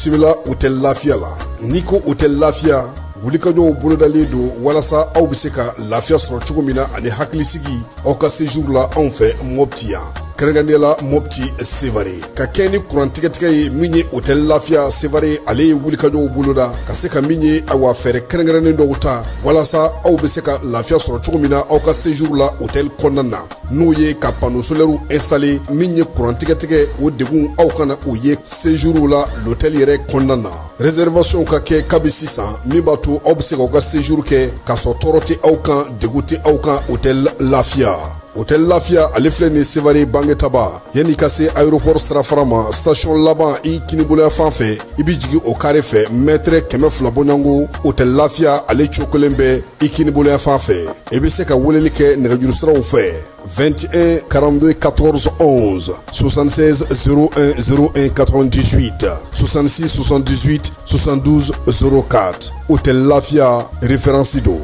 Bisimila hôtel Lafiya la. N'i ko hôtel Lafiya, wulikajɔw bolodalen don walasa aw bɛ se ka lafiya sɔrɔ cogo min na ani hakilisigi aw ka séjour la anw fɛ Mopti yan, kɛrɛnkɛrɛnnenya la Mopti Sevare. Ka kɛ ni kuran tigɛtigɛ ye min ye, hôtel Lafiya Sevare ale ye wulikajɔw boloda ka se ka min ye, awa, fɛɛrɛ kɛrɛnkɛrɛnnen dɔw ta walasa aw bɛ se ka lafiya sɔrɔ cogo min na aw ka séjour la hôtel kɔnɔna na, n'o ye ka panneau solaire installer. Min ye kuran tigɛtigɛ, o degun aw kana o ye séjour la l'hôtel yɛrɛ kɔnɔna na. Réservation ka kɛ kabi sisan, min b'a to aw bɛ se k'aw ka séjour kɛ k'a sɔrɔ tɔɔrɔ tɛ aw kan, degun tɛ aw kan. Hôtel Lafiya, hôtel Lafiya ale filɛ nin Sevare Bangetaba, yanni ka se aéroport sirafara ma, station laban i kiniboloya fan fɛ, i bɛ jigin o carré fɛ, mètre 200 bɔɲɔgɔnko, hôtel Lafiya ale cokolen bɛ i kiniboloya fan fɛ. I bɛ se ka weleli kɛ nɛgɛjuru siraw fɛ: 21 42 14 11, 76 01 01 98, 66 78 72 04. Hôtel Lafia, référence don.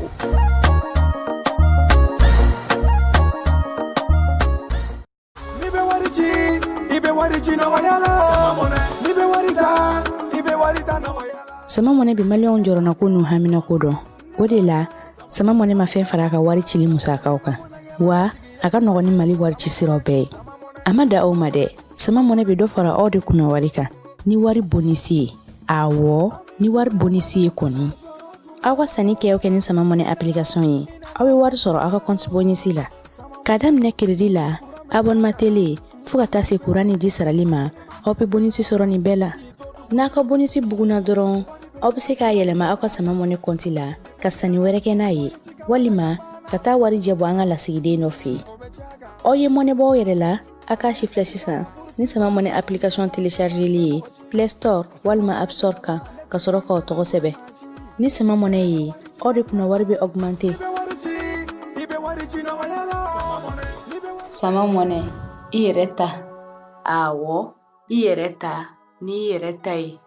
N'i bɛ wari ci, i bɛ wari ci nɔgɔya la. N'i bɛ wari ta, i bɛ wari ta nɔgɔya la. Sama Mɔnɛ bɛ Maliyɛnw jɔrɔnako n'u haminako dɔn. O de la, Sama Mɔnɛ ma fɛn fara a ka wari cili musakaw kan, wa a ka nɔgɔn ni Mali wari ci siraw bɛɛ ye. A ma da aw ma dɛ, Sama Mɔnɛ bɛ dɔ fara aw de kunna wari kan ni wari bonus ye. Awɔ, ni wari bonus ye kɔni. Aw ka sanni kɛ o kɛ ni Sama Mɔnɛ application ye, aw bɛ wari sɔrɔ aw ka compte bonus la. K'a daminɛ crédit la, abonnement télé, fo ka taa se kuran ni ji sarali ma, aw bɛ bonus sɔrɔ nin bɛɛ la. N'a ka bonus bugunna dɔrɔn, aw bɛ se k'a yɛlɛma aw ka Sama Mɔnɛ compte la ka sanni wɛrɛ kɛ n'a ye, walima ka taa wari jɛ bɔ an ka lasigiden dɔ fɛ yen. Aw ye mɔnɛ bɔ aw yɛrɛ la, a k'a si filɛ sisan ni Sama Mɔnɛ application téléchargeli ye Play Store walima App Store kan, ka sɔrɔ k'aw tɔgɔ sɛbɛn. Ni Sama Mɔnɛ ye, aw de kunna wari bɛ augmenter. I bɛ wari ci nɔgɔya la. Sama Mɔnɛ, i yɛrɛ ta. Awɔ, i yɛrɛ ta n'i yɛrɛ ta ye.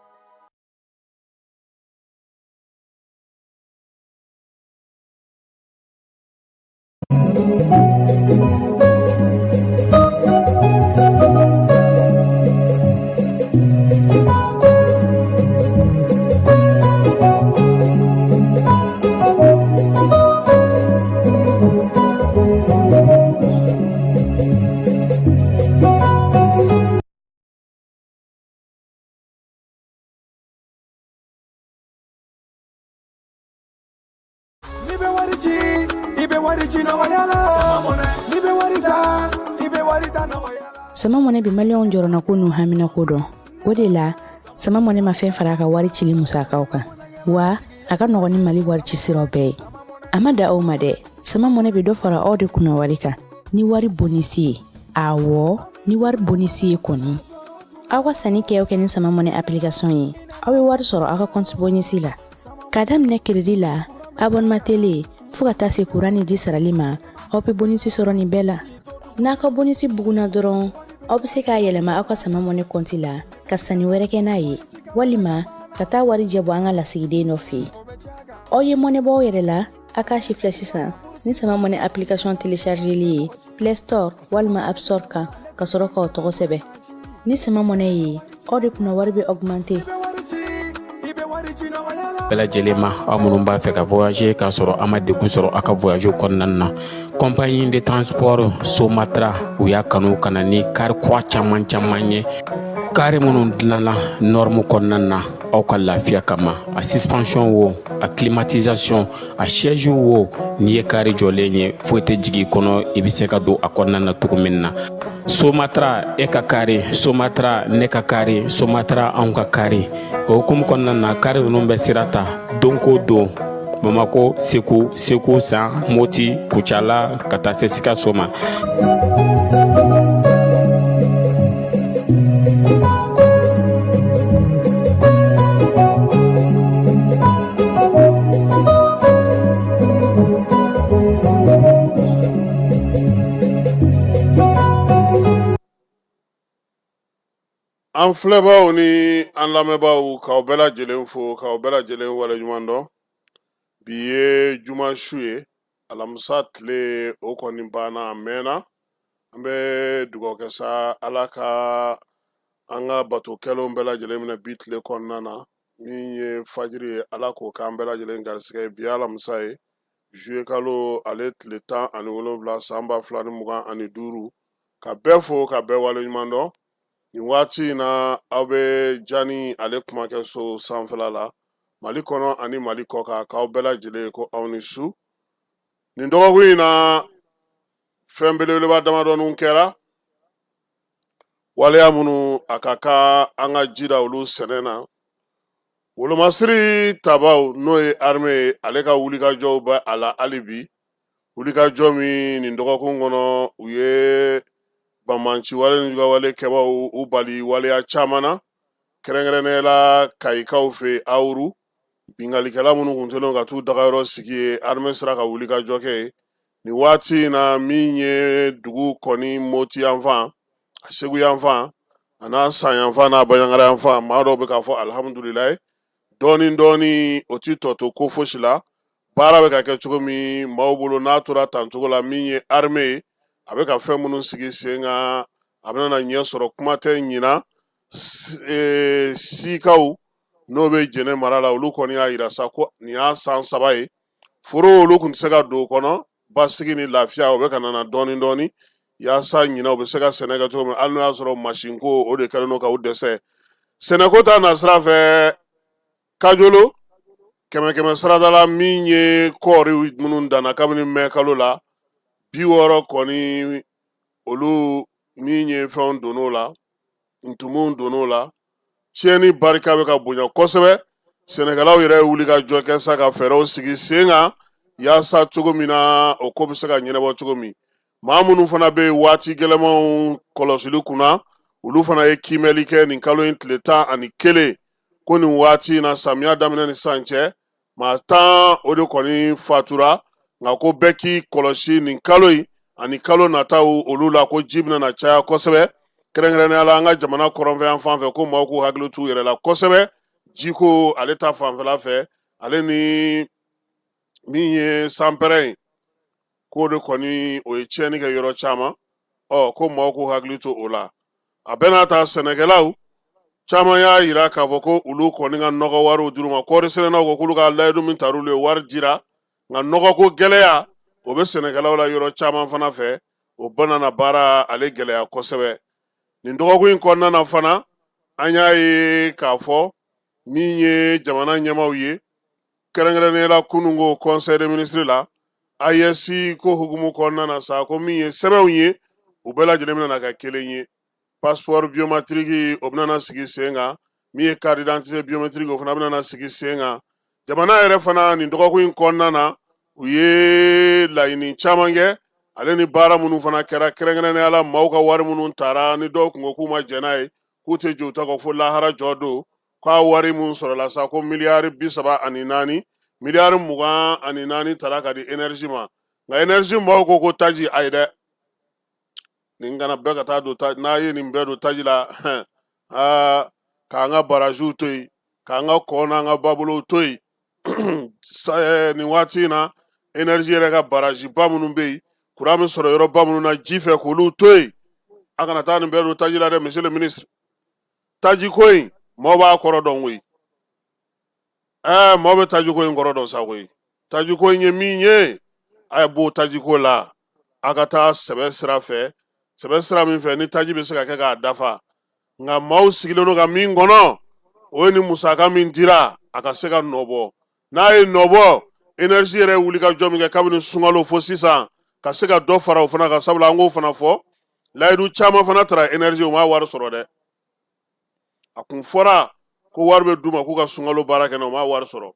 N'i bɛ wari ci, i bɛ wari ci nɔgɔya la. N'i bɛ wari ta, i bɛ wari ta nɔgɔya la. Sama Mɔnɛ bɛ Maliyɛnw jɔrɔnako n'u haminako dɔn. O de la, Sama Mɔnɛ ma fɛn fara a ka wari cili musakaw kan, wa a ka nɔgɔn ni Mali wari ci siraw bɛɛ ye. A ma da aw ma dɛ, Sama Mɔnɛ bɛ dɔ fara aw de kunna wari kan ni wari bonus ye. Awɔ, ni wari bonus ye kɔni. Aw ka sanni kɛ o kɛ ni Sama Mɔnɛ application ye, aw bɛ wari sɔrɔ aw ka compte bonus la. K'a daminɛ crédit la, abonnement télé, fo ka taa se kuran ni ji sarali ma, aw bɛ bonus sɔrɔ nin bɛɛ la. N'a ka bonus bugunna dɔrɔn, aw bɛ se k'a yɛlɛma aw ka Sama Mɔnɛ compte la ka sanni wɛrɛ kɛ n'a ye, walima ka taa wari jɛ bɔ an ka lasigiden dɔ fɛ yen. Aw ye mɔnɛ bɔ aw yɛrɛ la, a k'a si filɛ sisan ni Sama Mɔnɛ application téléchargeli ye Play Store walima App Store kan, ka sɔrɔ k'aw tɔgɔ sɛbɛn. Ni Sama Mɔnɛ ye, aw de kunna wari bɛ augmenter. Bɛɛ lajɛlen ma, aw minnu b'a fɛ ka voyager k'a sɔrɔ a ma degun sɔrɔ aw ka voyage kɔnɔna na, compagnie de transport Somatra, u y'a kanu ka na ni car kura caman caman ye, car minnu dilanna norme kɔnɔna na aw ka lafiya kama. A suspension wo, a climatisation, a siège wo, n'i ye car jɔlen ye, foyi tɛ jigin i kɔnɔ, i bɛ se ka don a kɔnɔna na cogo min na. Somatra, e ka car, Somatra, ne ka car, Somatra, anw ka car. O hukumu kɔnɔna na, car ninnu bɛ sira ta don ko don Bamako, Segu, Segu San, Moti, Kucala, ka taa se Sikaso ma. An filɛbaaw ni an lamɛnbaaw, k'aw bɛɛ lajɛlen fo, k'aw bɛɛ lajɛlen waleɲuman dɔn. Bi ye juma su ye, alamisa tile o kɔni banna a mɛnna. An bɛ dugawu kɛ sa, Ala ka An ka bato kɛlenw bɛɛ lajɛlen minɛ bi tile kɔnɔna na. Min ye fajiri ye, Ala k'o k'an bɛɛ lajɛlen garisɛgɛ ye. Bi alamisa ye, juillet kalo ale tile 17, san 2025. Ka bɛɛ fo, ka bɛɛ waleɲuman dɔn. Nin waati in na, aw bɛ Jani ale kumakɛso sanfɛla la, Mali kɔnɔ ani Mali kɔkan. K'aw bɛɛ lajɛlen ko aw ni su. Nin dɔgɔkun in na, fɛn belebeleba damadɔninw kɛra, waleya minnu a ka kan an ka ji da olu sɛnɛ na. Wolomasiri tabaw, n'o ye armée ye, ale ka wulikajɔw bɛ a la hali bi. Wulikajɔ min nin dɔgɔkun kɔnɔ, u ye banbanci wale ni jugawale kɛbaw u bali waleya caman na, kɛrɛnkɛrɛnnenya la Kayikaw fɛ Awuru. Binkalikɛla minnu kun tɛlen ka t'u dagayɔrɔ sigi ye, armée sera ka wulikajɔ kɛ yen. Nin waati in na, min ye dugu kɔni Moti yanfan, a Segu yanfan, a n'a San yanfan, n'a Baɲangara yanfan, maa dɔw bɛ k'a fɔ alihamudulilayi dɔɔni dɔɔni. O ti tɔ to ko fosi la. Baara bɛ ka kɛ cogo min maaw bolo, n'a tora tan cogo la, min ye armée ye, a bɛ ka fɛn minnu sigi sen kan, a bɛna na ɲɛ sɔrɔ. Kuma tɛ ɲina sikaw, n'o bɛ Jɛnɛ mara la, olu kɔni y'a yira sa ko nin y'a san 3 ye, foro olu tun tɛ se ka don o kɔnɔ. Basigi ni lafiya o bɛ ka nana dɔɔni dɔɔni, yaasa ɲinɛ u bɛ se ka sɛnɛ kɛ cogo min, hali n'o y'a sɔrɔ masinko o de kɛlen don ka u dɛsɛ sɛnɛko ta nasira fɛ. Kajolo, kɛmɛ kɛmɛ sarada la, min ye kɔɔri minnu danna kabini mɛ kalo la, 60 kɔni, olu min ye fɛnw donn'o la, ntumunw donn'o la, tiɲɛni barika bɛ ka bonya kosɛbɛ. Sɛnɛkɛlaw yɛrɛ ye wuli ka jɔ kɛ sa ka fɛɛrɛw sigi sen kan, yaasa cogo min na o ko bɛ se ka ɲɛnabɔ cogo min. Maa minnu fana bɛ waati gɛlɛmanw kɔlɔsili kunna, olu fana ye kiimɛli kɛ nin kalo in tile 11, ko nin waati in na, samiya daminɛ ni sisan cɛ, maa 10 o de kɔni fatura. Nka ko bɛɛ k'i kɔlɔsi nin kalo in ani kalo nataw olu la, ko ji bɛna na caya kosɛbɛ, kɛrɛnkɛrɛnnenya la an ka jamana kɔrɔnfɛ yan fan fɛ, ko maaw k'u hakili t'u yɛrɛ la kosɛbɛ jiko ale ta fanfɛla fɛ. Ale ni min ye sanpɛrɛn ye, k'o de kɔni o ye tiɲɛni kɛ yɔrɔ caman. Ɔ ko maaw k'u hakili to o la. A bɛɛ n'a ta, sɛnɛkɛlaw caman y'a yira k'a fɔ ko olu kɔni ka nɔgɔ wariw dir'u ma. Kɔɔri sɛnɛnaw ko k'olu ka layidu min tar'olu ye, wari dira, nka nɔgɔko gɛlɛya o bɛ sɛnɛkɛlaw la yɔrɔ caman fana fɛ. O bɛna na baara ale gɛlɛya kosɛbɛ. Nin dɔgɔkun in kɔnɔna na fana, an y'a ye k'a fɔ min ye jamana ɲɛmaaw ye, kɛrɛnkɛrɛnnenya la kununko conseil des ministres la, AES ko hukumu kɔnɔna na sa, ko min ye sɛbɛnw ye, u bɛɛ lajɛlen bɛna na kɛ kelen ye. Passeport biométrique o bɛna na sigi sen kan, min ye carte d'identité biométrique o fana bɛna na sigi sen kan. Jamana yɛrɛ fana, nin dɔgɔkun in kɔnɔna na, u ye laɲini caman kɛ, ale ni baara minnu fana kɛra, kɛrɛnkɛrɛnnenya la maaw ka wari minnu tara, ni dɔw kun ko k'u ma jɛn n'a ye, k'u tɛ jɔ u ta kɔ fo lahara jɔ don, k'a wari mun sɔrɔla sa, ko miliyari 34, miliyari 24 tara ka di énergie ma. Nka énergie maaw ko ko taji, ayi dɛ, nin kana bɛɛ ka taa don, n'a ye nin bɛɛ don taji la, aa, k'an ka baraziw to yen, k'an ka kɔ n'an ka babolow to yen. Nin waati in na, énergie yɛrɛ ka baraziba minnu bɛ yen, kuran bɛ sɔrɔ yɔrɔba minnu na ji fɛ, k'olu to yen, a kana taa nin bɛɛ don taji la dɛ, monsieur le ministre. Taji ko in, maaw b'a kɔrɔ dɔn koyi. Ɛɛ, maaw bɛ taji ko in kɔrɔ dɔn sa koyi. Taji ko in ye min ye, a ye b'o taji ko la, a ka taa sɛbɛ sira fɛ, sɛbɛ sira min fɛ ni taji bɛ se ka kɛ k'a dafa. Nka maaw sigilen don ka min kɔnɔ, o ye ni musaka min dira, a ka se ka nɔ bɔ. N'a ye nɔ bɔ, énergie yɛrɛ wuli ka jɔ min kɛ kabini sunkalo fo sisan, ka se ka dɔ fara o fana kan, sabula an k'o fana fɔ, layidu caman fana tara énergie, u ma wari sɔrɔ dɛ. A kun fɔra ko wari bɛ d'u ma k'u ka sunkalo baara kɛ, u ma wari sɔrɔ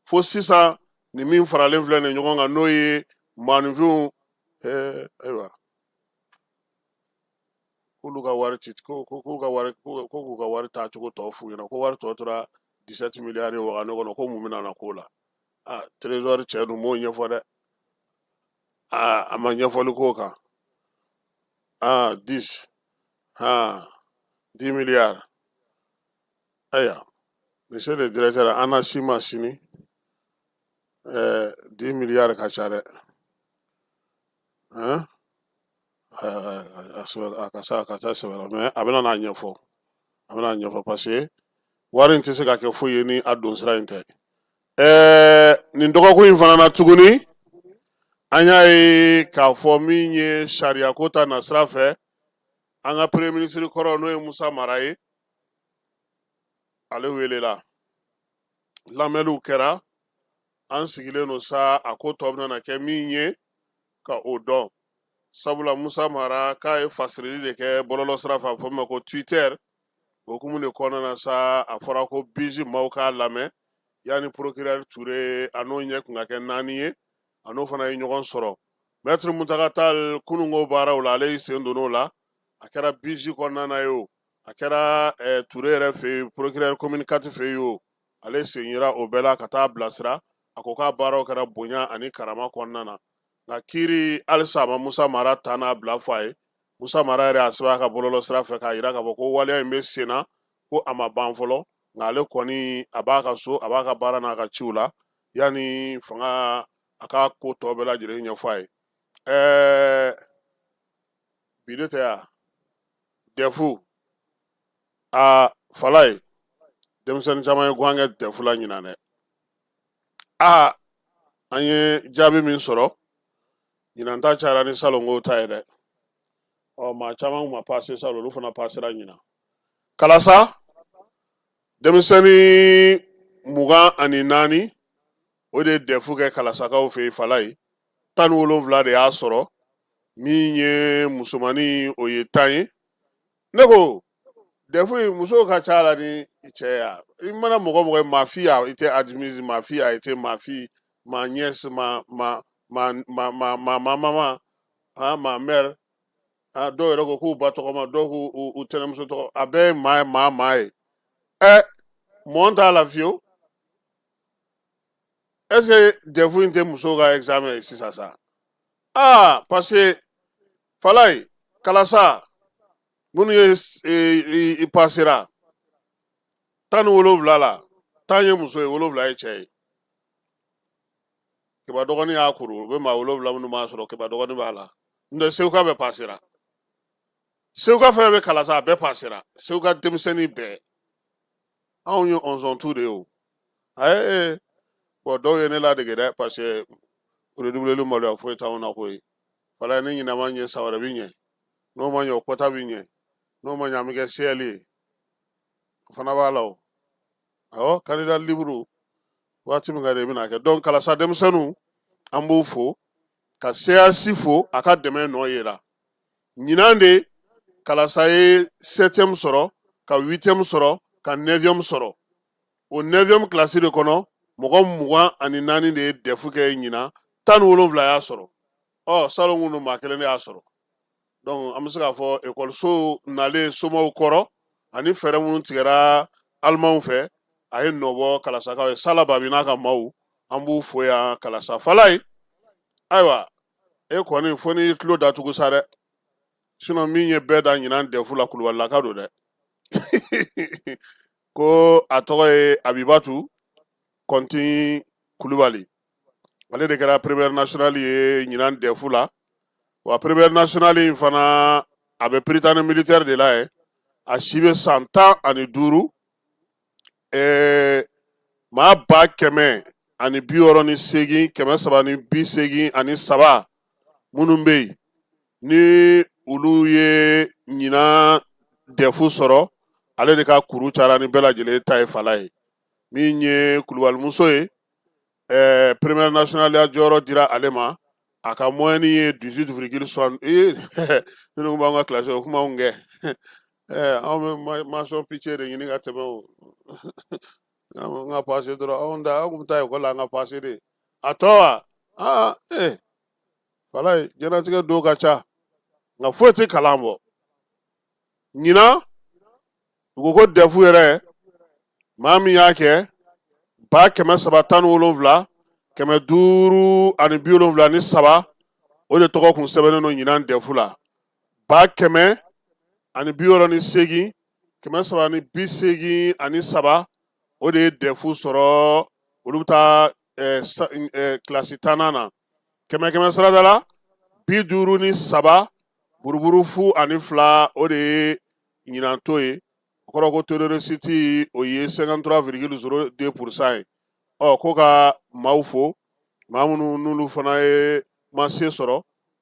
fo sisan. Ni min faralen filɛ nin ɲɔgɔn kan, n'o ye maaninfinw, ayiwa, k'olu ka wari ci, ko k'u ka wari, ko k'u ka wari taacogo tɔ f'u ɲɛna, ko wari tɔ tora 17 miliyari wagane kɔnɔ, ko mun bɛna na k'o la? Aa, trésor cɛ dun m'o ɲɛfɔ dɛ. Aa, a ma ɲɛfɔli k'o kan. Aa, 10, aa, 10 milliards. Ayiwa, monsieur le directeur, an na si ma sini, 10 milliards ka ca dɛ. Hein, a ka ca, a ka ca sɛbɛ la, mais a bɛna n'a ɲɛfɔ. An bɛna ɲɛfɔ parce que wari in tɛ se ka kɛ foyi ye ni a don sira in tɛ. Ɛɛ, nin dɔgɔkun in fana na tuguni, an y'a ye k'a fɔ min ye sariyako ta nasira fɛ, an ka premier ministre kɔrɔ, n'o ye Musa Mara ye, ale welela, lamɛnniw kɛra. An sigilen don sa, a ko tɔ bɛna kɛ min ye ka o dɔn, sabula Musa Mara k'a ye fasirili de kɛ bɔlɔlɔ sira fɛ, a bɛ fɔ min ma ko Twitter. O hukumu de kɔnɔna na sa, a fɔra ko bisi maaw k'a lamɛn yanni procureur Ture, a n'o ɲɛ kun ka kɛ naani ye, a n'o fana ye ɲɔgɔn sɔrɔ. Maître Muntaga Tall, kununko baaraw la, ale y'i sen don o la. A kɛra bisi kɔnɔna na ye o, a kɛra Ture yɛrɛ fɛ yen, procureur commune 4 fɛ yen o, ale sen yera o bɛɛ la ka taa bilasira. A ko k'a baaraw kɛra bonya ani karama kɔnɔna na, nka kiiri halisa a ma Musa Mara ta n'a bila fɔ a ye. Musa Mara yɛrɛ y'a sɛbɛn a ka bɔlɔlɔ sira fɛ k'a jira k'a fɔ ko waleya in bɛ sen na, ko a ma ban fɔlɔ, nka ale kɔni a b'a ka so, a b'a ka baara n'a ka ciw la yanni fanga a ka ko tɔ bɛɛ lajɛlen ɲɛfɔ a ye. Ɛɛ, bi de tɛ yan dɛfu a fala ye, denmisɛnnin caman ye guwan kɛ dɛfu la ɲinan dɛ. Aa, an ye jaabi min sɔrɔ ɲinan ta cayara ni salonko ta ye dɛ. Ɔ, maa caman ma pase salon, olu fana pasera ɲinan. Kalasa denmisɛnnin 24, o de ye dɛfu kɛ kalasakaw fɛ yen fala ye. 17 de y'a sɔrɔ. Min ye musomannin, o ye 10 ye. Ne ko dɛfu in, musow ka ca la ni cɛ ya. I mana mɔgɔ mɔgɔ ye, ma fille a été admise, ma fille a été, ma fille, ma nièce, ma ma ma ma ma ma ma maman, ah, ma mère, ah, dɔw yɛrɛ ko k'u ba tɔgɔ ma, dɔw k'u u tɛnɛmuso tɔgɔ, a bɛɛ ye maa ye, maa maa ye. Ɛ, mɔn t'a la fiyewu. Est ce que dɛfu in tɛ musow ka examen ye sisan sa? Aa, parce que falayi kalasa minnu ye i pasera 17 la, 10 ye muso ye, 7 ye cɛ ye. Keba dɔgɔnin y'a kuru, u bɛ maa 7 minnu b'a sɔrɔ, Keba dɔgɔnin b'a la. N tɛ Seguka bɛɛ pasera, Seguka fɛn bɛ kalasa, a bɛɛ pasera, Seguka denmisɛnnin bɛɛ. Anw ye ɔnzɔntu de ye o. Ayi, bɔn, dɔw ye ne ladege dɛ, parce que redoubler maloya foyi t'anw na koyi. Fala ni ɲinan ma ɲɛ, san wɛrɛ bi ɲɛ. N'o ma ɲɛ, o kɔta bi ɲɛ. N'o ma ɲɛ, an bɛ kɛ CL ye, o fana b'a la o. Awɔ, candidat libre, waati min ka di i bɛna kɛ. Donc kalasa denmisɛnninw, an b'u fo ka CAC fo, a ka dɛmɛ nɔ yera ɲinan de. Kalasa ye septième sɔrɔ, ka huitième sɔrɔ, ka neuvième sɔrɔ. O neuvième kilasi de kɔnɔ, mɔgɔ 24 de ye dɛfu kɛ ɲinan, 17 y'a sɔrɔ. Ɔ, salon kun maa kelen de y'a sɔrɔ. Donc an bɛ se k'a fɔ ekɔliso nalen somaw kɔrɔ ani fɛɛrɛ minnu tigɛra alimanw fɛ, a ye nɔ bɔ kalasakaw ye. Sala Babi n'a ka maaw, an b'u fo yan kalasa fala ye. Ayiwa, e kɔni fo n'i tulo datugu sa dɛ, sinon min ye bɛɛ da ɲinan dɛfu la, kulubalilaka don dɛ, ko a tɔgɔ ye Abibatu Kɔntin Kulubali. Ale de kɛra première nationale ye ɲinan dɛfu la. Wa première nationale in fana, a bɛ Prytanée militaire de la yen. A si bɛ san 15. Maa 168 383 minnu bɛ yen ni olu ye ɲinan dɛfu sɔrɔ, ale de ka kuru cayara ni bɛɛ lajɛlen ta ye fala ye. Min ye kulubalimuso ye, première nationale ya jɔyɔrɔ dira ale ma. A ka moyenne ye 18,60. Ee, minnu b'an ka kilasi, o kuma anw kɛ, anw bɛ mention pitié de ɲini ka tɛmɛ o. An ka passer dɔrɔn, anw da, anw kun bɛ taa ekɔli la an ka passer de. A tɔ wa, aa, ee, walayi, diɲɛlatigɛ don ka ca, nka foyi tɛ kalan bɔ. Ɲinan u ko ko dɛfu yɛrɛ, maa min y'a kɛ 317 573, o de tɔgɔ kun sɛbɛnnen don ɲinan dɛfu la. 168 383, o de ye dɛfu sɔrɔ, olu bɛ taa kilasi 10nan na. Kɛmɛ kɛmɛ sarada la, 53 buruburu 0 ani 2, o de ye ɲinan to ye. O kɔrɔ ko taux de réussite, o ye 53,02 % ye. Ɔ, ko ka maaw fo, maa minnu n'olu fana ye ma se sɔrɔ,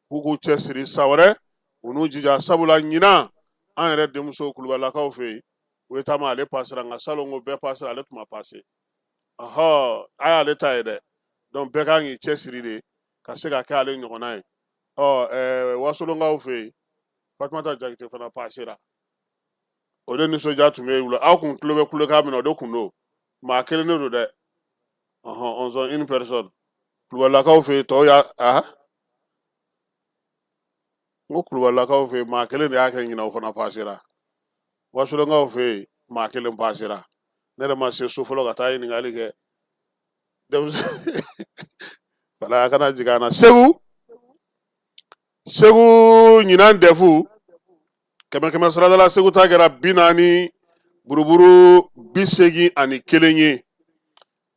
k'u k'u cɛsiri san wɛrɛ, u n'u jija, sabula ɲinan an yɛrɛ denmuso Kulubalilakaw fɛ yen, o ye taama, ale pasera, nka salon ko bɛɛ pasera, ale tun ma pase. Ɔhɔ, a y'ale ta ye dɛ. Donc bɛɛ kan k'i cɛsiri de ka se ka kɛ ale ɲɔgɔnna ye. Ɔ, Wasolonkaw fɛ yen, Fatumata Jakite fana pasera. O de nisɔndiya tun bɛ yen. Aw kun tulo bɛ kulekan min na, o de kun don. Maa kelen de don dɛ. Ɔhɔn, on sont une personne. Kulubalilakaw fɛ yen, tɔw y'a a n ko Kulubalilakaw fɛ yen, maa kelen de y'a kɛ ɲinan, o fana pasera. Wasolonkaw fɛ yen, maa kelen pasera. Ne yɛrɛ ma se so fɔlɔ ka taa ɲininkali kɛ. Denmisɛn wala a kana jigin an na. Segu, Segu ɲinan DEF, kɛmɛ kɛmɛ sarada la, Segu ta kɛra 40 buruburu 81 ye.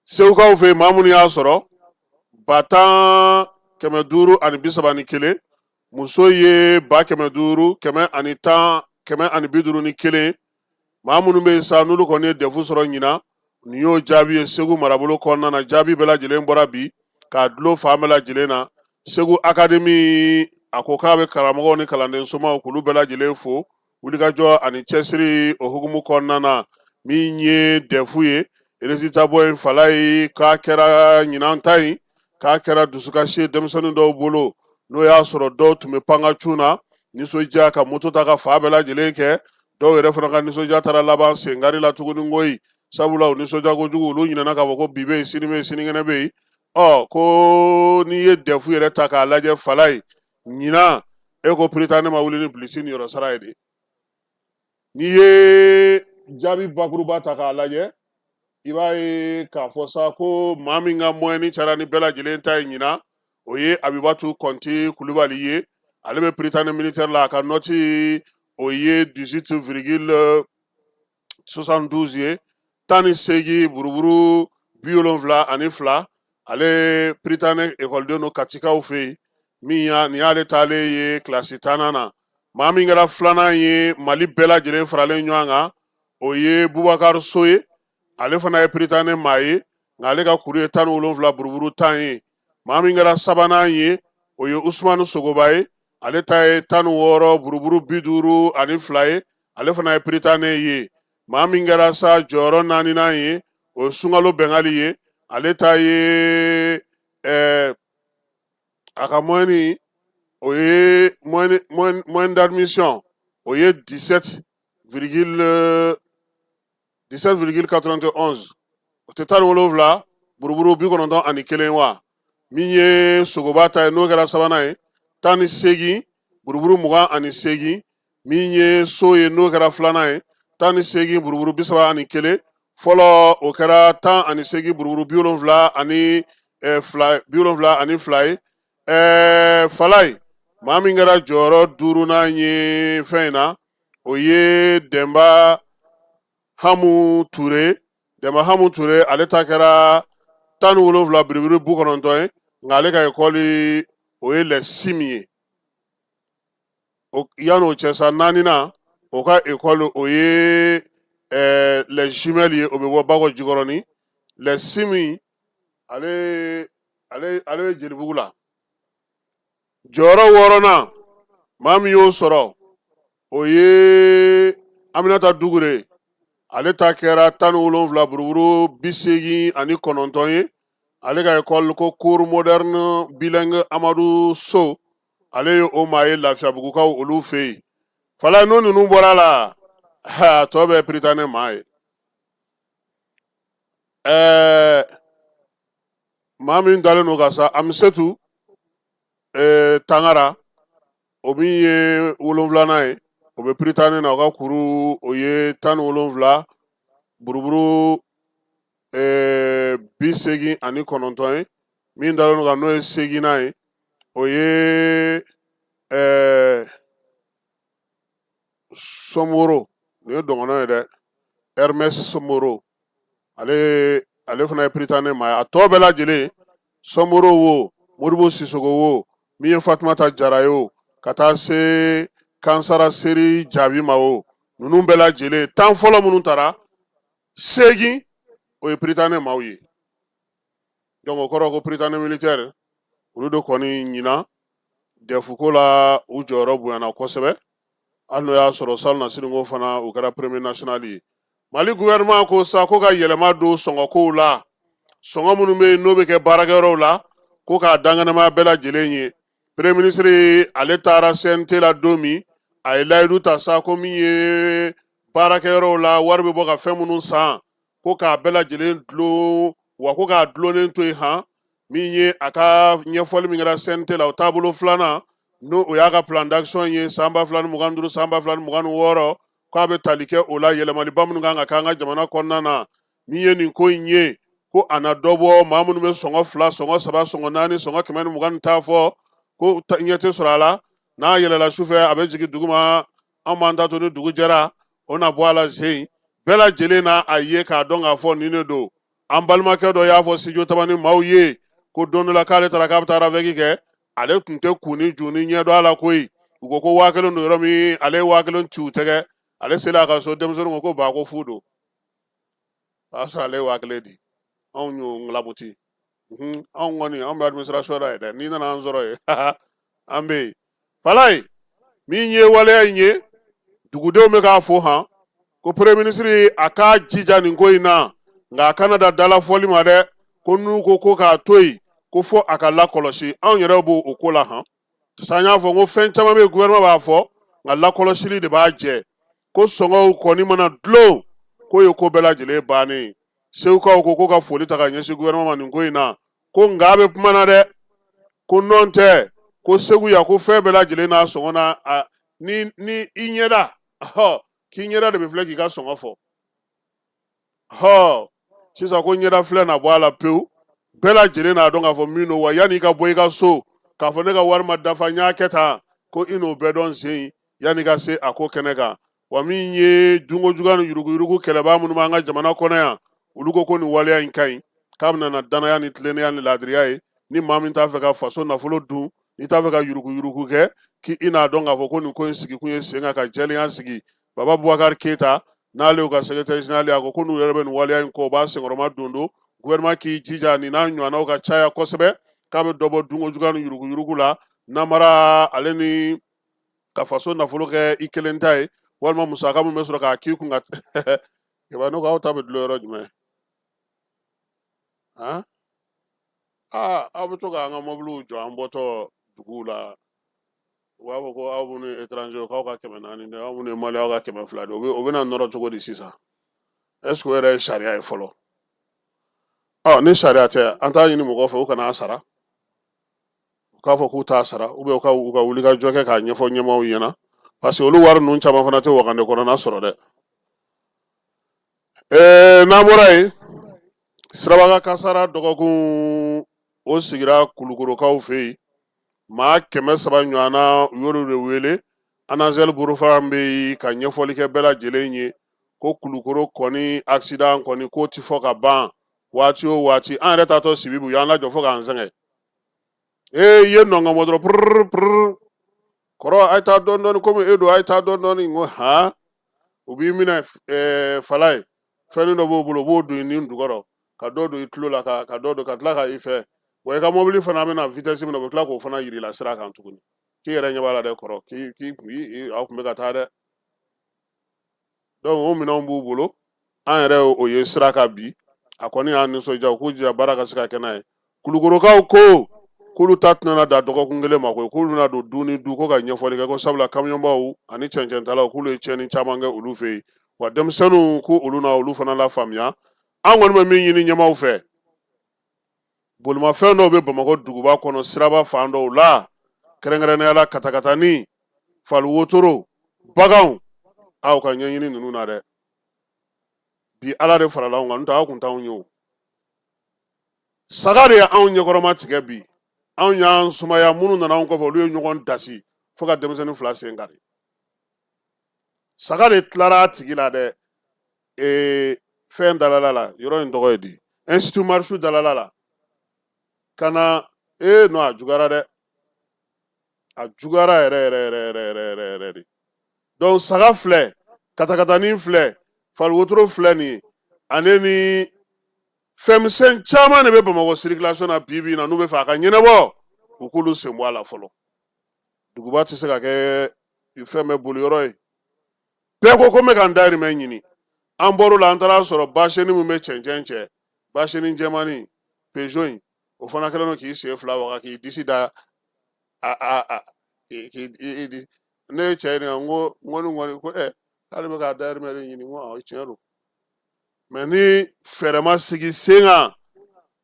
Segukaw fɛ yen, maa minnu y'a sɔrɔ, 10,531. Muso ye 500,110, 151. Maa minnu bɛ yen sa, n'olu kɔni ye DEF sɔrɔ ɲinan, nin y'o jaabi ye Segu marabolo kɔnɔna na. Jaabi bɛɛ lajɛlen bɔra bi k'a dulon fan bɛɛ lajɛlen na. Segu Académie, a ko k'a bɛ karamɔgɔw ni kalanden somaw, k'olu bɛɛ lajɛlen fo wulikajɔ ani cɛsiri o hukumu kɔnɔna na. Min ye DEF ye, résultat bɔ in fala ye, k'a kɛra ɲinan ta in, k'a kɛra dusukasi ye denmisɛnnin dɔw bolo, n'o y'a sɔrɔ dɔw tun bɛ pankacun na, nisɔndiya ka moto ta ka fan bɛɛ lajɛlen kɛ. Dɔw yɛrɛ fana ka nisɔndiya taara laban senkari la tuguni koyi, sabula u nisɔndiya kojugu, olu ɲinɛna k'a fɔ ko bi bɛ yen, sini bɛ yen, sinikɛnɛ bɛ yen. Ɔ, ko n'i ye DEF yɛrɛ ta k'a lajɛ, fala ye, ɲinan e ko Prytanée ma wuli ni bilisi niyɔrɔ sara ye de. N'i ye jaabi bakuruba ta k'a lajɛ, i b'a ye k'a fɔ sa ko maa min ka moyenne cayara ni bɛɛ lajɛlen ta ye ɲinan, o ye Abibatu Kɔnti Kulubali ye. Ale bɛ Prytanée militaire la. A ka note, o ye 18,72 ye, 18 buruburu 72. Ale Prytanée ekɔliden don Katikaw fɛ yen. Min y'a nin y'ale taalen ye kilasi 10nan na. Maa min kɛra filanan ye Mali bɛɛ lajɛlen faralen ɲɔgɔn kan, o ye Bubakari So ye. Ale fana ye Prytanée maa ye, nka ale ka kuru ye 17 buruburu 10 ye. Maa min kɛra sabanan ye, o ye Usumani Sogoba ye. Ale ta ye 16 buruburu 52 ye. Ale fana ye Prytanée ye. Maa min kɛra sa jɔyɔrɔ naaninan ye, o ye Sunkalo Bɛngali ye. Ale ta ye a ka moyenne, o ye moyenne d'admission, o ye 17,91. O tɛ 17 buruburu 91 wa? Min ye Sogoba ta ye, n'o kɛra sabanan ye, 18 buruburu 28. Min ye So ye, n'o kɛra filanan ye, 18 buruburu 31. Fɔlɔ, o kɛra 18 buruburu 72, 72 ye. Falaye, maa min kɛra jɔyɔrɔ duurunan ye fɛn in na, o ye Dɛnba Hamu Ture. Dɛnba Hamu Ture, ale ta kɛra 17 buruburu 90 ye, nka ale ka ekɔli, o ye Les Cim ye. Yan'o cɛ sa, naaninan, o ka ekɔli, o ye Les Jumelles ye, o bɛ bɔ Bakɔ Jikɔrɔni. Les Cim, ale bɛ Jelibugu la. Jɔyɔrɔ wɔɔrɔnan, maa min y'o sɔrɔ, o ye Aminata Dugure. Ale ta kɛra 17 buruburu 89 ye. Ale ka ekɔli ko Cours moderne bilingue Amadu So. Ale ye o maa ye Lafiyabugukaw olu fɛ yen. Fala, n'o ninnu bɔra la, a tɔ bɛ Prytanée maa ye. Maa min dalen don ka sa, Amisetu Tangara, o min ye wolonfilanan ye, o bɛ Prytanée na. O ka kuru, o ye 17 buruburu 89 ye. Min dalen don kan, n'o ye seginnan ye, o ye Somoro. Nin ye dɔgɔnɔ ye dɛ, Hermès Somoro. Ale fana ye Prytanée maa ye. A tɔ bɛɛ lajɛlen, Somoro wo, Modibo Sisoko wo, min ye Fatumata Jara ye o, ka taa se Kansara Seri Jaabi ma o. Ninnu bɛɛ lajɛlen 10 fɔlɔ minnu tara, 8 o ye Prytanée maaw ye. Donc o kɔrɔ ko Prytanée militaire olu de kɔni ɲinan DEF ko la, u jɔyɔrɔ bonyana kosɛbɛ, hali n'o y'a sɔrɔ salon nasini fana u kɛra premier national ye. Mali gouvernement ko sa ko ka yɛlɛma don sɔngɔkow la, sɔngɔ minnu bɛ yen n'o bɛ kɛ baarakɛyɔrɔw la, ko k'a dankɛnɛmaya bɛɛ lajɛlen ye. Premier ministre ale taara CNT la don min, a ye layidu ta sa ko min ye baarakɛyɔrɔw la, wari bɛ bɔ ka fɛn minnu san, ko k'a bɛɛ lajɛlen dulon, wa ko k'a dulonnen to yen han. Min ye a ka ɲɛfɔli min kɛra CNT la, o taabolo filanan, n'o o y'a ka plan d'action ye san 2025, san 2026, k'a bɛ tali kɛ o la, yɛlɛmaliba minnu kan ka kɛ an ka jamana kɔnɔna na. Min ye nin ko in ye, ko a na dɔ bɔ maa minnu bɛ sɔngɔ fila, sɔngɔ saba, sɔngɔ naani, sɔngɔ 120 ta fɔ, ko ɲɛ tɛ sɔrɔ a la. N'a yɛlɛla sufɛ, a bɛ jigin duguma, an b'an ta to ni dugu jɛra, o na bɔ a la sen bɛɛ lajɛlen na a ye k'a dɔn k'a fɔ nin de don. An balimakɛ dɔ y'a fɔ studio Tamani maaw ye ko don dɔ la k'ale taara k'a bɛ taa RAVEC kɛ, ale tun tɛ kun ni ju ni ɲɛ dɔn a la koyi. U ko ko 1000 don yɔrɔ min, ale ye 1000 ci u tɛgɛ. Ale selen a ka so, denmisɛnninw ko ko ba ko fu don. O y'a sɔrɔ ale ye 1000 di. Anw y'o ŋalamuti. Anw kɔni, anw bɛ administration na yen dɛ. N'i nana an sɔrɔ yen, an bɛ yen. Falaye, min ye waleya in ye, dugudenw bɛ k'a fo han, ko premier ministre a k'a jija nin ko in na, nka a kana da dalafɔli ma dɛ, ko n'u ko ko k'a to yen, ko fo a ka lakɔlɔsi. Anw yɛrɛ b'o o ko la han. Sisan an y'a fɔ ko fɛn caman bɛ yen, gouvernement b'a fɔ, nka lakɔlɔsili de b'a jɛ. Ko sɔngɔw kɔni mana dulon, k'o ye ko bɛɛ lajɛlen bannen ye. Segukaw ko ko ka foli ta ka ɲɛsin gouvernement ma nin ko in na, ko nka a bɛ kuma na dɛ, ko nɔn tɛ ko Segu yan, ko fɛn bɛɛ lajɛlen n'a sɔngɔ na, a ni i ɲɛda hɔ, k'i ɲɛda de bɛ filɛ k'i ka sɔngɔ fɔ hɔ. Sisan ko ɲɛda filɛ na bɔ a la pewu, bɛɛ lajɛlen n'a dɔn k'a fɔ min don. Wa yanni i ka bɔ i ka so k'a fɔ ne ka wari ma dafa, n y'a kɛ tan, ko i n'o bɛɛ dɔn sen yanni ka se a ko kɛnɛ kan. Wa min ye dunko juguya ni yuruguyurugu kɛlɛbaa minnu b'an ka jamana kɔnɔ yan, olu ko ko nin waleya in ka ɲi, k'a bɛna na danaya ni tilennenya ni laadiriya ye. Ni maa min t'a fɛ ka faso nafolo dun, n'i t'a fɛ ka yuruguyurugu kɛ, k'i n'a dɔn k'a fɔ ko nin ko in sigikun ye sen kan ka jɛlenya sigi. Baba Bubakari Keyita, n'ale y'u ka secrétaire général ye, a ko ko n'u yɛrɛ bɛ nin waleya in kɔ, u b'a senkɔrɔma don don. Gouvernement k'i jija nin n'a ɲɔgɔnnaw ka caya kosɛbɛ, k'a bɛ dɔ bɔ dunko juguya ni yuruguyurugu la, namara ale ni ka faso nafolo kɛ i kelen ta ye, walima musaka min bɛ sɔrɔ k'a k'i kun ka keba. Ne ko aw ta bɛ dulon yɔrɔ jumɛn? Han, aa, aw bɛ to k'an ka mɔbiliw jɔ an bɔtɔ duguw la, u b'a fɔ ko aw minnu ye étranger, k'aw ka 400 dɛ, aw minnu ye malien, aw ka 200 de. O bɛ na nɔrɔ cogo di sisan? Est ce que o yɛrɛ ye sariya ye fɔlɔ? Ɔ, ni sariya tɛ, an t'a ɲini mɔgɔw fɛ u kana a sara, u k'a fɔ k'u t'a sara, ou bien u ka wuli ka jɔ kɛ k'a ɲɛfɔ ɲɛmaaw ɲɛna, parce que olu wari ninnu caman fana tɛ wagande kɔnɔna sɔrɔ dɛ. N'an bɔra yen, sirabakan kasara dɔgɔkun o sigira Kulukorokaw fɛ yen. Maa 300 ɲɔgɔnna, u y'olu de wele. ANASEL bolofara bɛ yen ka ɲɛfɔli kɛ bɛɛ lajɛlen ye ko Kulukoro kɔni accident kɔni k'o ti fɔ ka ban waati o waati. An yɛrɛ taatɔ Sibibu, u y'an lajɔ fo k'an sɛgɛn. Ee, i ye nɔngɔn bɔ dɔrɔn, purr purr, kɔrɔ a ye taa dɔɔni dɔɔni, komi e don, a ye taa dɔɔni dɔɔni. N ko han, u b'i minɛ fala ye, fɛnnin dɔ b'o bolo, u b'o don i nin dugɔrɔ, ka dɔ don i tulo la, ka dɔ don, ka tila ka i fɛ. Wa i ka mobili fana bɛna vitesse min na, u bɛ tila k'o fana yir'i la sira kan tuguni, k'i yɛrɛ ɲɛ b'a la dɛ kɔrɔ, k'i aw tun bɛ ka taa dɛ. Donc o minɛnw b'u bolo. An yɛrɛ o ye sira kan bi, a kɔni y'an nisɔndiya. U k'u jija baara ka se ka kɛ n'a ye. Kulukorokaw ko k'olu ta tɛna dan dɔgɔkun kelen ma koyi, k'olu bɛna don du ni du ko ka ɲɛfɔli kɛ, ko sabula kamiyɔnbaw ani cɛncɛntalaw, k'olu ye tiɲɛni caman kɛ olu fɛ yen, wa denmisɛnninw, ko olu na olu fana lafaamuya. An kɔni bɛ min ɲini ɲɛmaaw fɛ, bolimafɛn dɔw bɛ Bamakɔ duguba kɔnɔ siraba fan dɔw la, kɛrɛnkɛrɛnnenya la katakatani, fali wotoro, baganw, aw ka ɲɛɲini ninnu na dɛ. Bi Ala de farala anw kan, n'o tɛ aw kun t'anw ye. O saga de ye anw ɲɛkɔrɔma tigɛ bi. Anw y'an sumaya, minnu nana anw kɔfɛ, olu ye ɲɔgɔn dasi fo ka denmisɛnnin fila sen kari. Saga de tilara a tigi la dɛ. Ee, fɛn dalala la, yɔrɔ in tɔgɔ ye di, Institut Marchoux dalala la ka na. Ee non, a juguyara dɛ, a juguyara yɛrɛ yɛrɛ yɛrɛ yɛrɛ yɛrɛ yɛrɛ yɛrɛ de. Donc saga filɛ, Katakatanin filɛ, faliwotoro filɛ nin ye, ale ni fɛnmisɛn caman de bɛ Bamakɔ circulation na bi bi in na, n'u bɛ fɛ a ka ɲɛnabɔ, u k'olu sen bɔ a la fɔlɔ. Duguba tɛ se ka kɛ fɛn bɛɛ boli yɔrɔ ye. Bɛɛ ko ko n bɛ ka n dayirimɛ ɲini. An bɔr'o la, an taara sɔrɔ baseni min bɛ cɛncɛn cɛ, baseni jɛmannin Peugeot in, o fana kɛlen don k'i sen fila waga k'i disi da a a a k'i di. Ne ye cɛ ɲininka, n ko n ko ni kɔni ko k'ale bɛ k'a dayirimɛ de ɲini. N ko awɔ, tiɲɛ don, mɛ ni fɛɛrɛ ma sigi sen kan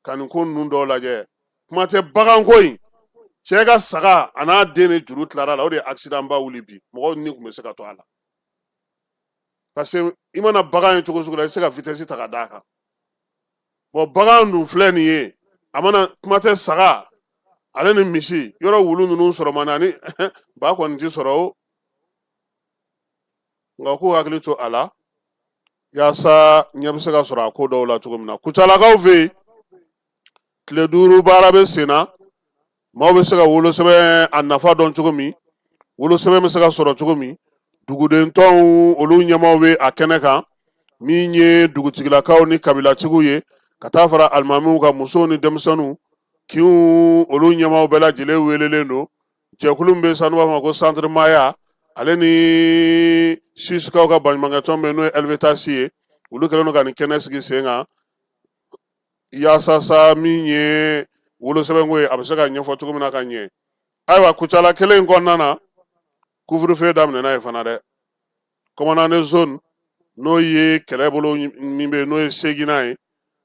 ka nin ko ninnu dɔw lajɛ, kuma tɛ baganko in. Cɛ ka saga a n'a den de juru tilara la, o de ye accident ba wuli bi. Mɔgɔw ni tun bɛ se ka to a la, parce que i mana bagan ye cogo sugu la, i tɛ se ka vitesse ta ka d'a kan. Bɔn, bagan dun filɛ nin ye, a mana, kuma tɛ saga ale ni misi, yɔrɔ wulu ninnu sɔrɔ man di, ani ba kɔni ti sɔrɔ o. Nka k'u hakili to a la yaasa ɲɛ bɛ se ka sɔrɔ a ko dɔw la cogo min na. Kucalakaw fɛ yen, tile 5 baara bɛ sen na. Maaw bɛ se ka wolosɛbɛn a nafa dɔn cogo min, wolosɛbɛn bɛ se ka sɔrɔ cogo min, duguden tɔnw olu ɲɛmaaw bɛ a kɛnɛ kan, min ye dugutigilakaw ni kabilatigiw ye, ka taa fara alimamiw kan, musow ni denmisɛnninw, kinw olu ɲɛmaaw bɛɛ lajɛlen welelen don. Jɛkulu min bɛ sa n'u b'a fɔ ma ko Centre Maya, ale ni Suisikaw ka baɲumankɛtɔn bɛ yen, n'o ye Helvetas ye, olu kɛlen don ka nin kɛnɛ sigi sen kan yaasa sa min ye wolosɛbɛnko ye, a bɛ se ka ɲɛfɔ cogo min na ka ɲɛ. Ayiwa, Kucala kelen in kɔnɔna na, couvre-feu daminɛna yen fana dɛ. Commandant de zone, n'o ye kɛlɛbolo min bɛ yen, n'o ye Segina ye,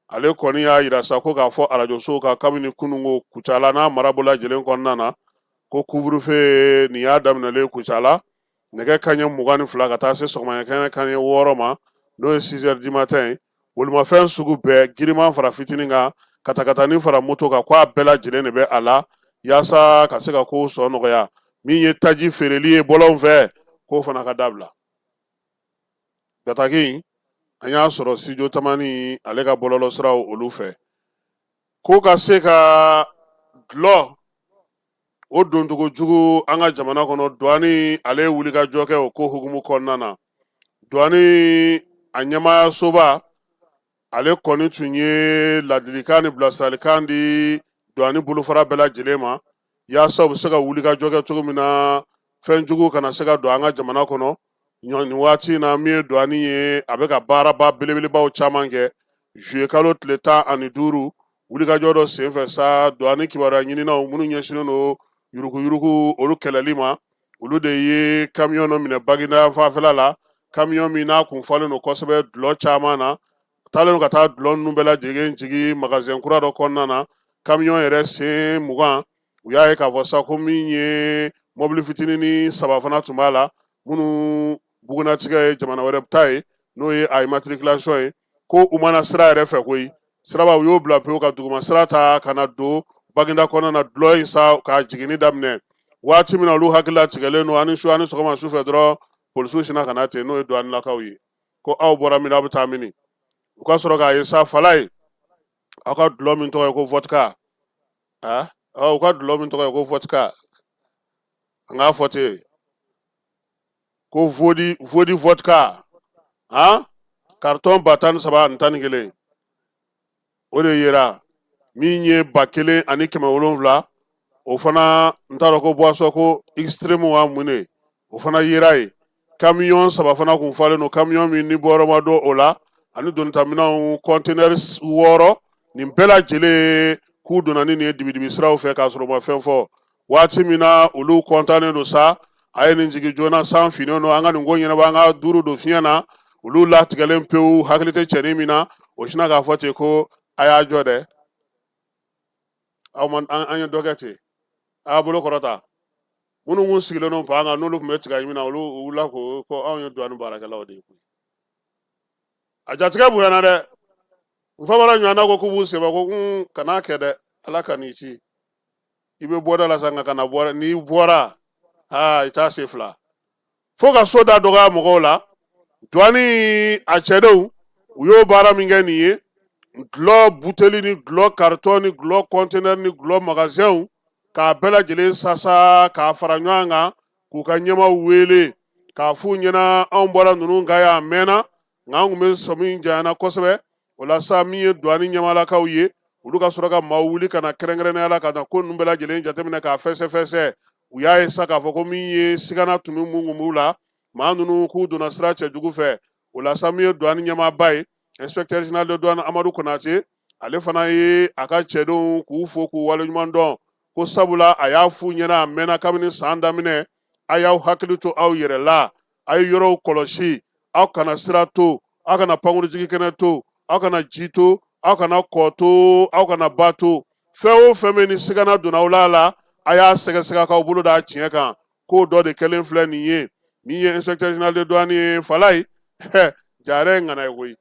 ale kɔni y'a yira sa ko k'a fɔ arajosow kan kabini kununko, Kucala n'a marabolo lajɛlen kɔnɔna na, ko couvre-feu nin y'a daminɛlen Kucala nɛgɛ kanɲɛ 22 ka taa se sɔgɔma kanɲɛ 6 ma, n'o ye 6 heures du matin ye. Bolimafɛn sugu bɛɛ, giriman fara fitinin kan, katakatanin fara moto kan, ko a bɛɛ lajɛlen de bɛ a la yaasa ka se ka kow sɔn nɔgɔya. Min ye taji feereli ye bɔlɔn fɛ, k'o fana ka dabila. Gataki an y'a sɔrɔ Studio Tamani ale ka bɔlɔlɔsiraw olu fɛ, ko ka se ka dulɔ o doncogo jugu an ka jamana kɔnɔ. Duwani ale ye wulikajɔ kɛ o ko hukumu kɔnɔna na. Duwani a ɲɛmaayasoba ale kɔni tun ye ladilikan ni bilasiralikan di duwani bolofara bɛɛ lajɛlen ma yaasa u bɛ se ka wulikajɔ kɛ cogo min na, fɛn jugu kana se ka don an ka jamana kɔnɔ. Nin waati in na, min ye duwani ye, a bɛ ka baaraba belebelebaw caman kɛ. Zuye kalo tile 15, wulikajɔ dɔ senfɛ sa, duwani kibaruya ɲininaw minnu ɲɛsinnen don yuruguyurugu olu kɛlɛli ma, olu de ye kamiyɔn dɔ minɛ Baginda fanfɛla la, kamiyɔn min n'a kun falen don kosɛbɛ dulɔ caman na, taalen don ka taa dulɔ ninnu bɛɛ lajɛlen jigin magazɛn kura dɔ kɔnɔna na. Kamiyɔn yɛrɛ sen 20, u y'a ye k'a fɔ sa ko min ye mɔbili fitinin ni saba fana tun b'a la, minnu bugunnatigɛ ye jamana wɛrɛ ta ye, n'o ye a immatriculation ye, ko u mana sira yɛrɛ fɛ koyi, siraba u y'o bila pewu ka duguma sira ta ka na don Baginda kɔnɔna na, dulɔ in sa k'a jiginni daminɛ. Waati min na olu hakili latigɛlen don, ani su ani sɔgɔma, su fɛ dɔrɔn polisiw sinna ka na ten, n'o ye duwanilakaw ye, ko aw bɔra min, aw bɛ taa mini? U ka sɔrɔ k'a ye sa, fala ye aw ka dulɔ min tɔgɔ ye ko vodka, u ka dulɔ min tɔgɔ ye ko vodka, an k'a fɔ ten ko vodi vodi vodka, carton 13 011, o de yera. Min ye 1700, o fana n t'a dɔn ko boisson ko extrême wa mun de, o fana yera yen. Kamiyɔn saba fana kun falen don, kamiyɔn min ni bɔyɔrɔ ma dɔn o la, ani donitaminɛnw kɔntenɛri 6. Nin bɛɛ lajɛlen k'u donna ni nin ye dibidibi siraw fɛ k'a sɔrɔ u ma fɛn fɔ. Waati min na olu kɔntannen don sa, a ye nin jigin joona, san finnen don, an ka nin ko ɲɛnabɔ, an ka duuru don fiɲɛ na. Olu latigɛlen pewu, hakili tɛ cɛnin min na, o sinna k'a fɔ ten ko a y'a jɔ dɛ, aw ma an ye dɔ kɛ ten, a y'a bolo kɔrɔta. Minnu kun sigilen don pan kan, n'olu tun bɛ tiga ɲimi na, olu wulila ko anw ye duwani baarakɛlaw de ye koyi. A jatigɛ bonyana dɛ. N fa bara ɲɔgɔnna ko k'u b'u seba ko kun kan'a kɛ dɛ, Ala ka n'i ci, i bɛ bɔda la sa, nka kana bɔ, n'i bɔra aa i t'a se fila fo ka so da dɔgɔya mɔgɔw la. Duwani a cɛdenw, u y'o baara min kɛ nin ye, dulɔ buteli ni dulɔ karitɔn ni dulɔ kɔntenɛri ni dulɔ magazɛnw, k'a bɛɛ lajɛlen sasa k'a fara ɲɔgɔn kan, k'u ka ɲɛmaaw wele. K'a f'u ɲɛna, anw bɔra ninnu kan yan a mɛnna, nka an tun bɛ sɔmi janyana kosɛbɛ. O la sa, min ye duwani ɲɛmaalakaw ye, olu ka sɔrɔ ka maaw wuli ka na kɛrɛnkɛrɛnnenya la ka na ko ninnu bɛɛ lajɛlen jateminɛ k'a fɛsɛfɛsɛ. U y'a ye sa k'a fɔ ko min ye sigana tun bɛ mun kun b'u la, maa ninnu k'u donna sira cɛjugu fɛ. O la sa, min ye duwani ɲɛmaaba ye, inspecteur général de douane Amadu Konate, ale fana ye a ka cɛdenw k'u fo k'u waleɲuman dɔn, ko sabula a y'a f'u ɲɛna a mɛnna, kabini san daminɛ, a y'aw hakili to aw yɛrɛ la, a ye yɔrɔw kɔlɔsi, aw kana sira to, aw kana pankurujigi kɛnɛ to, aw kana ji to, aw kana kɔ to, aw kana ba to. Fɛn o fɛn bɛ ni sigana donna aw la la, a y'a sɛgɛsɛgɛ k'aw bolo d'a tiɲɛ kan. K'o dɔ de kɛlen filɛ nin ye. Min ye inspecteur général de douane ye, Falayi jare ye ŋana ye koyi,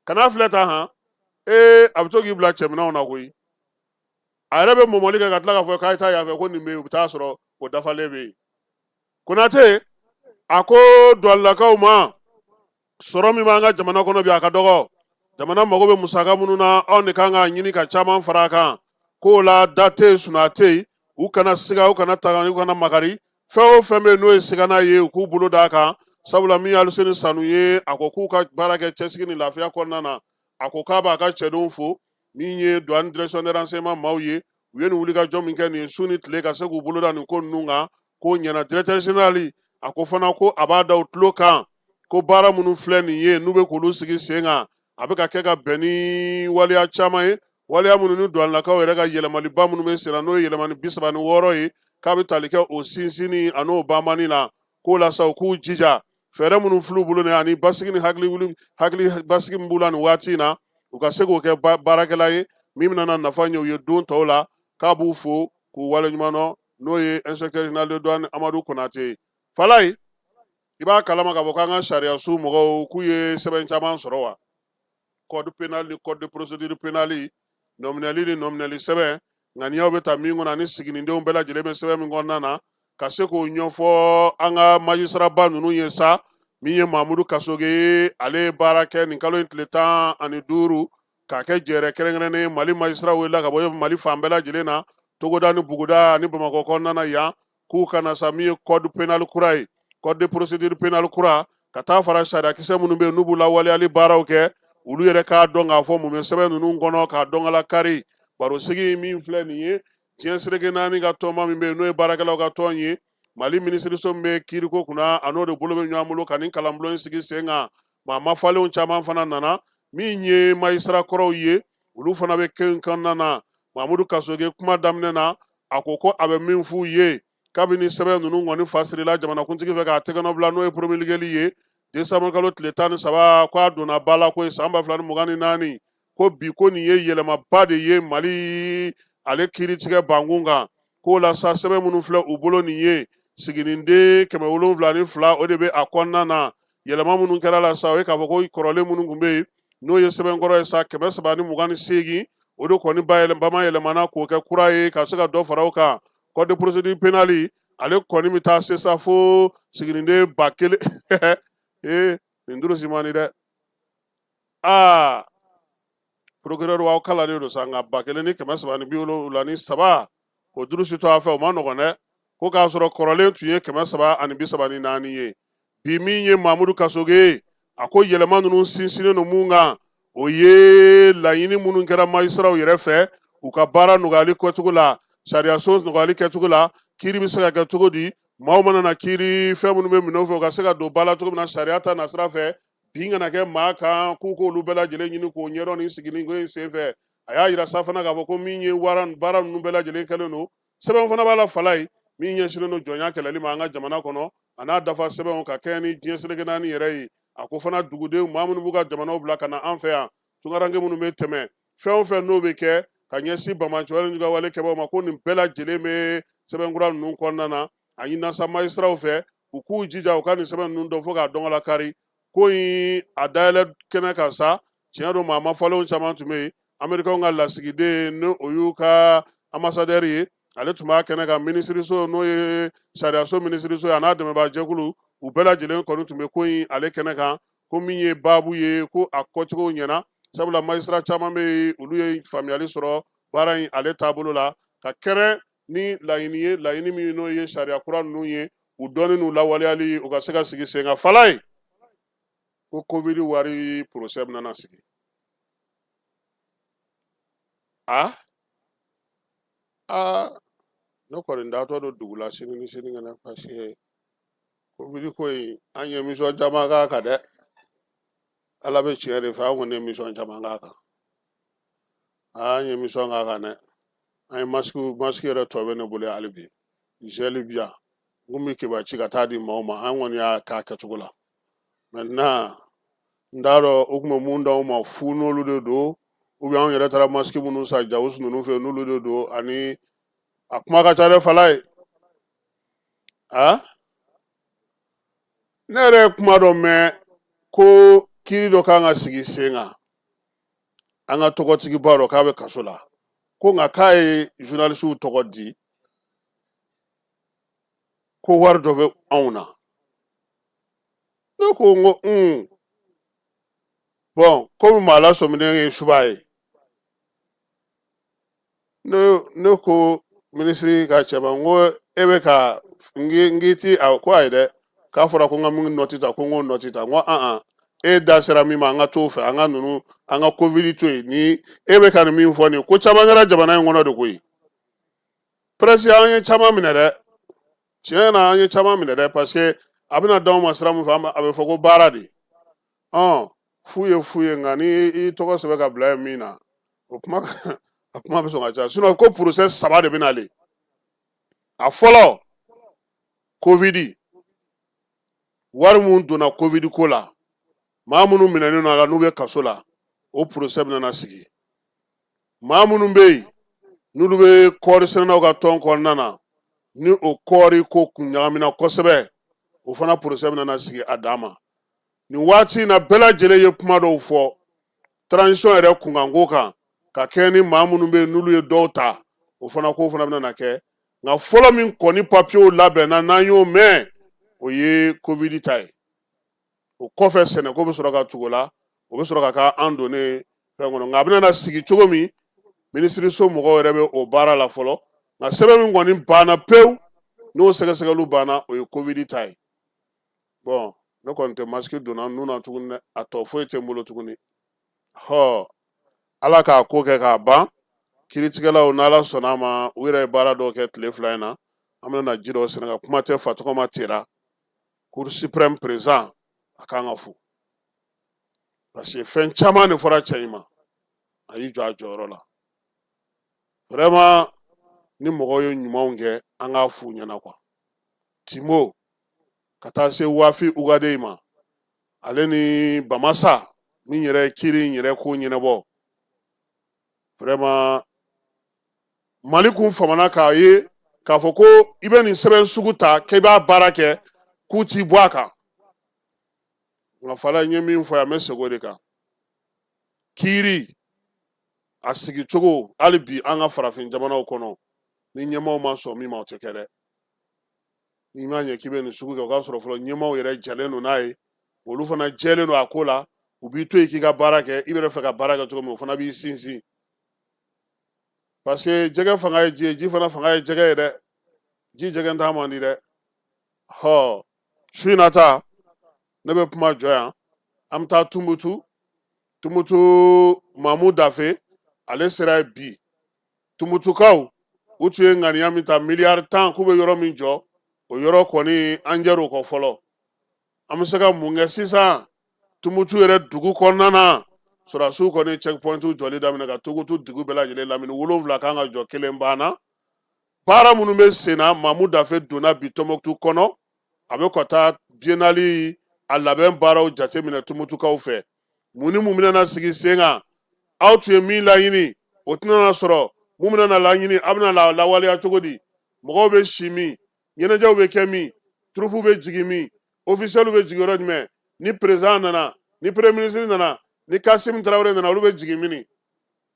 kana filɛ ta han. Ee, a bɛ to k'i bila cɛminɛnw na koyi. A yɛrɛ bɛ mɔmɔli kɛ ka tila k'a fɔ k'a ye taa yan fɛ, ko nin bɛ yen, u bɛ taa sɔrɔ o dafalen bɛ yen. Konate a ko duwanilakaw ma, sɔrɔ min b'an ka jamana kɔnɔ bi, a ka dɔgɔ. Jamana mago bɛ musaka minnu na, anw de kan k'a ɲini ka caman fara a kan. K'o la, da tɛ yen, sunaa tɛ yen. U kana siga, u kana taga, u kana makari. Fɛn o fɛn bɛ yen n'o ye sigana ye, u k'u bolo d'a kan, sabula min ye Aluseni Sanu ye, a ko k'u ka baara kɛ cɛsigi ni lafiya kɔnɔna na. A ko k'a b'a ka cɛdenw fo. Min ye douane direction de renseignement maaw ye, u ye nin wulikajɔ min kɛ nin ye su ni tile ka se k'u bolo da nin ko ninnu kan, k'o ɲɛna. Directeur général a ko fana ko a b'a da u tulo kan ko baara minnu filɛ nin ye, n'u bɛ k'olu sigi sen kan, a bɛ ka kɛ ka bɛn ni waleya caman ye, waleya minnu ni duwanilakaw yɛrɛ ka yɛlɛmaliba minnu bɛ sen na, n'o ye yɛlɛmani 36 ye, k'a bɛ tali kɛ o sinsinni an'o banbanni la. K'o la sa, u k'u jija, fɛɛrɛ minnu fil'u bolo nin ani basigi ni hakili wuli hakili basigi min b'u la nin waati in na, u ka se k'o kɛ baarakɛla ye min bɛna na nafa ɲɛ u ye don tɔw la. K'a b'u fo k'u waleɲuman dɔn. N'o ye inspecteur général de douane Amadu Konate ye. Falayi, i b'a kalama k'a fɔ k'an ka sariya sun mɔgɔw k'u ye sɛbɛn caman sɔrɔ wa? Code pénal ni code de procédure pénale, nɔminɛli ni nɔminɛli sɛbɛn, ŋaniyaw bɛ ta min kɔnɔ ani siginidenw bɛɛ lajɛlen bɛ sɛbɛn min kɔnɔna na, ka se k'o ɲɛfɔ an ka majisiraba ninnu ye sa. Min ye Mamudu Kasoge ye, ale ye baara kɛ nin kalo in tile 15 k'a kɛ jɛrɛ kɛrɛnkɛrɛnnen. Mali majisira welela ka bɔ Mali fan bɛɛ lajɛlen na, togoda ni buguda ani Bamakɔ kɔnɔna na yan, k'u ka na sa. Min ye code pénal kura ye, code de procédure pénale kura, ka taa fara sariyakisɛ minnu bɛ yen n'u b'u lawaleyali baaraw kɛ, olu yɛrɛ k'a dɔn k'a fɔ mun bɛ sɛbɛn ninnu kɔnɔ, k'a dɔn ka lakari. Barosigi min filɛ nin ye, diɲɛ seleke naani ka tɔnba min bɛ yen, n'o ye baarakɛlaw ka tɔn ye, Mali minisiriso min bɛ kiiriko kunna, a n'o de bolo bɛ ɲɔgɔn bolo ka nin kalanbulon in sigi sen kan. Maa mafalenw caman fana nana. Min ye majisira kɔrɔw ye, olu fana bɛ kɛ kɔnɔna na. Mamudu Kasoge, kuma daminɛ na, a ko ko a bɛ min f'u ye, kabini sɛbɛn ninnu kɔni fasirila jamanakuntigi fɛ k'a tɛgɛnɔ bila, n'o ye promulgueli ye décembre kalo tile 13, ko a donna ba la ko ye san 2024, ko bi ko nin ye yɛlɛmaba de ye Mali ale kiiritigɛ bankun kan. K'o la sa, sɛbɛn minnu filɛ u bolo nin ye, siginiden 702, o de bɛ a kɔnɔna na. Yɛlɛma minnu kɛra la sa, o ye k'a fɔ ko kɔrɔlen minnu tun bɛ yen, n'o ye sɛbɛn kɔrɔ ye sa, 328, o de kɔni bayɛlɛma yɛlɛmana k'o kɛ kura ye, ka se ka dɔ fara o kan. Code de procédure pénale, ale kɔni bɛ taa se sa fo siginiden 1000. Ee, nin durusi man di dɛ. Aa, procureur aw kalannen don sa, nka 1373, o durusi to a fɛ, o ma nɔgɔn dɛ. Ko k'a sɔrɔ kɔrɔlen tun ye 334 ye. Bi, min ye Mamudu Kasoge ye, a ko yɛlɛma ninnu sinsinnen don mun kan, o ye laɲini minnu kɛra majisiraw yɛrɛ fɛ u ka baara nɔgɔyali kɛcogo la, sariyaso nɔgɔyali kɛcogo la, kiiri bɛ se ka kɛ cogo di, maaw mana na kiiri, fɛn minnu bɛ minɛ u fɛ, u ka se ka don ba la cogo min na sariya ta nasira fɛ, bin kana kɛ maa kan, k'u k'olu bɛɛ lajɛlen ɲini k'o ɲɛdɔn nin sigini ko in senfɛ. A y'a yira sa fana k'a fɔ ko min ye baara ninnu bɛɛ lajɛlen kɛlen don, sɛbɛn fana b'a la Falayi, min ɲɛsinnen don jɔnya kɛlɛli ma an ka jamana kɔnɔ, a n'a dafa sɛbɛnw ka kɛɲɛ ni diɲɛ seleke naani yɛrɛ ye. A ko fana dugudenw, maa minnu b'u ka jamanaw bila ka na an fɛ yan, tunkaranke minnu bɛ tɛmɛ, fɛn o fɛn n'o bɛ kɛ ka ɲɛsin banbaanci wale juguya wale kɛbaaw ma, ko nin bɛɛ lajɛlen bɛ sɛbɛnkura ninnu kɔnɔna na. A ɲinina sa majisiraw fɛ, u k'u jija u ka nin sɛbɛn ninnu dɔn fo k'a dɔn ka lakari. Ko in a dayɛlɛ kɛnɛ kan sa, tiɲɛ don, maa mafalenw caman tun bɛ yen. Amerikɛnw ka lasigiden, ni o y'u ka ambassadeur ye, ale tun b'a kɛnɛ kan. Minisiriso, n'o ye sariyaso minisiriso ye, a n'a dɛmɛbaajɛkulu, u bɛɛ lajɛlen kɔni tun bɛ ko in ale kɛnɛ kan. Ko min ye baabu ye, ko a kɔcogo ɲɛna, sabula majisira caman bɛ yen, olu ye faamuyali sɔrɔ baara in ale taabolo la, ka kɛrɛn ni laɲini ye, laɲini min n'o ye sariya kura ninnu ye. u dɔnni n'u lawaleyali u ka se ka sigi sen kan. Falaye ko covid wari procès bɛna na sigi. A aa, ne kɔni taatɔ don dugu la sini ni sinikɛnɛ, parce que covid ko in, an ye émission caman k'a kan dɛ. Ala bɛ tiɲɛ de fɛ, an kɔni ye émission caman k'a kan. An ye émission k'a kan dɛ. An ye masque yɛrɛ tɔ bɛ ne bolo hali bi, gel bi yan, n kun bɛ keba ci ka taa di maaw ma. An kɔni y'a k'a kɛcogo la. Maintenant, n t'a dɔn u tun bɛ mun d'anw ma fu, n'olu de don, ou bien anw yɛrɛ taara masque minnu san Jawusu ninnu fɛ, n'olu de don. Ani a kuma ka ca dɛ. Falaye, a ne yɛrɛ ye kuma dɔ mɛn ko kiiri dɔ kan ka sigi sen kan, an ka tɔgɔtigiba dɔ k'a bɛ kaso la, ko nka k'a ye journalisiw tɔgɔ di, ko wari dɔ bɛ anw na. Ne ko n ko bon, komi maa lasɔminen ye suba ye, ne ko minisiri ka cɛ ma, n ko e bɛ ka n k'i ti a ko ayi dɛ, k'a fɔra ko n ka min nɔti ta, ko n k'o nɔti ta. N ko an e da sera min ma, an ka t'o fɛ, an ka ninnu, an ka covid to yen. Ni e bɛ ka nin min fɔ nin, ko caman kɛra jamana in kɔnɔ de koyi. Presse, an ye caman minɛ dɛ. Tiɲɛ na, an ye caman minɛ dɛ, parce que a bɛna d'anw ma sira min fɛ, a bɛ fɔ ko baara de fu ye fu ye. Nka ni i tɔgɔ sɛbɛn ka bila yen min na, o kuma, a kuma bɛ sɔn ka ca. Sinon ko procès saba de bɛ nalen. A fɔlɔ, covid wari mun donna covid ko la, maa minnu minɛnen don a la, n'u bɛ kaso la, o procès bɛna na sigi. Maa minnu bɛ yen, n'olu bɛ kɔɔri sɛnɛnaw ka tɔn kɔnɔna na, ni o kɔɔri ko kun ɲagamina kosɛbɛ, o fana procès bɛna na sigi a dan ma. Nin waati in na, bɛɛ lajɛlen ye kuma dɔw fɔ transition yɛrɛ kunkanko kan, ka kɛ ni maa minnu bɛ yen, n'olu ye dɔw ta, o fana ko fana bɛna na kɛ. Nka fɔlɔ min kɔni papiyew labɛnna, n'an y'o mɛn, o ye covid ta ye. O kɔfɛ, sɛnɛko bɛ sɔrɔ ka tugu o la, o bɛ sɔrɔ ka kɛ an donnen fɛn kɔnɔ. Nka a bɛna na sigi cogo min, minisiriso mɔgɔw yɛrɛ bɛ o baara la fɔlɔ. Nka sɛbɛn min kɔni banna pewu, n'o sɛgɛsɛgɛliw banna, o ye covid ta ye. Bon, ne kɔni tɛ masque donna nun na tuguni dɛ, a tɔ foyi tɛ n bolo tuguni. Hɔ, Ala k'a ko kɛ k'a ban. Kiiritigɛlaw, n'Ala sɔnna a ma, u yɛrɛ ye baara dɔw kɛ tile 2 in na. An bɛna na ji dɔw sɛnɛ ka kuma tɛ fa tɔgɔ ma tera. Cour suprême président, a kan ka fo, parce que fɛn caman de fɔra cɛ in ma, a y'i jɔ a jɔyɔrɔ la. Vraiment, ni mɔgɔw ye ɲumanw kɛ, an k'a f'u ɲɛna quoi. Timo ka taa se Wafi Ugade ma, ale ni Bamasa min yɛrɛ ye kiiri in yɛrɛ ko ɲɛnabɔ. Vraiment, Mali kun famana k'a ye k'a fɔ ko i bɛ nin sɛbɛn sugu ta k'i b'a baara kɛ, k'u t'i bɔ a kan. Nka Fala, n ye min fɔ yan, n bɛ segin o de kan. Kiiri a sigi cogo hali bi an ka farafin jamanaw kɔnɔ, ni ɲɛmaaw ma sɔn min ma, o tɛ kɛ dɛ. N'i m'a ɲɛ k'i bɛ nin sugu kɛ, o k'a sɔrɔ fɔlɔ ɲɛmaaw yɛrɛ jɛlen don n'a ye, olu fana jɛlen don a ko la, u b'i to yen k'i ka baara kɛ. I yɛrɛ fɛ ka baara kɛ cogo min, o fana b'i sinsin, parce que jɛgɛ fanga ye ji ye, ji fana fanga ye jɛgɛ ye dɛ. Ji jɛgɛ ta man di dɛ. Hɔ, su in na ta, ne bɛ kuma jɔ yan. An bɛ taa Tumutu. Tumutu, Mamu Dafe, ale sera yen bi. Tumutukaw, u tun ye ŋaniya min ta, miliyari 10, k'u bɛ yɔrɔ min jɔ, o yɔrɔ kɔni, an jɛr'o kɔ fɔlɔ. An bɛ se ka mun kɛ sisan Tumutu yɛrɛ dugu kɔnɔna na? Sɔrɔdasiw kɔni checkpoint jɔli daminɛ ka Tumutu dugu bɛɛ lajɛlen lamini. 7 kan ka jɔ, kelen banna. Baara minnu bɛ sen na, Mamu Dafe donna bi Tɔnbɔkutu kɔnɔ, a bɛ ka taa biennale a labɛn baaraw jateminɛ Tumutukaw fɛ. Mun ni mun bɛna na sigi sen kan? Aw tun ye min laɲini, o tɛna na sɔrɔ. Mun bɛna na laɲini, a bɛna la lawaleya cogo di? Mɔgɔw bɛ si min, ɲɛnajɛw bɛ kɛ min, troupe bɛ jigin min, officiel bɛ jigin yɔrɔ jumɛn? Ni président nana, ni premier ministre nana, ni Kasim Tarawele nana, olu bɛ jigin min?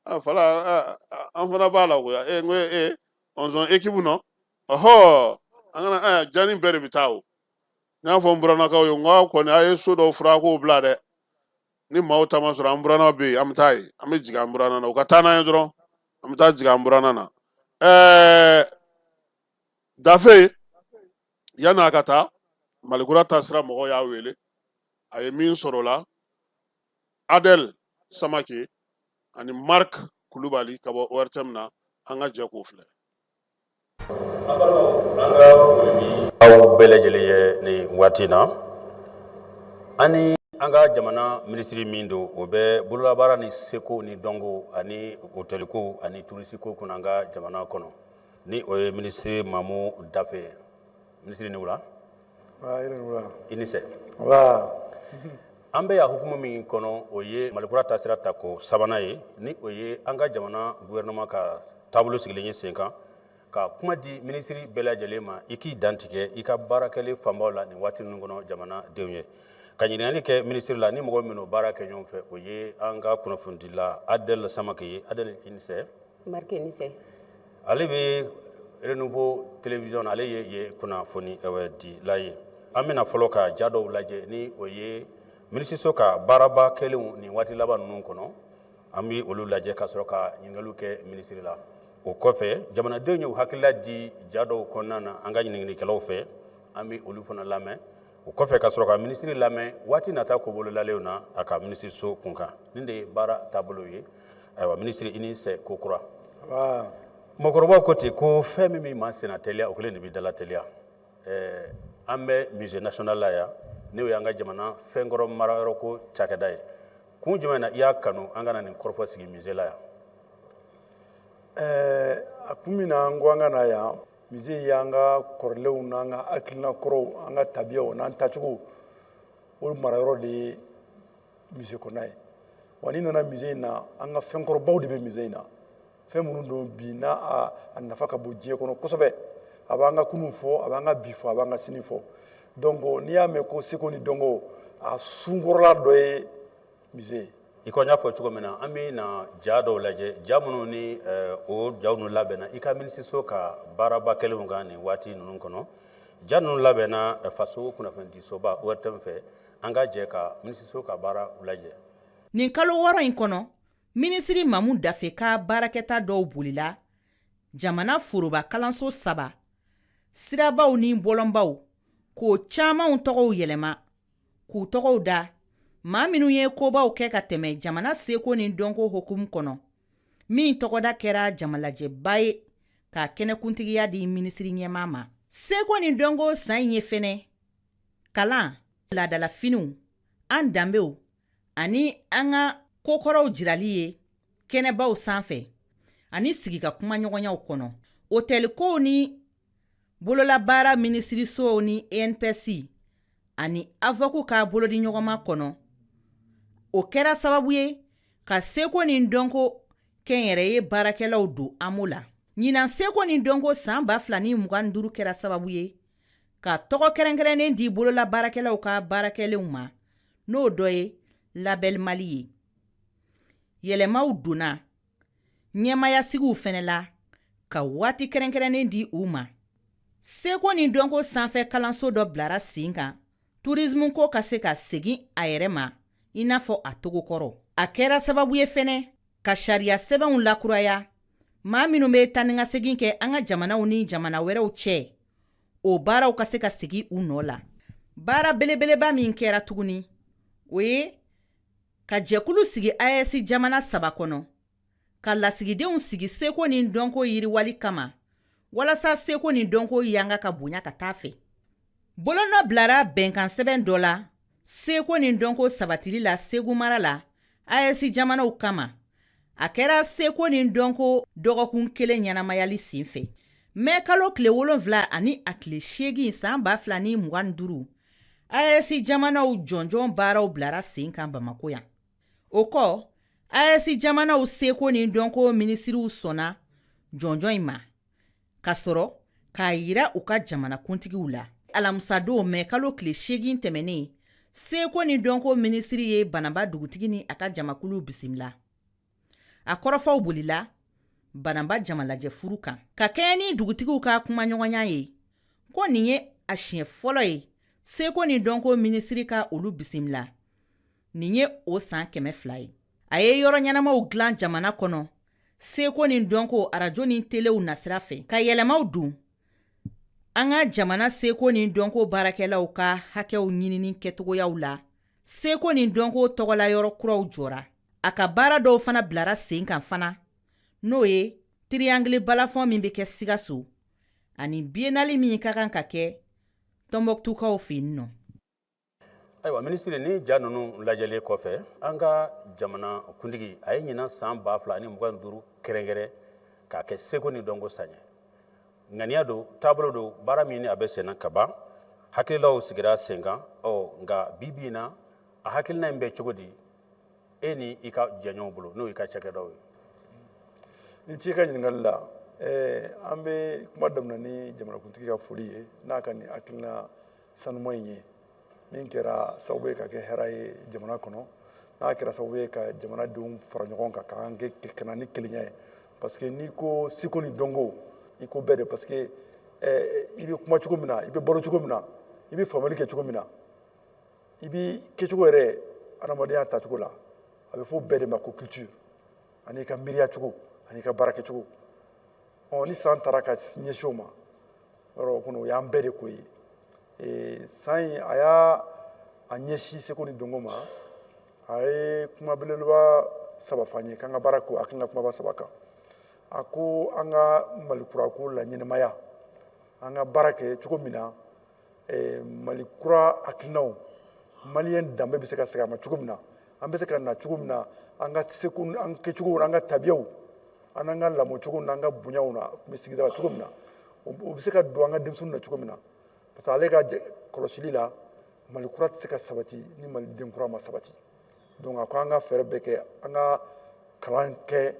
Ah, Fala, an fana b'a la koyi. E n ko e ɔnzɔn équipe nɔ, ɔhɔ, an kana jani bɛɛ de bɛ taa o. N y'a fɔ n burannakaw ye, n ko aw kɔni, a ye so dɔw fura k'o bila dɛ. Ni maaw ta ma sɔrɔ, an burannaw bɛ yen, an bɛ taa yen, an bɛ jigin an buranna na. U ka taa n'an ye dɔrɔn, an bɛ taa jigin an buranna na. Dafe Yanni a ka taa, Malikura Taasira mɔgɔw y'a wele. A ye min sɔrɔ o la, Adel Samake ani Marc Kulubali ka bɔ ORTM na, an ka jɛ k'o filɛ. An balimaw, an ka foli bi aw bɛɛ lajɛlen ye nin waati in na. An ni an ka jamana minisiri min don, o bɛ bololabaara ni seko ni dɔnko ani hôteliko ani turisiko kunna an ka jamana kɔnɔ, ni o ye minisiri Mamu Dafe ye. Minisiri, ni wula. I ni sɛ. An bɛ yan hukumu min kɔnɔ, o ye Malikura Taasira tako sabanan ye, ni o ye an ka jamana gouvernement ka taabolo sigilen ye sen kan, ka kuma di minisiri bɛɛ lajɛlen ma, i k'i dantigɛ i ka baarakɛlen fanbaw la nin waati ninnu kɔnɔ jamanadenw ye. Ka ɲininkali kɛ minisiri la ni mɔgɔ minnu baara kɛ ɲɔgɔn fɛ, o ye an ka kunnafonidila Adel Samake ye. Adel, i ni sɛ. Marc, i ni sɛ. Ale bɛ Renouveau télévision na, ale ye yen kunnafoni dila ye. An bɛna fɔlɔ ka ja dɔw lajɛ, ni o ye minisiriso ka baaraba kɛlenw nin waati laban ninnu kɔnɔ. An bɛ olu lajɛ ka sɔrɔ ka ɲininkaliw kɛ minisiri la. O kɔfɛ, jamanadenw y'u hakilila di ja dɔw kɔnɔna na an ka ɲininkalikɛlaw fɛ, an bɛ olu fana lamɛn. O kɔfɛ, ka sɔrɔ ka minisiri lamɛn waati nata ko bololalenw na a ka minisiriso kunkan. Nin de ye baara taabolo ye. Ayiwa minisiri, i ni sɛ ko kura. Mɔgɔkɔrɔbaw ko ten ko fɛn min bɛ maa senna teliya, o kelen de bɛ dala teliya. Ɛɛ, an bɛ musée national la yan, n'o y'an ka jamana fɛnkɔrɔ marayɔrɔ ko cakɛda ye. Kun jumɛn na i y'a kanu an ka na nin kɔrɔfɔ sigi musée la yan? Ɛɛ, a kun min na n ko an ka na yan, musée y'an ka kɔrɔlenw n'an ka hakilina kɔrɔw, an ka tabiyaw n'an taacogo, o marayɔrɔ de ye musée kɔnɔna ye. Wa n'i nana musée in na, an ka fɛnkɔrɔbaw de bɛ musée in na, fɛn minnu don bi n'a a nafa ka bon diɲɛ kɔnɔ kosɛbɛ. A b'an ka kunun fɔ, a b'an ka bi fɔ, a b'an ka sini fɔ. Donc n'i y'a mɛn ko seko ni dɔnko, a sunkɔrɔla dɔ ye musée ye. I ko n y'a fɔ cogo min na, an bɛ na ja dɔw lajɛ, ja minnu ni o jaw ninnu labɛnna i ka minisiriso ka baaraba kɛlenw kan nin waati ninnu kɔnɔ. Ja ninnu labɛnna faso kunnafonidisoba ORTM fɛ. An ka jɛ ka minisiriso ka baara lajɛ. Nin kalo 6 in kɔnɔ, minisiri Mamu Dafe ka baarakɛta dɔw bolila jamana foroba kalanso saba, sirabaw ni bɔlɔnbaw, k'o camanw tɔgɔw yɛlɛma, k'u tɔgɔw da maa minnu ye kobaw kɛ ka tɛmɛ jamana seko ni dɔnko hukumu kɔnɔ, min tɔgɔda kɛra jamalajɛba ye ka kɛnɛkuntigiya di minisiri ɲɛmaa ma. Seko ni dɔnko san in ye fɛnɛ kalan, laadalafiniw, an danbew ani an ka kokɔrɔw jirali ye kɛnɛbaw sanfɛ ani sigi ka kumaɲɔgɔnyaw kɔnɔ. Otɛlikow ni bololabaara minisirisow ni INPS ani AVOC ka bolodiɲɔgɔnma kɔnɔ, o kɛra sababu ye ka seko ni dɔnko kɛnyɛrɛye baarakɛlaw don amo la. Ɲinan seko ni dɔnko san 2025 kɛra sababu ye ka tɔgɔ kɛrɛnkɛrɛnnen di bololabaarakɛlaw ka baarakɛlenw ma, n'o dɔ ye Label Mali ye. Yɛlɛmaw donna ɲɛmaayasigiw fɛnɛ la ka waati kɛrɛnkɛrɛnnen di u ma. Seko ni dɔnko sanfɛ kalanso dɔ bilara sen kan tourisme ko ka se ka segin a yɛrɛ ma i n'a fɔ a togo kɔrɔ. A kɛra sababu ye fɛnɛ ka sariya sɛbɛnw lakuraya, maa minnu bɛ taa ni ka segin kɛ an ka jamanaw ni jamana wɛrɛw cɛ, o baaraw ka se ka segin u nɔ la. Baara belebeleba min kɛra tuguni, o ye ka jɛkulu sigi AES jamana saba kɔnɔ, ka lasigidenw sigi seko ni dɔnko yiriwali kama, walasa seko ni dɔnko yanga ka bonya ka taa fɛ. Bolonɔ bilara bɛnkan sɛbɛn dɔ la seko ni dɔnko sabatili la Segu mara la AES jamanaw kama. A kɛra seko ni dɔnko dɔgɔkun kelen ɲɛnamayali senfɛ mɛ kalo tile 7 ani a tile 8 san 2025. AES jamanaw jɔnjɔn baaraw bilara sen kan Bamakɔ yan. O kɔ, AES jamanaw seko ni dɔnko minisiriw sɔnna jɔnjɔn in ma, ka sɔrɔ k'a yira u ka jamanakuntigiw la. Alamisadon mɛ kalo tile 8 tɛmɛnen, seko ni dɔnko minisiri ye Bananba dugutigi ni a ka jamakulu bisimila. A kɔrɔfɔw bolila Bananba jamalajɛ furu kan, ka kɛɲɛ ni dugutigiw ka kumaɲɔgɔnya ye, ko nin ye a siɲɛ fɔlɔ ye seko ni dɔnko minisiri ka olu bisimila. Nin ye o san 200 ye. A ye yɔrɔ ɲɛnamaw dilan jamana kɔnɔ seko ni dɔnko arajo ni telew nasira fɛ, ka yɛlɛmaw don An ka jamana seko ni dɔnko baarakɛlaw ka hakɛw ɲinini kɛcogoyaw la, seko ni dɔnko tɔgɔla yɔrɔ kuraw jɔra. A ka baara dɔw fana bilara sen kan fana, n'o ye triangle balafon min bɛ kɛ Sikaso ani biennale min ka kan ka kɛ Tɔnbɔkutukaw fɛ yen nɔ. Ayiwa minisiri, ni ja ninnu lajɛlen kɔfɛ, an ka jamana kuntigi a ye ɲinan san 2025 kɛrɛnkɛrɛn k'a kɛ seko ni dɔnko san ye. Ŋaniya don, taabolo don, baara min ni a bɛ senna ka ban, hakililaw sigira sen kan. Ɔ nka bi bi in na, a hakilina in bɛ cogo di e ni i ka jɛɲɔgɔnw bolo, n'o y'i ka cakɛdaw ye? Ni ce i ka ɲininkali la. An bɛ kuma daminɛ ni jamanakuntigi ka foli ye n'a ka nin hakilina sanuman in ye, min kɛra sababu ye ka kɛ hɛrɛ ye jamana kɔnɔ, n'a kɛra sababu ye ka jamanadenw fara ɲɔgɔn kan, k'an kɛ ka na ni kelenya ye. Parce que n'i ko seko ni dɔnko, i ko bɛɛ de, parce que i bɛ kuma cogo min na, i bɛ balo cogo min na, i bɛ faamuyali kɛ cogo min na, i bɛ kɛcogo yɛrɛ adamadenya tacogo la, a bɛ fɔ bɛɛ de ma ko culture, ani i ka miiriya cogo ani i ka baara kɛcogo. Ɔ ni san taara ka ɲɛsin o ma yɔrɔ o kɔnɔ, o y'an bɛɛ de ko ye. San in, a y'a a ɲɛsin seko ni dɔnko ma. A ye kuma belebeleba saba fɔ an ye k'an ka baara ko hakilina kumaba saba kan. A ko an ka Mali kura ko la ɲɛnɛmaya, an ka baara kɛ cogo min na Mali kura hakilinaw, maliyɛn danbe bɛ se ka segin a ma cogo min na, an bɛ se ka na cogo min na, an ka seko, an kɛcogo, an ka tabiyaw, an n'an ka lamɔcogo n'an ka bonyaw na bɛ sigida la cogo min na, o bɛ se ka don an ka denmisɛnninw na cogo min na. Parce que ale ka kɔlɔsili la, Mali kura tɛ se ka sabati ni maliden kura ma sabati. Donc a ko an ka fɛɛrɛ bɛɛ kɛ an ka kalan kɛ.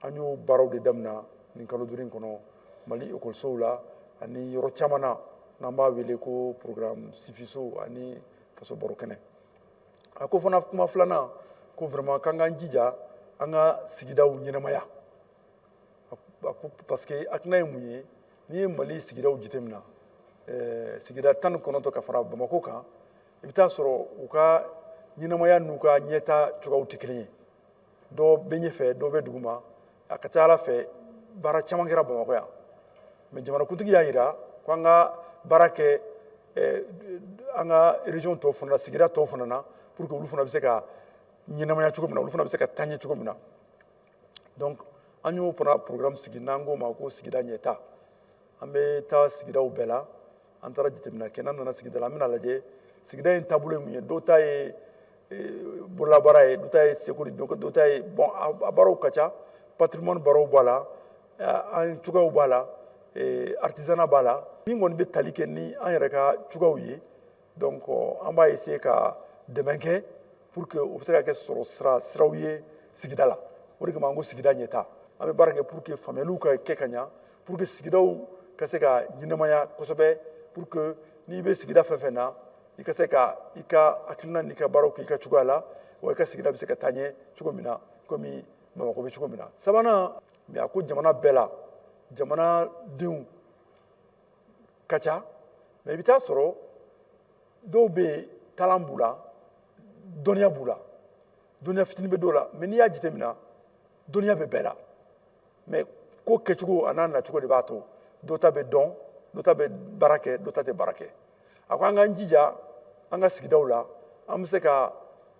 An y'o baaraw de daminɛ nin kalo 5 in kɔnɔ Mali ekɔlisow la ani yɔrɔ caman na, n'an b'a wele ko programme sifinso ani faso baro kɛnɛ. A ko fana, kuma filanan, ko vraiment k'an k'an jija an ka sigidaw ɲɛnamaya. A ko parce que hakilina ye mun ye? N'i ye Mali sigidaw jateminɛ, sigida 19 ka fara Bamako kan, i bɛ taa sɔrɔ u ka ɲɛnamaya n'u ka ɲɛta cogoyaw tɛ kelen ye. Dɔ bɛ ɲɛfɛ, dɔ bɛ duguma. A ka ca ala fɛ, baara caman kɛra Bamakɔ yan, mais jamanakuntigi y'a jira ko an ka baara kɛ an ka région tɔw fana na, sigida tɔw fana na, pour que olu fana bɛ se ka ɲɛnamaya cogo min na, olu fana bɛ se ka taa ɲɛ cogo min na. Donc an y'o fana programme sigi, n'an k'o ma ko sigida ɲɛta. An bɛ taa sigidaw bɛɛ la, an taara jateminɛ kɛ. N'an nana sigida la, an bɛna lajɛ sigida in taabolo ye mun ye. Dɔw ta ye bololabaara ye, dɔw ta ye seko ni dɔnko, dɔw ta ye, bon, a baaraw ka ca. Patrimoine baaraw b'a la, an cogoyaw b'a la, artisanat b'a la, min kɔni bɛ tali kɛ ni an yɛrɛ ka cogoyaw ye. Donc an b'a essayer ka dɛmɛ kɛ pour que o bɛ se ka kɛ sɔrɔ siraw ye sigida la. O de kama an ko sigida ɲɛta. An bɛ baara kɛ pour que faamuyaliw ka kɛ ka ɲa, pour que sigidaw ka se ka ɲɛnamaya kosɛbɛ, pour que n'i bɛ sigida fɛn fɛn na, i ka se ka i ka hakilina n'i ka baaraw kɛ i ka cogoya la, wa i ka sigida bɛ se ka taa ɲɛ cogo min na, komi Bamakɔ bɛ cogo min na. Sabanan, mais a ko jamana bɛɛ la, jamanadenw ka ca, mais i bɛ taa sɔrɔ dɔw bɛ yen, talent b'u la, dɔnniya b'u la, dɔnniya fitinin bɛ dɔw la. Mais n'i y'a jateminɛ, dɔnniya bɛ bɛɛ la, mais ko kɛcogo a n'a nacogo de b'a to dɔ ta bɛ dɔn, dɔ ta bɛ baara kɛ, dɔ ta tɛ baara kɛ. A ko an k'an jija an ka sigidaw la, an bɛ se ka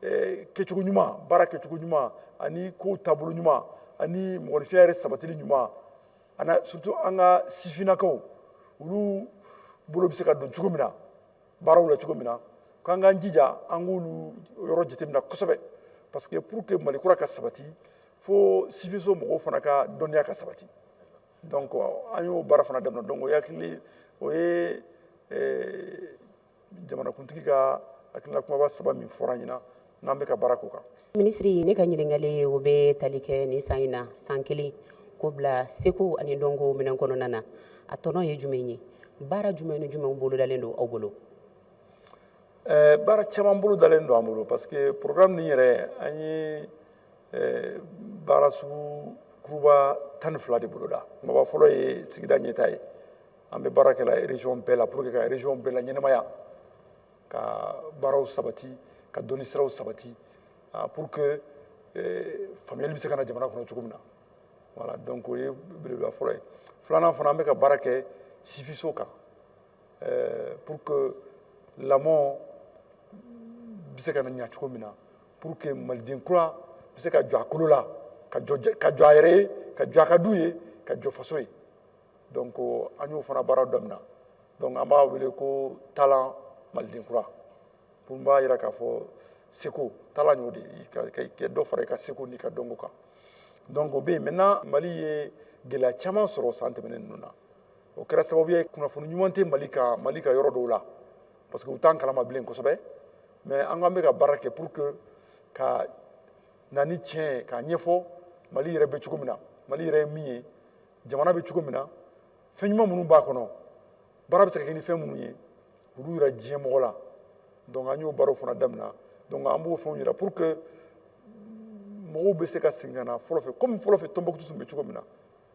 kɛcogo ɲuman, baara kɛcogo ɲuman, ani kow taabolo ɲuman, ani mɔgɔninfinya yɛrɛ sabatili ɲuman, ani surtout an ka sifinnakaw, olu bolo bɛ se ka don cogo min na baaraw la cogo min na, k'an k'an jija an k'olu yɔrɔ jateminɛ kosɛbɛ. Parce que pour que Mali kura ka sabati, fo sifinso mɔgɔw fana ka dɔnniya ka sabati. Donc an y'o baara fana daminɛ. Donc o ye hakili, o ye jamanakuntigi ka hakilina kumaba saba min fɔra an ɲɛna, n'an bɛ ka baara k'o kan. Minisiri, ne ka ɲininkali, o bɛ tali kɛ nin san in na, san kelen ko bila seko ani dɔnko minɛn kɔnɔna na, a tɔnɔ ye jumɛn ye? Baara jumɛn ni jumɛn bolodalen don aw bolo? Baara caman bolo dalen don an bolo, parce que programme nin yɛrɛ, an ye baara sugu kuruba 12 de boloda. Kumaba fɔlɔ ye sigida ɲɛta ye. An bɛ baara kɛ la région bɛɛ la pour que ka région bɛɛ la ɲɛnamaya, ka baaraw sabati, ka dɔnni siraw sabati, pour que faamuyali bɛ se ka na jamana kɔnɔ cogo min na. Voilà, donc o ye belebeleba fɔlɔ ye. Filanan fana, an bɛ ka baara kɛ sifinso kan. pour que lamɔ bɛ se ka na ɲa cogo min na, pour que maliden kura bɛ se ka jɔ a kolo la, ka jɔ a yɛrɛ ye, ka jɔ a ka du ye, ka jɔ faso ye. Donc an y'o fana baara daminɛ. Donc an b'a wele ko talan maliden kura, pour n b'a yira k'a fɔ seko talan y'o de ye, ka dɔ fara i ka seko n'i ka dɔnko kan. Donc o bɛ yen. Maintenant, Mali ye gɛlɛya caman sɔrɔ san tɛmɛnen ninnu na. O kɛra sababu ye kunnafoni ɲuman tɛ Mali kan, Mali ka yɔrɔ dɔw la, parce que u t'an kalama bilen kosɛbɛ. Mais an k'an bɛ ka baara kɛ pour que ka na ni tiɲɛ ye, k'a ɲɛfɔ Mali yɛrɛ bɛ cogo min na, Mali yɛrɛ ye min ye, jamana bɛ cogo min na, fɛn ɲuman minnu b'a kɔnɔ, baara bɛ se ka kɛ ni fɛn minnu ye, olu yira diɲɛ mɔgɔ la. Donc an y'o baaraw fana daminɛ. Donc an b'o fɛnw yira pour que mɔgɔw bɛ se ka segin ka na fɔlɔ fɛ, komi fɔlɔ fɛ Tɔnbɔkutu tun bɛ cogo min na,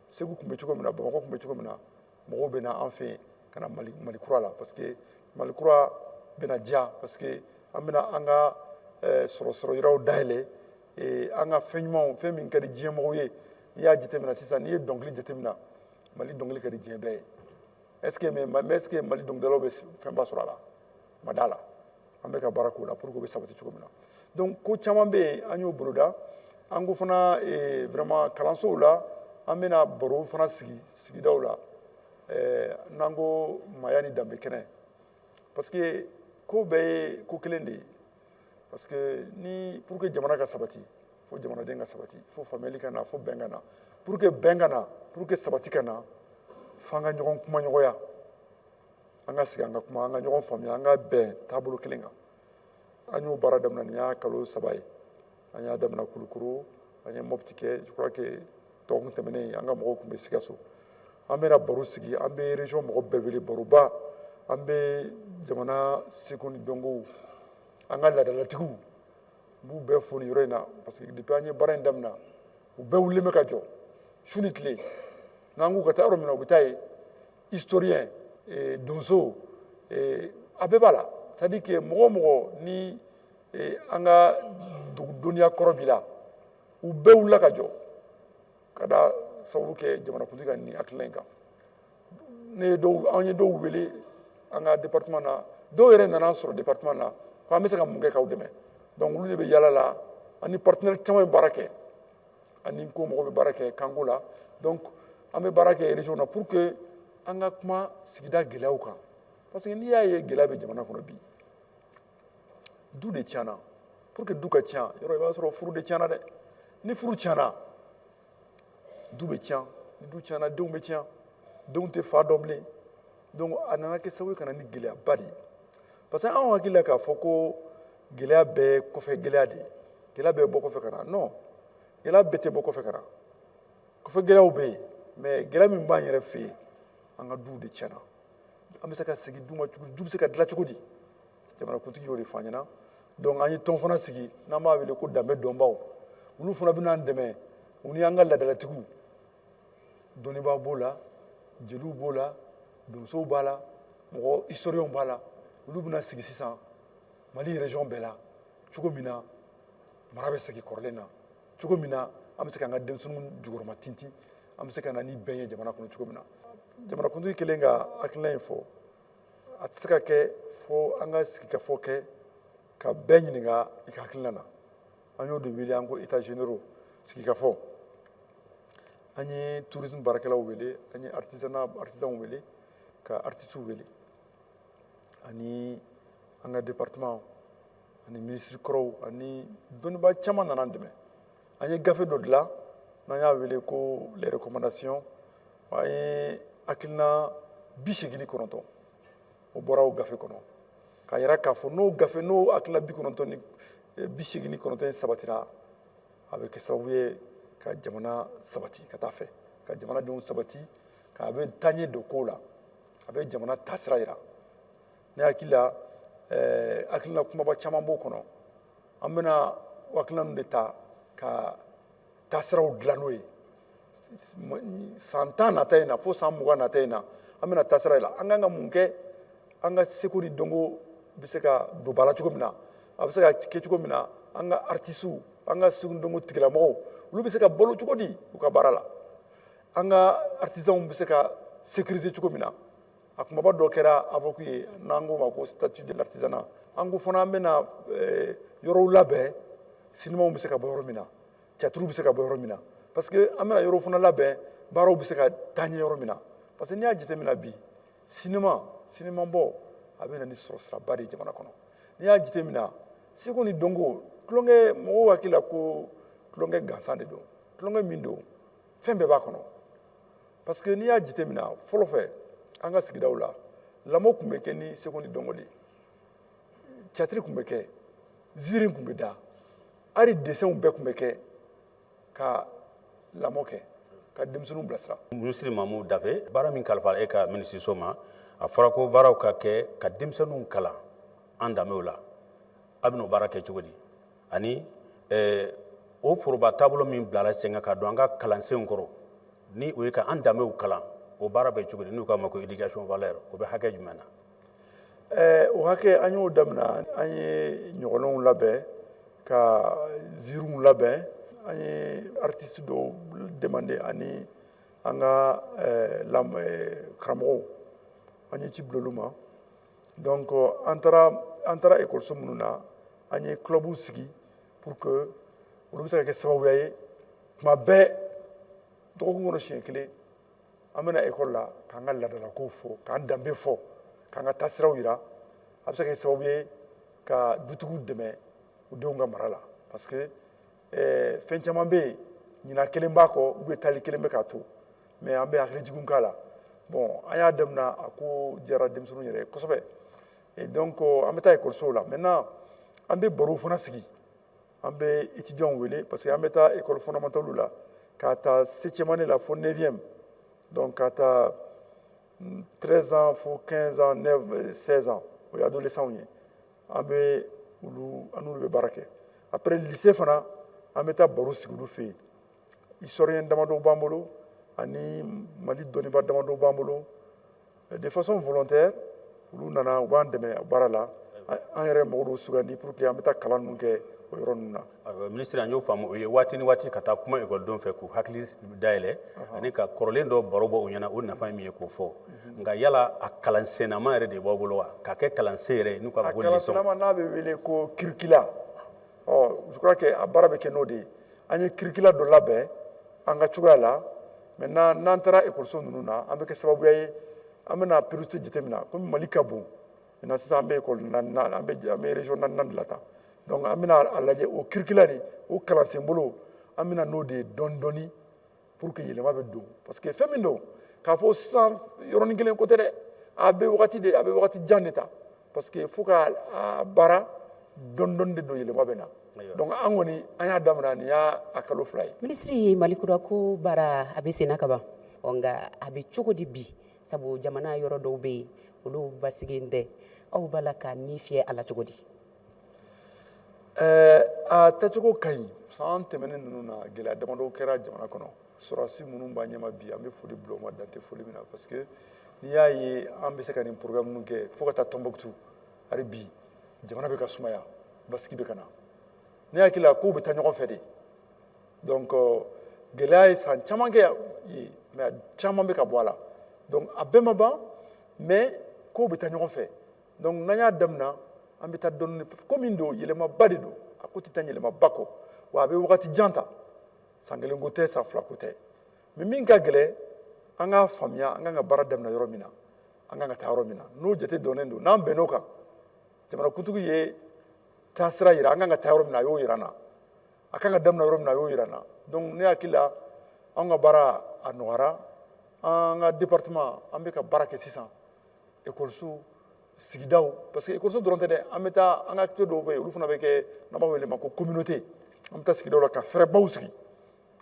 Segu tun bɛ cogo min na, Bamakɔ tun bɛ cogo min na. Mɔgɔw bɛ na an fɛ yen ka na Mali, Mali kura la, parce que Mali kura bɛna diya, parce que an bɛna an ka sɔrɔ yɔrɔw dayɛlɛ, an ka fɛn ɲumanw, fɛn min ka di diɲɛ mɔgɔw ye. N'i y'a jateminɛ sisan, n'i ye dɔnkili jateminɛ, Mali dɔnkili ka di diɲɛ bɛɛ ye. est ce que mais est ce que Mali dɔnkilidalaw bɛ fɛnba sɔrɔ a la? Ma da la. An bɛ ka baara k'o la pour que o bɛ sabati cogo min na. Donc ko caman bɛ yen, an y'o boloda. An ko fana vraiment kalansow la, an bɛna baro fana sigi sigidaw la, n'an ko maaya ni danbe kɛnɛ, parce que ko bɛɛ ye ko kelen de ye. Parce que ni pour que jamana ka sabati, fo jamanaden ka sabati, fo faamuyali ka na, fo bɛn ka na. Pour que bɛn ka na, pour que sabati ka na, f'an ka ɲɔgɔn kumaɲɔgɔnya, an ka sigi, an ka kuma, an ka ɲɔgɔn faamuya, an ka bɛn taabolo kelen kan. An y'o baara daminɛ, nin y'a kalo 3 ye. An y'a daminɛ Kulukoro, an ye Mɔpiti kɛ. Je crois que dɔgɔkun tɛmɛnen, an ka mɔgɔw tun bɛ Sikaso. An bɛna baro sigi, an bɛ région mɔgɔ bɛɛ wele baroba. An bɛ jamana seko ni dɔnkow, an ka laadalatigiw, n b'u bɛɛ fo nin yɔrɔ in na, parce que depuis an ye baara in daminɛ, u bɛɛ wulilen bɛ ka jɔ su ni tile. N'an k'u ka taa yɔrɔ min na, u bɛ taa yen. Historien, donso, a bɛɛ b'a la. C'est à dire que mɔgɔ o mɔgɔ ni an ka dugu dɔnniya kɔrɔ b'i la, u bɛɛ wulila ka jɔ ka da sababu kɛ jamanakuntigi ka nin hakilina in kan. Ne ye dɔw, an ye dɔw wele an ka département na, dɔw yɛrɛ nana an sɔrɔ département na ko an bɛ se ka mun kɛ k'aw dɛmɛ. Donc olu de bɛ yala la. An ni partenaire caman bɛ baara kɛ, ani ko mɔgɔw bɛ baara kɛ kanko la. Donc an bɛ baara kɛ région na pour que an ka kuma sigida gɛlɛyaw kan, parce que n'i y'a ye gɛlɛya bɛ jamana kɔnɔ bi, du de tiɲɛna. Pour que du ka tiɲɛ yɔrɔ, i b'a sɔrɔ furu de tiɲɛna dɛ. Ni furu tiɲɛna, du bɛ tiɲɛ. Ni du tiɲɛna, denw bɛ tiɲɛ, denw tɛ fa dɔn bilen. Donc a nana kɛ sababu ye ka na ni gɛlɛyaba de ye, parce que anw hakili la k'a fɔ ko gɛlɛya bɛɛ kɔfɛ gɛlɛya de ye, gɛlɛya bɛɛ bɔ kɔfɛ ka na. Non, gɛlɛya bɛɛ tɛ bɔ kɔfɛ ka na. Kɔfɛ gɛlɛyaw bɛ yen, mais gɛlɛya min b'an yɛrɛ fɛ yen, an ka duw de tiɲɛna. An bɛ se ka segin du ma cogo di? Du bɛ se ka dilan cogo di? Jamanakuntigi y'o de fɔ an ɲɛna. Donc an ye tɔn fana sigi n'an b'a wele ko danbe dɔnbaw. Olu fana bɛ n'an dɛmɛ, u ni an ka laadalatigiw, dɔnnibaaw b'o la, jeliw b'o la, donsow b'a la, mɔgɔ historienw b'a la. Olu bɛna sigi sisan Mali région bɛɛ la, cogo min na mara bɛ segin kɔrɔlen na, cogo min na an bɛ se k'an ka denmisɛnninw jukɔrɔma tintin, an bɛ se ka na ni bɛn ye jamana kɔnɔ cogo min na. Jamanakuntigi kɛlen ka hakilina in fɔ, a tɛ se ka kɛ fo an ka sigikafɔ kɛ ka bɛɛ ɲininka i ka hakilina na. An y'o de wele, an ko états généraux, sigikafɔ. An ye tourisme baarakɛlaw wele, an ye artisanat artisanw wele, ka artistes wele, ani an ka département, ani minisiri kɔrɔw, ani dɔnnibaa caman nana an dɛmɛ. An ye gafe dɔ dilan n'an y'a wele ko les recommandations. An ye hakilina 89, o bɔra o gafe kɔnɔ, k'a yira k'a fɔ n'o gafe, n'o hakilina bi kɔnɔntɔn ni 89 in sabatira, a bɛ kɛ sababu ye ka jamana sabati ka taa fɛ, ka jamanadenw sabati, k'a bɛ taaɲɛ don kow la, a bɛ jamana taasira yira. Ne hakili la, hakilina kumaba caman b'o kɔnɔ. An bɛna hakilina ninnu de ta ka taasiraw dilan n'o ye san 10 nata in na, fo san 20 nata in na. An bɛna taasira yira, an kan ka mun kɛ, an ka seko ni dɔnko bɛ se ka don ba la cogo min na, a bɛ se ka kɛ cogo min na, an ka artisiw, an ka seko ni dɔnko tigilamɔgɔw, olu bɛ se ka balo cogo di u ka baara la, an ka artisanw bɛ se ka sécuriser cogo min na. A kunbaba dɔ kɛra AVOC ye, n'an k'o ma ko statut de l'artisanat. An ko fana an bɛna yɔrɔw labɛn, sinimaw bɛ se ka bɔ yɔrɔ min na, théâtre bɛ se ka bɔ yɔrɔ min na, parce que an bɛna yɔrɔw fana labɛn, baaraw bɛ se ka taa ɲɛ yɔrɔ min na. Parce que n'i y'a jateminɛ bi, sinima sinima bɔ, a bɛ na ni sɔrɔ siraba de ye jamana kɔnɔ. N'i y'a jateminɛ, seko ni dɔnko, tulonkɛ, mɔgɔw hakili la ko tulonkɛ gansan de don. Tulonkɛ min don, fɛn bɛɛ b'a kɔnɔ. Parce que n'i y'a jateminɛ, fɔlɔ fɛ, an ka sigidaw la, lamɔ tun bɛ kɛ ni seko ni dɔnko de ye. Théâtre tun bɛ kɛ, ziiri tun bɛ da, hali dessinw bɛɛ tun bɛ kɛ ka lamɔ kɛ, ka denmisɛnninw bilasira. Minisiri Mamu Dafe, baara min kalifara e ka minisiriso ma, a fɔra ko baaraw ka kɛ ka denmisɛnninw kalan an danbew la. A bɛn'o baara kɛ cogo di? Ani o foroba taabolo min bilala sen kan ka don an ka kalansenw kɔrɔ, ni o ye ka an danbew kalan, o baara bɛ cogo di, n'u k'a ma ko éducation valeur, o bɛ hakɛ jumɛn na? O hakɛ, an y'o daminɛ. An ye ɲɔgɔlɔnw labɛn, ka ziiriw labɛn. An ye artiste dɔw demander ani an ka karamɔgɔw, an ye ci bila olu ma. Donc an taara ekɔliso minnu na, an ye clubw sigi pour que olu bɛ se ka kɛ sababuya ye, tuma bɛɛ, dɔgɔkun kɔnɔ siɲɛ kelen, an bɛna ekɔli la k'an ka laadalakow fɔ, k'an danbe fɔ, k'an ka taasiraw yira. A bɛ se ka kɛ sababu ye ka dutigiw dɛmɛ u denw ka mara la, parce que fɛn caman bɛ yen, ɲinan kelen b'a kɔ ou bien taali kelen bɛ k'a to, mais an bɛ hakilijiginw k'a la. Bon, an y'a daminɛ, a ko diyara denmisɛnninw yɛrɛ ye kosɛbɛ. Et donc an bɛ taa ekɔlisow la. Maintenant, an bɛ barow fana sigi, an bɛ étudiants wele, parce que an bɛ taa école fondamentale la k'a ta septième année la fo neuvième, donc k'a ta 13 ans fo 15 ans, 9, 16 ans, o ye adolescents ye. An bɛ olu, an n'olu bɛ baara kɛ. Après, lycée fana, an bɛ taa baro sigi olu fɛ yen. Historien damadɔ b'an bolo ani Mali dɔnnibaa damadɔ b'an bolo, de façon volontaire, olu nana, u b'an dɛmɛ baara la. An yɛrɛ mɔgɔ dɔw sugandi pour que an bɛ taa kalan ninnu kɛ o yɔrɔ ninnu na. Minisiri, an y'o faamu. O ye waati ni waati ka taa kuma ekɔlidenw fɛ k'u hakili dayɛlɛ ani ka kɔrɔlen dɔw baro bɔ u ɲɛna, o nafa ye min ye k'o fɔ. Nka yala a kalansenama yɛrɛ de b'aw bolo wa, k'a kɛ kalansen yɛrɛ n'u k'a ma ko leçon? A kalansenama, n'a bɛ wele ko curricula, ɔ, je crois que a baara bɛ kɛ n'o de ye. An ye curricula dɔ labɛn an ka cogoya la. Maintenant, n'an taara ekɔliso ninnu na, an bɛ kɛ sababuya ye, an bɛna priorité jateminɛ. Komi Mali ka bon, maintenant sisan an bɛ école naaninan, an bɛ région naaninan de la tan. Donc an bɛna a lajɛ, o curricula nin, o kalansenbolo, an bɛna n'o de ye dɔɔni dɔɔni pour que yɛlɛma bɛ don. Parce que fɛn min don, k'a fɔ sisan yɔrɔnin kelen ko tɛ dɛ, a bɛ wagati de, a bɛ wagati jan de ta, parce que fo ka a baara dɔɔni dɔɔni de don, yɛlɛma bɛ na. Donc an kɔni, an y'a daminɛ, nin y'a a kalo 2 ye. Minisiri, Mali kura ko baara a bɛ senna ka ban. Ɔ, nka a bɛ cogo di bi? Sabu jamana yɔrɔ dɔw bɛ yen, olu basigilen tɛ. Aw b'a la ka ni fiyɛ a la cogo di? A taacogo ka ɲi. San tɛmɛnen ninnu na, gɛlɛya damadɔ kɛra jamana kɔnɔ. Sɔrɔdasi minnu b'an ɲɛma bi, an bɛ foli bila u ma, dan tɛ foli min na, parce que n'i y'a ye an bɛ se ka nin programme ninnu kɛ fo ka taa Tombouctou, hali bi jamana bɛ ka sumaya, basigi bɛ ka na. Ne hakili la, kow bɛ taa ɲɔgɔn fɛ de. Donc gɛlɛya ye san caman kɛ yen, mais caman bɛ ka bɔ a la. Donc a bɛɛ ma ban, mais kow bɛ taa ɲɔgɔn fɛ. Donc n'an y'a daminɛ, an bɛ taa dɔɔni. Ko min don, yɛlɛmaba de don, a ko tɛ taa yɛlɛmaba kɔ, wa a bɛ wagati jan ta, san kelen ko tɛ, san 2 ko tɛ. Mais min ka gɛlɛn, an k'a faamuya, an kan ka baara daminɛ yɔrɔ min na, an kan ka taa yɔrɔ min na, n'o jate dɔnnen don, n'an bɛnn'o kan, jamanakuntigi ye taasira yira, an kan ka taa yɔrɔ min na, a y'o yira an na, a kan ka daminɛ yɔrɔ min na, a y'o yira an na. Donc ne hakili la, an ka baara a nɔgɔyara. An ka département, an bɛ ka baara kɛ sisan, ekɔliso, sigidaw, parce que ekɔliso dɔrɔn tɛ dɛ. An bɛ taa, an ka activité dɔw bɛ yen, olu fana bɛ kɛ, n'an b'a wele ma ko communauté. An bɛ taa sigidaw la ka fɛɛrɛbaw sigi.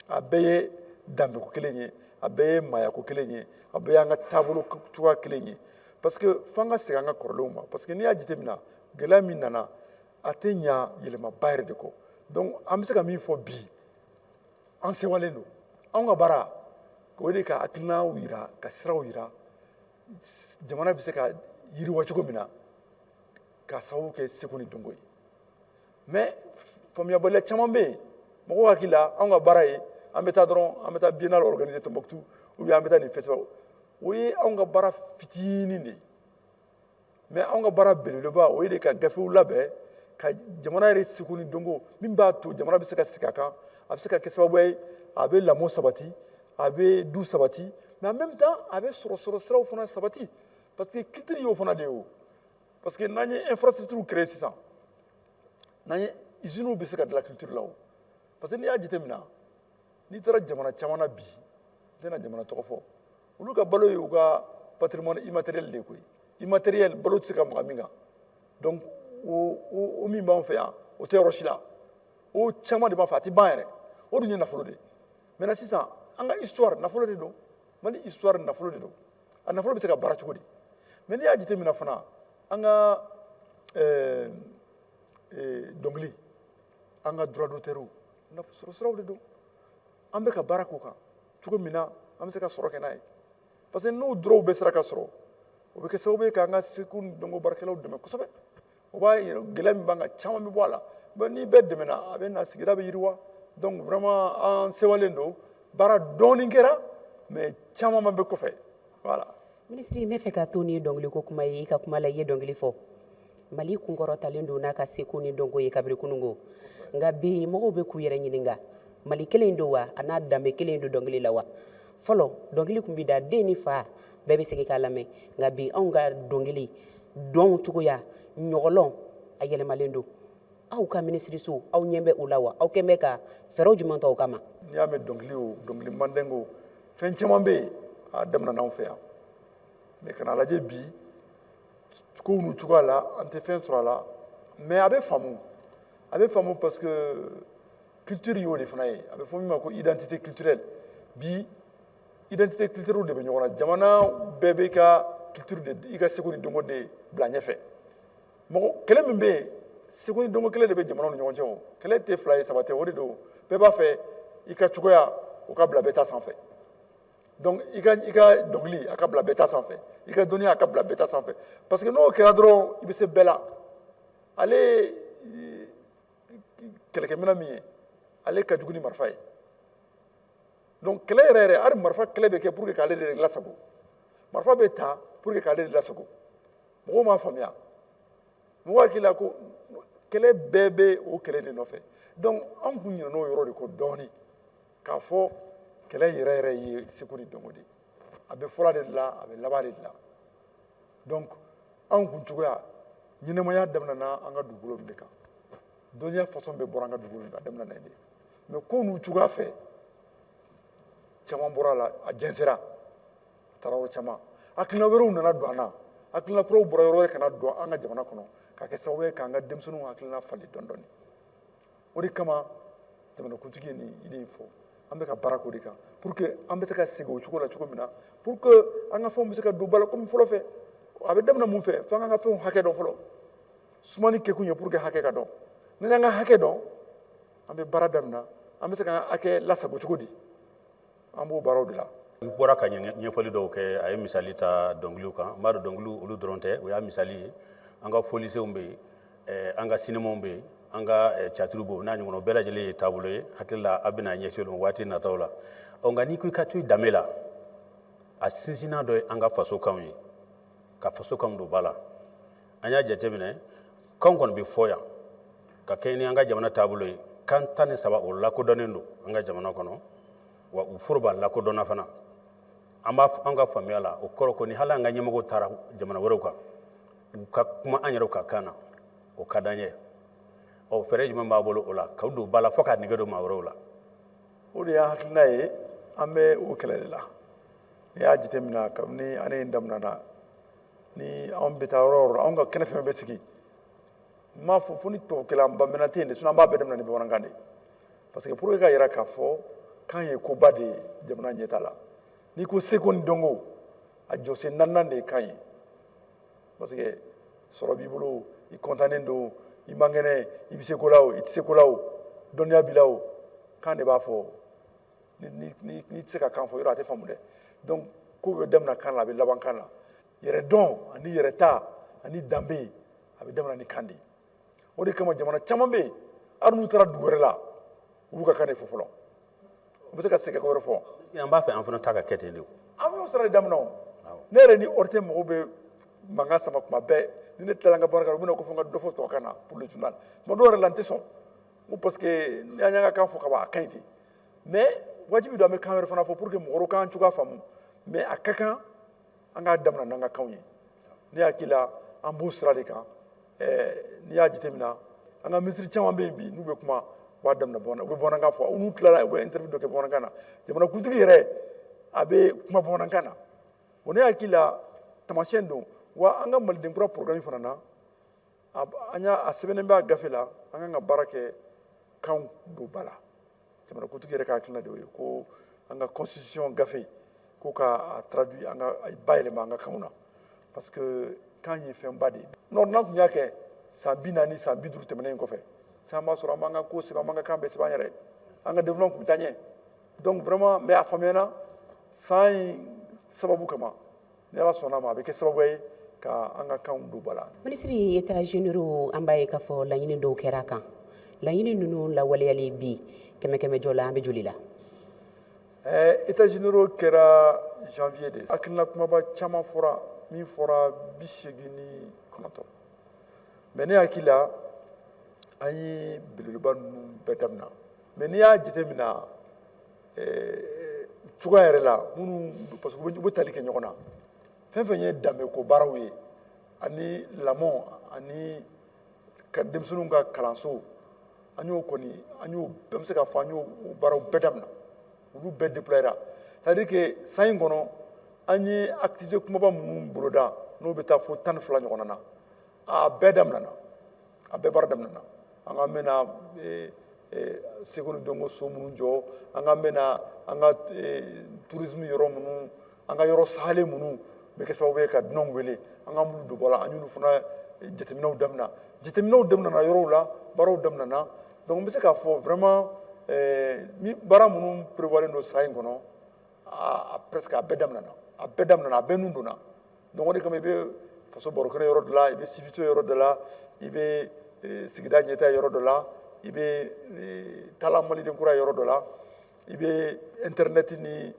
A bɛɛ ye danbeko kelen ye, a bɛɛ ye maayako kelen ye, a bɛɛ y'an ka taabolo cogoya kelen ye, parce que f'an ka segin an ka kɔrɔlenw ma. Parce que n'i y'a jateminɛ, gɛlɛya min nana, a tɛ ɲa yɛlɛmaba yɛrɛ de kɔ. Donc an bɛ se ka min fɔ bi, an sewalen don. Anw ka baara, o de ka hakilinaw yira, ka siraw yira, jamana bɛ se ka yiriwa cogo min na k'a sababu kɛ seko ni dɔnko ye. Mais faamuyabaliya caman bɛ yen. Mɔgɔw hakili la, anw ka baara ye an bɛ taa dɔrɔn, an bɛ taa biennale organiser Tombouctou, ou bien an bɛ taa nin festival. O ye anw ka baara fitinin de ye, mais anw ka baara belebeleba, o ye de ka gafew labɛn ka jamana yɛrɛ seko ni dɔnko min b'a to jamana bɛ se ka sigi a kan, a bɛ se ka kɛ sababu ye, a bɛ lamɔ sabati, a bɛ du sabati, mais en même temps a bɛ sɔrɔ siraw fana sabati, parce que culture y'o fana de ye o. Parce que n'an ye infrastructure créer sisan, n'an ye usines bɛ se ka dilan culture la o. Parce que n'i y'a jateminɛ, n'i taara jamana caman na bi, n tɛna jamana tɔgɔ fɔ, olu ka balo ye u ka patrimoine immatériel de ye koyi. Immatériel, balo tɛ se ka maga min kan. Donc o min b'anw fɛ yan, o tɛ yɔrɔ si la. O caman de b'an fɛ, a tɛ ban yɛrɛ. O dun ye nafolo de ye. Maintenant sisan, an ka histoire nafolo de don. Mali histoire nafolo de don. A nafolo bɛ se ka baara cogo di? Mais n'i y'a jateminɛ fana, an ka dɔnkili, an ka droit d'auteur, sɔrɔ siraw de don. An bɛ ka baara k'o kan cogo min na an bɛ se ka sɔrɔ kɛ n'a ye, parce que n'o droits bɛɛ sera ka sɔrɔ, o bɛ kɛ sababu ye k'an ka seko ni dɔnko baarakɛlaw dɛmɛ kosɛbɛ. O b'a yira gɛlɛya min b'an kan, caman bɛ bɔ a la. Bon, ni bɛɛ dɛmɛna, a bɛ na sigida bɛ yiriwa. Donc vraiment an sewalen don. Baara dɔɔnin kɛra, mais caman bɛ kɔfɛ, voilà. Minisiri, n bɛ fɛ ka to ni dɔnkiliko kuma ye. I ka kuma la, i ye dɔnkili fɔ. Mali kunkɔrɔtalen don n'a ka seko ni dɔnko ye kabiri kunungo, nka bi mɔgɔw bɛ k'u yɛrɛ ɲininka: Mali kelen don wa? A n'a danbe kelen don dɔnkili la wa? Fɔlɔ, dɔnkili tun bɛ da, den ni fa bɛɛ bɛ segin k'a lamɛn, nka bi anw ka dɔnkili dɔn cogoya ɲɔgɔlɔn a yɛlɛmalen don. Aw ka minisiriso, aw ɲɛ bɛ o la wa? Aw kɛn bɛ ka fɛɛrɛw jumɛn ta o kama? N'i y'a mɛn dɔnkili, o dɔnkili mandɛngo, fɛn caman bɛ yen, a daminɛna anw fɛ yan. Mais ka n'a lajɛ bi, kow n'u cogoya la, an tɛ fɛn sɔrɔ a la. Mais a bɛ faamu, a bɛ faamu, parce que culture y'o de fana ye. A bɛ fɔ min ma ko identité culturelle. Bi identité culturelle de bɛ ɲɔgɔn na. Jamana bɛɛ b'i ka culture de, i ka seko ni dɔnko de bila ɲɛfɛ. Mɔgɔ kɛlɛ min bɛ yen, seko ni dɔnko kɛlɛ de bɛ jamanaw ni ɲɔgɔn cɛ. O kɛlɛ tɛ fila ye, saba tɛ, o de don. Bɛɛ b'a fɛ i ka cogoya o ka bila bɛɛ ta sanfɛ. Donc i ka dɔnkili, a ka bila bɛɛ ta sanfɛ. I ka dɔnniya, a ka bila bɛɛ ta sanfɛ, parce que n'o kɛra dɔrɔn, i bɛ se bɛɛ la. Ale kɛlɛkɛminɛn min ye, ale ka jugu ni marifa ye. Donc kɛlɛ yɛrɛ yɛrɛ, hali marifa kɛlɛ bɛ kɛ pour que k'ale de lasago. Marifa bɛ ta pour que k'ale de lasago. Mɔgɔw m'a faamuya, mɔgɔw hakili la ko kɛlɛ bɛɛ bɛ o kɛlɛ de nɔfɛ. Donc an kun ɲinɛna o yɔrɔ de kɔ dɔɔnin, k'a fɔ kɛlɛ yɛrɛ yɛrɛ ye seko ni dɔnko de ye. A bɛ fɔlɔ de la, a bɛ laban de la. Donc anw kun cogoya, ɲɛnamaya daminɛna an ka dugukolo de kan, dɔnniya façon bɛɛ bɔra an ka dugukolo kan, a daminɛna yen de. Mais ko n'u cogoya fɛ, caman bɔra a la, a jɛnsɛra, a taara yɔrɔ caman. Hakilina wɛrɛw nana don an na, hakilina kuraw bɔra yɔrɔ wɛrɛ ka na don an ka jamana kɔnɔ, ka kɛ sababu ye k'an ka denmisɛnninw hakilina falen dɔɔni dɔɔni. O de kama jamanakuntigi ye nin idée in fɔ. An bɛ ka baara k'o de kan pour que an bɛ se ka segin o cogo la cogo min na, pour que an ka fɛnw bɛ se ka don ba la komi fɔlɔ fɛ. A bɛ daminɛ mun fɛ? F'an k'an ka fɛnw hakɛ dɔn fɔlɔ. Sumani kɛkun ye pour que hakɛ ka dɔn. Ni y'an ka hakɛ dɔn, an bɛ baara daminɛ. An bɛ se k'an hakɛ lasago cogo di? An b'o baaraw de la. I bɔra ka ɲɛfɔli dɔw kɛ. A ye misali ta dɔnkiliw kan. N b'a dɔn dɔnkiliw olu dɔrɔn tɛ, o y'a misali ye. An ka folisenw bɛ yen, an ka sinemaw bɛ yen, an ka théâtre bɛ yen, n'a ɲɔgɔnna bɛɛ lajɛlen ye taabolo ye. Hakili la, a bɛna ɲɛsin olu ma waati nataw la. Ɔ, nka n'i ko i ka to i danbe la, a sinsinna dɔ ye an ka faso kanw ye, ka faso kanw don ba la. An y'a jateminɛ, kanw kɔni bɛ fɔ yan ka kɛɲɛ ni an ka jamana taabolo ye. Kan 13, o lakodɔnnen don an ka jamana kɔnɔ, wa u foroba lakodɔnna fana. An b'a an ka faamuya la, o kɔrɔ ko ni hali an ka ɲɛmɔgɔw taara jamana wɛrɛw kan, u ka kuma an yɛrɛw ka kan na, o ka d'an ye. Ɔ, fɛɛrɛ jumɛn b'a bolo o la k'aw don ba la fo k'a nege don maa wɛrɛw la? O de y'an hakilina ye. An bɛ o kɛlɛ de la. N'i y'a jateminɛ, kabini année in daminɛna, ni anw bɛ taa yɔrɔ o yɔrɔ, anw ka kɛnɛ fɛn bɛ sigi, n m'a fɔ fo ni tubabukɛla ba mɛnna tɛ yen de, sinon an b'a bɛɛ daminɛ ni bamanankan de ye, parce que pour que ka yira k'a fɔ kan ye koba de ye jamana ɲɛtaa la. N'i ko seko ni dɔnko, a jɔsen naaninan de ye kan ye, parce que sɔrɔ b'i bolo, i kɔntannen don, i man kɛnɛ, i bɛ se ko la o, i tɛ se ko la o, dɔnniya b'i la o, kan de b'a fɔ. Ni n'i tɛ se ka kan fɔ yɔrɔ, a tɛ faamu dɛ. Donc ko bɛ daminɛ kan la, a bɛ laban kan la. Yɛrɛdɔn ani yɛrɛta ani danbe, a bɛ daminɛ ni kan de ye. O de kama jamana caman bɛ yen, hali n'u taara dugu wɛrɛ la, u b'u ka kan de fɔ fɔlɔ, u bɛ se ka segin ka wɛrɛ fɔ. An b'a fɛ an fana ta ka kɛ ten de. An y'o sira de daminɛ o. Ne yɛrɛ ni ORTM mɔgɔw bɛ mankan sama kuma bɛɛ. Ni ne tilala n ka bamanankan na, u bɛna ko fo n ka dɔ fɔ tubabukan na pour le journal. Tuma dɔw yɛrɛ la, n tɛ sɔn n ko parce que ni an y'an ka kan fɔ ka ban, a ka ɲi ten. Mais wajibi don, an bɛ kan wɛrɛ fana fɔ pour que mɔgɔ wɛrɛw k'an cogoya faamu. Mais a ka kan an k'a daminɛ n'an ka kanw ye. Ne hakili la, an b'o sira de kan. N'i y'a jateminɛ, an ka minisiri caman bɛ yen bi, n'u bɛ kuma, u b'a daminɛ bamanan, u bɛ bamanankan fɔ. N'u tilala, u bɛ interview dɔ kɛ bamanankan na. Jamanakuntigi yɛrɛ, a bɛ kuma bamanankan na. O ne hakili la, taamasiyɛn don wa. An ka Maliden kura programme fana na, an y'a a sɛbɛnnen bɛ a gafe la, an kan ka baara kɛ kanw don ba la. Jamanakuntigi yɛrɛ ka hakilina de y'o ye, ko an ka constitution gafe, ko ka a traduit, an ka bayɛlɛma an ka kanw na, parce que kan ye fɛnba de ye. N'an tun y'a kɛ san 40, san 50 tɛmɛnen kɔfɛ, san b'a sɔrɔ an b'an ka ko sɛbɛn, an b'an ka kan bɛɛ sɛbɛn an yɛrɛ, an ka développement tun bɛ taa ɲɛ. Donc vraiment, mais a faamuyana san in sababu kama, ni Ala sɔnna a ma, a bɛ kɛ sababu ye ka an ka kanw don ba la. Minisiri, états généraux, an b'a ye k'a fɔ laɲini dɔw kɛra a kan. Laɲini ninnu lawaleyali bi, kɛmɛ kɛmɛ jɔ la, an bɛ joli la? États généraux kɛra janvier de. Hakilina kumaba caman fɔra, min fɔra 89. Mais ne hakili la, an ye belebeleba ninnu bɛɛ daminɛ. Mais n'i y'a jateminɛ cogoya yɛrɛ la, minnu, parce que u bɛ tali kɛ ɲɔgɔn na, fɛn fɛn ye danbeko baaraw ye ani lamɔ ani ka denmisɛnninw ka kalanso, an y'o kɔni, an y'o, an bɛ se k'a fɔ an y'o baaraw bɛɛ daminɛ, olu bɛɛ déployera. C'est à dire que san in kɔnɔ, an ye activité kumaba minnu boloda, n'o bɛ taa fo 12 ɲɔgɔnna na, a bɛɛ daminɛna, a bɛɛ baara daminɛna. An ka bɛna seko ni dɔnko so minnu jɔ, an ka bɛna an ka tourisme yɔrɔ minnu, an ka yɔrɔ sahalen minnu bɛ kɛ sababu ye ka dunanw wele, an ka minnu don ba la, an y'olu fana jateminɛw daminɛ. Jateminɛw daminɛna yɔrɔw la, baaraw daminɛna. Donc n bɛ se k'a fɔ vraiment, baara minnu prévoilen don san in kɔnɔ, a presque a bɛɛ daminɛna, a bɛɛ daminɛna, a bɛɛ nun donna. Donc o de kama, i bɛ faso barokɛnɛ yɔrɔ dɔ la, i bɛ CIVITO yɔrɔ dɔ la, i bɛ sigida ɲɛtaa yɔrɔ dɔ la, i bɛ taalan Maliden kura yɔrɔ dɔ la, i bɛ internet ni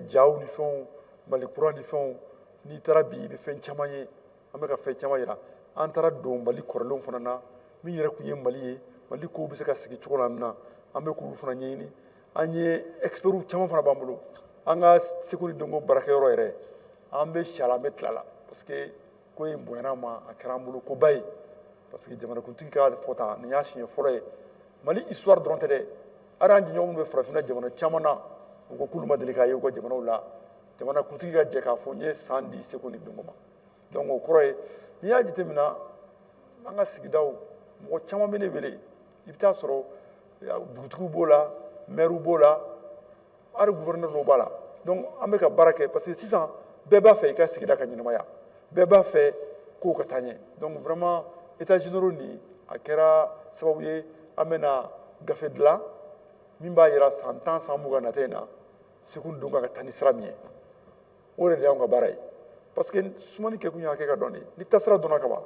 jaw ni fɛnw, Mali kura ni fɛnw. N'i taara bi, i bɛ fɛn caman ye, an bɛ ka fɛn caman yira. An taara don Mali kɔrɔlenw fana na, min yɛrɛ tun ye Mali ye, Mali kow bɛ se ka sigi cogo min na, an bɛ k'olu fana ɲɛɲini. An ye experts caman fana b'an bolo. An ka seko ni dɔnko baarakɛyɔrɔ yɛrɛ, an bɛ si a la, an bɛ tila la, parce que ko in bonyana ma, a kɛra an bolo koba ye, parce que jamanakuntigi ka fɔ tan, nin y'a siɲɛ fɔlɔ ye. Mali histoire dɔrɔn tɛ dɛ, hali an jɛɲɔgɔn minnu bɛ farafinna jamana caman na, u ko k'olu ma deli k'a ye u ka jamanaw la, jamanakuntigi ka jɛ k'a fɔ n ye san di seko ni dɔnko ma. Donc o kɔrɔ ye, n'i y'a jateminɛ, an ka sigidaw mɔgɔ caman bɛ ne wele. I bɛ taa sɔrɔ dugutigiw b'o la, maires b'o la, hali gouverneur dɔw b'a la. Donc an bɛ ka baara kɛ, parce que sisan bɛɛ b'a fɛ i ka sigida ka ɲɛnamaya, bɛɛ b'a fɛ kow ka taa ɲɛ. Donc vraiment, états généraux nin, a kɛra sababu ye an bɛna gafe dilan min b'a yira san 10, san 20 nata in na, seko ni dɔnko ka taa ni sira min ye. O de y'anw ka baara ye, parce que sumani kɛkun ye hakɛ ka dɔn de. Ni taasira dɔnna ka ban,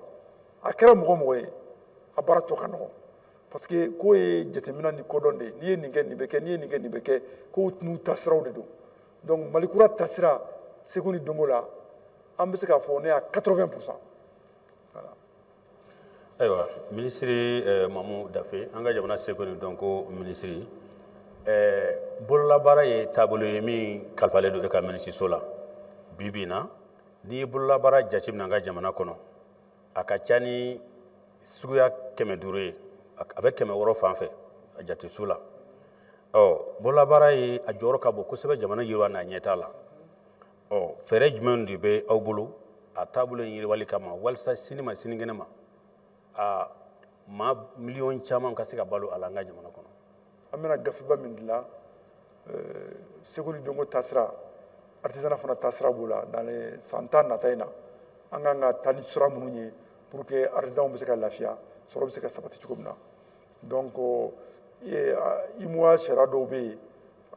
a kɛra mɔgɔ mɔgɔ ye, a baara tɔ ka nɔgɔn, parce que ko ye jateminɛ ni kodɔn de ye. N'i ye nin kɛ, nin bɛ kɛ, n'i ye nin kɛ, nin bɛ kɛ. Kow n'u taasiraw de don. Donc Mali kura taasira seko ni dɔnko la, an bɛ se k'a fɔ ne y'a 80%. Ayiwa, minisiri Mamu Dafe, an ka jamana seko ni dɔnko minisiri, bololabaara ye taabolo ye min kalifalen don e ka minisiriso la. Bi bi in na, n'i ye bololabaara jateminɛ an ka jamana kɔnɔ, a ka ca ni suguya 500 ye, a bɛ 600 fan fɛ a jatesu la. Ɔ bololabaara ye, a jɔyɔrɔ ka bon kosɛbɛ jamana yiriwa n'a ɲɛtaa la. Ɔ fɛɛrɛ jumɛn de bɛ aw bolo a taabolo in yiriwali kama, walasa sini ma sinikɛnɛ ma, a maa miliyɔn caman ka se ka balo a la an ka jamana kɔnɔ? An bɛna gafeba min dilan, seko ni dɔnko taasira, artisanat fana taasira b'o la. Dans les san 10 nata in na, an kan ka taa ni sira minnu ye pour que artisanw bɛ se ka lafiya, sɔrɔ bɛ se ka sabati cogo min na. Donc UEMOA sariya dɔw bɛ yen,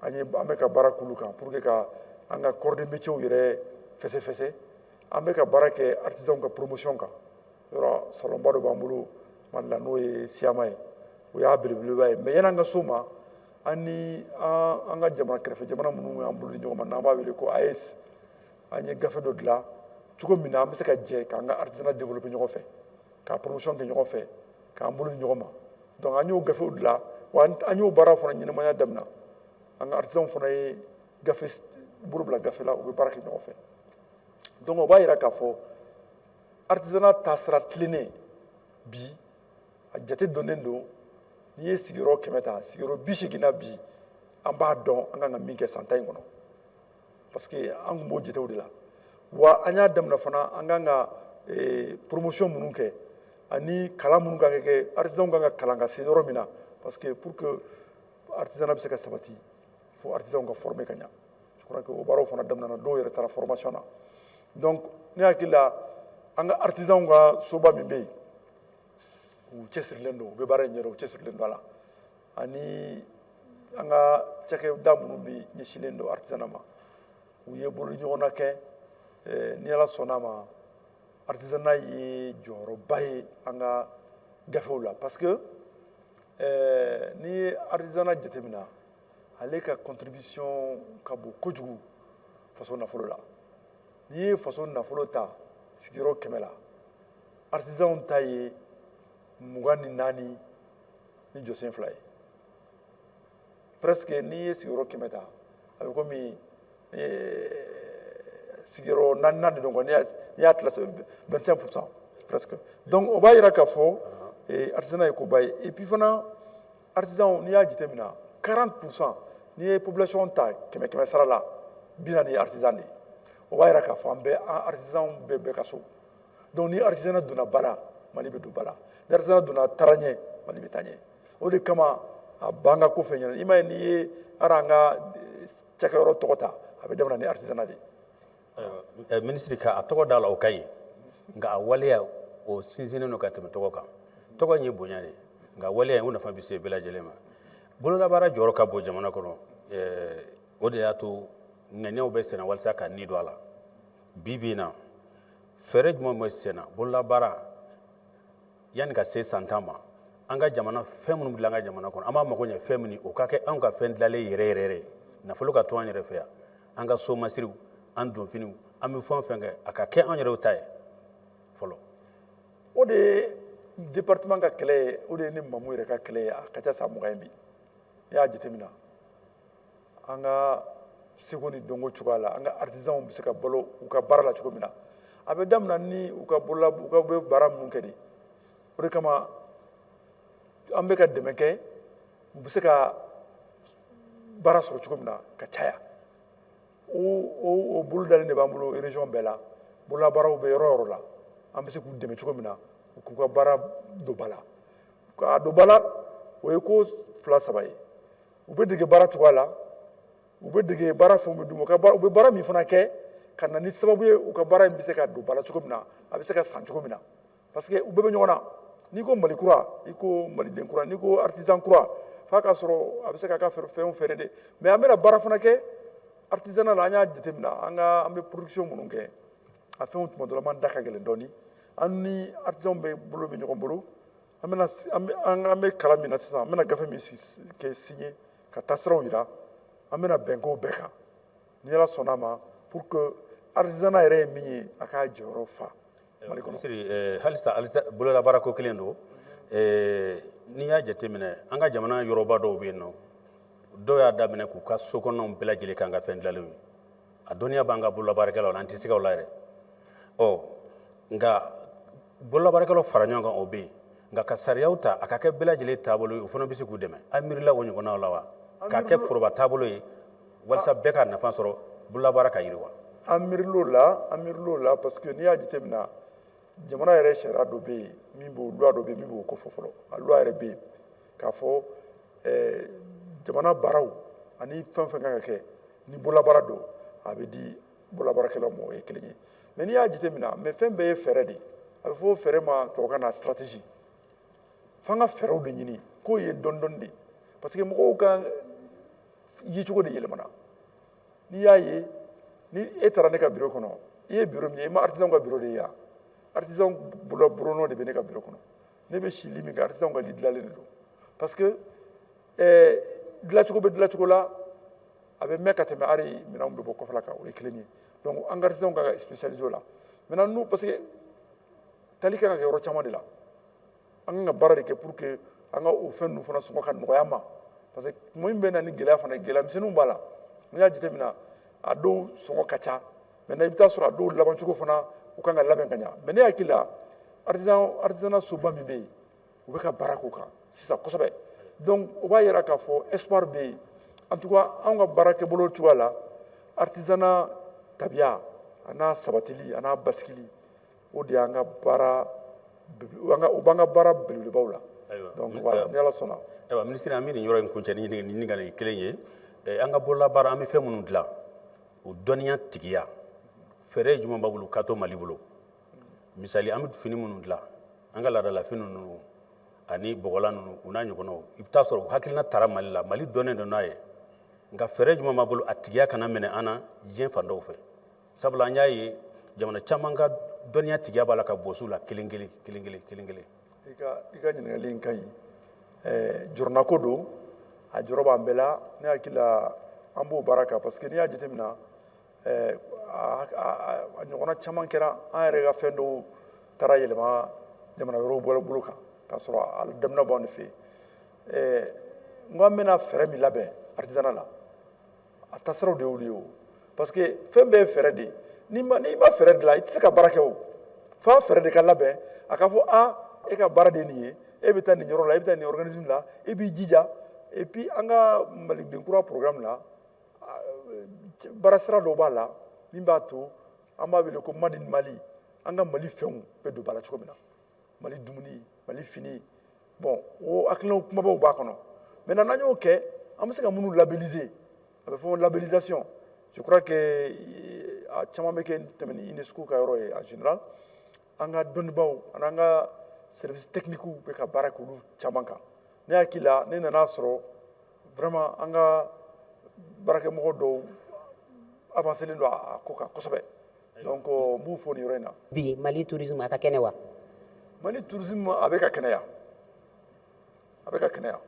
an ye an bɛ ka baara k'olu kan pour que ka an ka corps de métier yɛrɛ fɛsɛfɛsɛ. An bɛ ka baara kɛ artisanw ka promotion kan. Yɔrɔ salonba dɔ b'an bolo Mali la, n'o ye SIAMA ye, o y'a belebeleba ye. Mais yan'an ka s'o ma, an ni an ka jamana kɛrɛfɛ jamana minnu y'an bolo di ɲɔgɔn ma, n'an b'a wele ko AES, An ye gafe dɔ dilan cogo min na an bɛ se ka jɛ k'an ka artisanat développer ɲɔgɔn fɛ, ka promotion kɛ ɲɔgɔn fɛ, k'an bolo di ɲɔgɔn ma. Donc an y'o gafew dilan, wa an y'o baaraw fana ɲɛnamaya daminɛ. An ka artisanw fana ye gafe bolo bila gafe la, u bɛ baara kɛ ɲɔgɔn fɛ. Donc o b'a yira k'a fɔ artisanat taasira tilennen bi, a jate dɔnnen don. N'i ye sigiyɔrɔ 100 ta, sigiyɔrɔ 80 na bi, an b'a dɔn an kan ka min kɛ san 10 in kɔnɔ, parce que an tun b'o jatew de la. Wa an y'a daminɛ fana, an kan ka promotion minnu kɛ ani kalan minnu kan ka kɛ, artisanw kan ka kalan ka se yɔrɔ min na, parce que pour que artisanat bɛ se ka sabati, fo artisanw ka former ka ɲa. Je crois que o baaraw fana daminɛna, dɔw yɛrɛ taara formation na. Donc ne hakili la, an ka artisanw ka soba min bɛ yen, u cɛsirilen don, u bɛ baara in ɲɛdɔn, u cɛsirilen don a la, ani an ka cakɛda minnu bɛ ɲɛsinlen don artisanat ma, u ye bolo ɲɔgɔnna kɛ. Ni Ala sɔnna a ma, artisanat ye jɔyɔrɔba ye an ka gafew la, parce que n'i ye artisanat jateminɛ, ale ka contribution ka bon kojugu faso nafolo la. N'i ye faso nafolo ta sigiyɔrɔ 100 la, artisanw ta ye 24 ni jɔsen 2 ye presque. N'i ye sigiyɔrɔ 100 ta, a bɛ komi sigiyɔrɔ naaninan de don quoi. N'i y'a tila, 25% presque. Donc o b'a yira k'a fɔ artisanat ye koba ye. Et puis fana, artisanw, n'i y'a jateminɛ, 40%, n'i ye population ta kɛmɛ kɛmɛ sara la, 40 ye artisan de ye. O b'a yira k'a fɔ an bɛɛ, an artisanw bɛɛ bɛɛ ka so. Donc ni artisanat donna ba la, Mali bɛ don ba la. Ni artisanat donna taara ɲɛ, Mali bɛ taa ɲɛ. O de kama a b'an ka ko fɛn ɲɛna. I m'a ye, n'i ye hali an ka cakɛyɔrɔ tɔgɔ ta, a bɛ daminɛ ni artisanat de ye. Minisiri, ka a tɔgɔ da la, o ka ɲi, nka a waleya o sinsinnen don ka tɛmɛ tɔgɔ kan. Tɔgɔ in ye bonya de ye, nka waleya in, o nafa bɛ se bɛɛ lajɛlen ma. Bololabaara jɔyɔrɔ ka bon jamana kɔnɔ. O de y'a to ŋaniyaw bɛ senna walasa ka ni don a la. Bi bi in na, fɛɛrɛ jumɛn bɛ senna bololabaara yanni ka se san 10 ma, an ka jamana fɛn minnu dilan an ka jamana kɔnɔ, an b'a mago ɲɛ fɛn min, o ka kɛ anw ka fɛn dilanlen yɛrɛ yɛrɛ yɛrɛ, nafolo ka to an yɛrɛ fɛ yan, an ka somasiriw, an donfiniw, an bɛ fɛn o fɛn kɛ, a ka kɛ anw yɛrɛw ta ye fɔlɔ? O de ye département ka kɛlɛ ye, o de ye ni Mamu yɛrɛ ka kɛlɛ ye. A ka ca san 20 ye bi. I y'a jateminɛ an ka seko ni dɔnko cogoya la, an ka artisanw bɛ se ka balo u ka baara la cogo min na, a bɛ daminɛ ni u ka bolola, u ka bɛ baara minnu kɛ de. O de kama an bɛ ka dɛmɛ kɛ, u bɛ se ka baara sɔrɔ cogo min na ka caya. O bolo dalen de b'an bolo région bɛɛ la. Bololabaaraw bɛ yɔrɔ o yɔrɔ la, an bɛ se k'u dɛmɛ cogo min na u k'u ka baara don ba la. K'a don ba la, o ye ko fila saba ye: u bɛ dege baara cogoya la, u bɛ dege baara fɛnw bɛ d'u ma, u bɛ baara min fana kɛ ka na ni sababu ye u ka baara in bɛ se ka don ba la cogo min na, a bɛ se ka san cogo min na, parce que u bɛɛ bɛ ɲɔgɔn na. N'i ko Mali kura, i ko maliden kura. N'i ko artisan kura, f'a ka sɔrɔ a bɛ se k'a ka fɛnw feere de. Mais an bɛna baara fana kɛ artisanat la. An y'a jateminɛ, an ka an bɛ production minnu kɛ, a fɛnw tuma dɔ la man da ka gɛlɛn dɔɔni. An ni artisanw bɛ bolo bɛ ɲɔgɔn bolo. An bɛna an bɛ kalan min na sisan, an bɛna gafe min kɛ signer ka taa siraw yira, an bɛna bɛn k'o bɛɛ kan ni Ala sɔnna a ma, pour que artisanat yɛrɛ ye min ye, a k'a jɔyɔrɔ fa Mali kɔnɔ. Minisiri, halisa bololabaara ko kelen don. N'i y'a jateminɛ, an ka jamana yɔrɔba dɔw bɛ yen nɔ, dɔw y'a daminɛ k'u ka so kɔnɔnaw bɛɛ lajɛlen k'an ka fɛn dilanlenw ye. A dɔnniya b'an ka bololabaarakɛlaw la, an tɛ siga o la yɛrɛ. Ɔ nka bololabaarakɛlaw fara ɲɔgɔn kan, o bɛ yen, nka ka sariyaw ta a ka kɛ bɛɛ lajɛlen taabolo ye, o fana bɛ se k'u dɛmɛ. An miirila o ɲɔgɔnnaw la wa, k'a kɛ foroba taabolo ye walasa bɛɛ ka nafa sɔrɔ, bololabaara ka yiriwa? An miiril'o la, an miiril'o la, parce que n'i y'a jateminɛ, jamana yɛrɛ sariya dɔ bɛ yen min b'o, loi dɔ bɛ yen min b'o kofɔ fɔlɔ. A loi yɛrɛ bɛ yen k'a fɔ jamana baaraw ani fɛn fɛn kan ka kɛ ni bololabaara don, a bɛ di bololabaarakɛlaw ma. O ye kelen ye. Mais n'i y'a jateminɛ, mais fɛn bɛɛ ye fɛɛrɛ de ye. A bɛ fɔ fɛɛrɛ ma tubabukan na stratégie. F'an ka fɛɛrɛw de ɲini k'o ye dɔɔni dɔɔni de, parce que mɔgɔw ka yecogo de yɛlɛmana. N'i y'a ye, ni e taara ne ka bureau kɔnɔ, i ye bureau min ye, i ma artisan ka bureau de ye yan. Artisan bolonɔ de bɛ ne ka bureau kɔnɔ. Ne bɛ si lit min kan, artisan ka lit dilanlen de don, parce que dilancogo bɛ dilancogo la. A bɛ mɛn ka tɛmɛ hali minɛnw bɛ bɔ kɔfɛla kan. O ye kelen ye. Donc an ka artisanw ka spécialiser o la maintenant. Nous, parce que tali kan ka kɛ yɔrɔ caman de la, an kan ka baara de kɛ pour que an ka o fɛn ninnu fana sɔngɔ ka nɔgɔya an ma, parce que mun bɛ na ni gɛlɛya fana ye, gɛlɛya misɛnninw b'a la. N'i y'a jateminɛ, a dɔw sɔngɔ ka ca. Maintenant, i bɛ taa sɔrɔ a dɔw labancogo fana, u kan ka labɛn ka ɲa. Mais ne hakili la, artisanat soba min bɛ yen, u bɛ ka baara k'o kan sisan kosɛbɛ. Donc o b'a yira k'a fɔ espoir bɛ yen. En tout cas, anw ka baarakɛbolo cogoya la, artisanat tabiya a n'a sabatili a n'a basigili, o de y'an ka baara, o b'an ka baara belebelebaw la. Donc voilà, ni Ala sɔnna. Ayiwa minisiri, an bɛ nin yɔrɔ in kuncɛ ni ɲininkali kelen ye. An ka bololabaara, an bɛ fɛn minnu dilan, o dɔnniya tigiya, fɛɛrɛ jumɛn b'a bolo k'a to Mali bolo? Misali, an bɛ fini minnu dilan, an ka laadalafini ninnu ani bɔgɔlan ninnu, u n'a ɲɔgɔnnaw, i bɛ taa sɔrɔ u hakilina tara Mali la, Mali dɔnnen don n'a ye. Nka fɛɛrɛ jumɛn b'a bolo a tigiya kana minɛ an na diɲɛ fan dɔw fɛ? Sabula an y'a ye jamana caman ka dɔnniya tigiya b'a la ka bɔsi u la kelen kelen kelen kelen kelen kelen. I ka ɲininkali in ka ɲi. Jɔrɔnako don, a jɔrɔ b'an bɛɛ la. Ne hakili la, an b'o baara kan, parce que n'i y'a jateminɛ, a ɲɔgɔnna caman kɛra. An yɛrɛ ka fɛn dɔw taara yɛlɛma jamana wɛrɛw bolo kan k'a sɔrɔ a daminɛ b'anw de fɛ yen. N ko an bɛna fɛɛrɛ min labɛn artisanat la, a taasiraw de y'olu ye o, parce que fɛn bɛɛ ye fɛɛrɛ de ye. N'i ma fɛɛrɛ dilan, i tɛ se ka baara kɛ. O f'a fɛɛrɛ de ka labɛn, a ka fɔ a e ka baara de ye nin ye, e bɛ taa nin yɔrɔ la, e bɛ taa nin organisme la, e b'i jija. Et puis an ka Maliden kura programme la, baara sira dɔw b'a la min b'a to an b'a wele ko Made in Mali, an ka Mali fɛnw bɛ don ba la cogo min na, Mali dumuni, Mali fini. Bon, o hakilinaw kumabaw b'a kɔnɔ. Maintenant, n'an y'o kɛ, an bɛ se ka minnu labelliser, a bɛ fɔ labellisation. Je crois que a caman bɛ kɛ tɛmɛ ni UNESCO ka yɔrɔ ye. En général, an ka dɔnnibaaw ani an ka service technique bɛ ka baara kɛ olu caman kan. Ne hakili la, ne nana sɔrɔ vraiment an ka baarakɛmɔgɔ dɔw avancelen don a ko kan kosɛbɛ. Donc n b'u fo nin yɔrɔ in na. Bi, Mali tourisme a ka kɛnɛ wa? Mali tourisme a bɛ ka kɛnɛya, a bɛ ka kɛnɛya,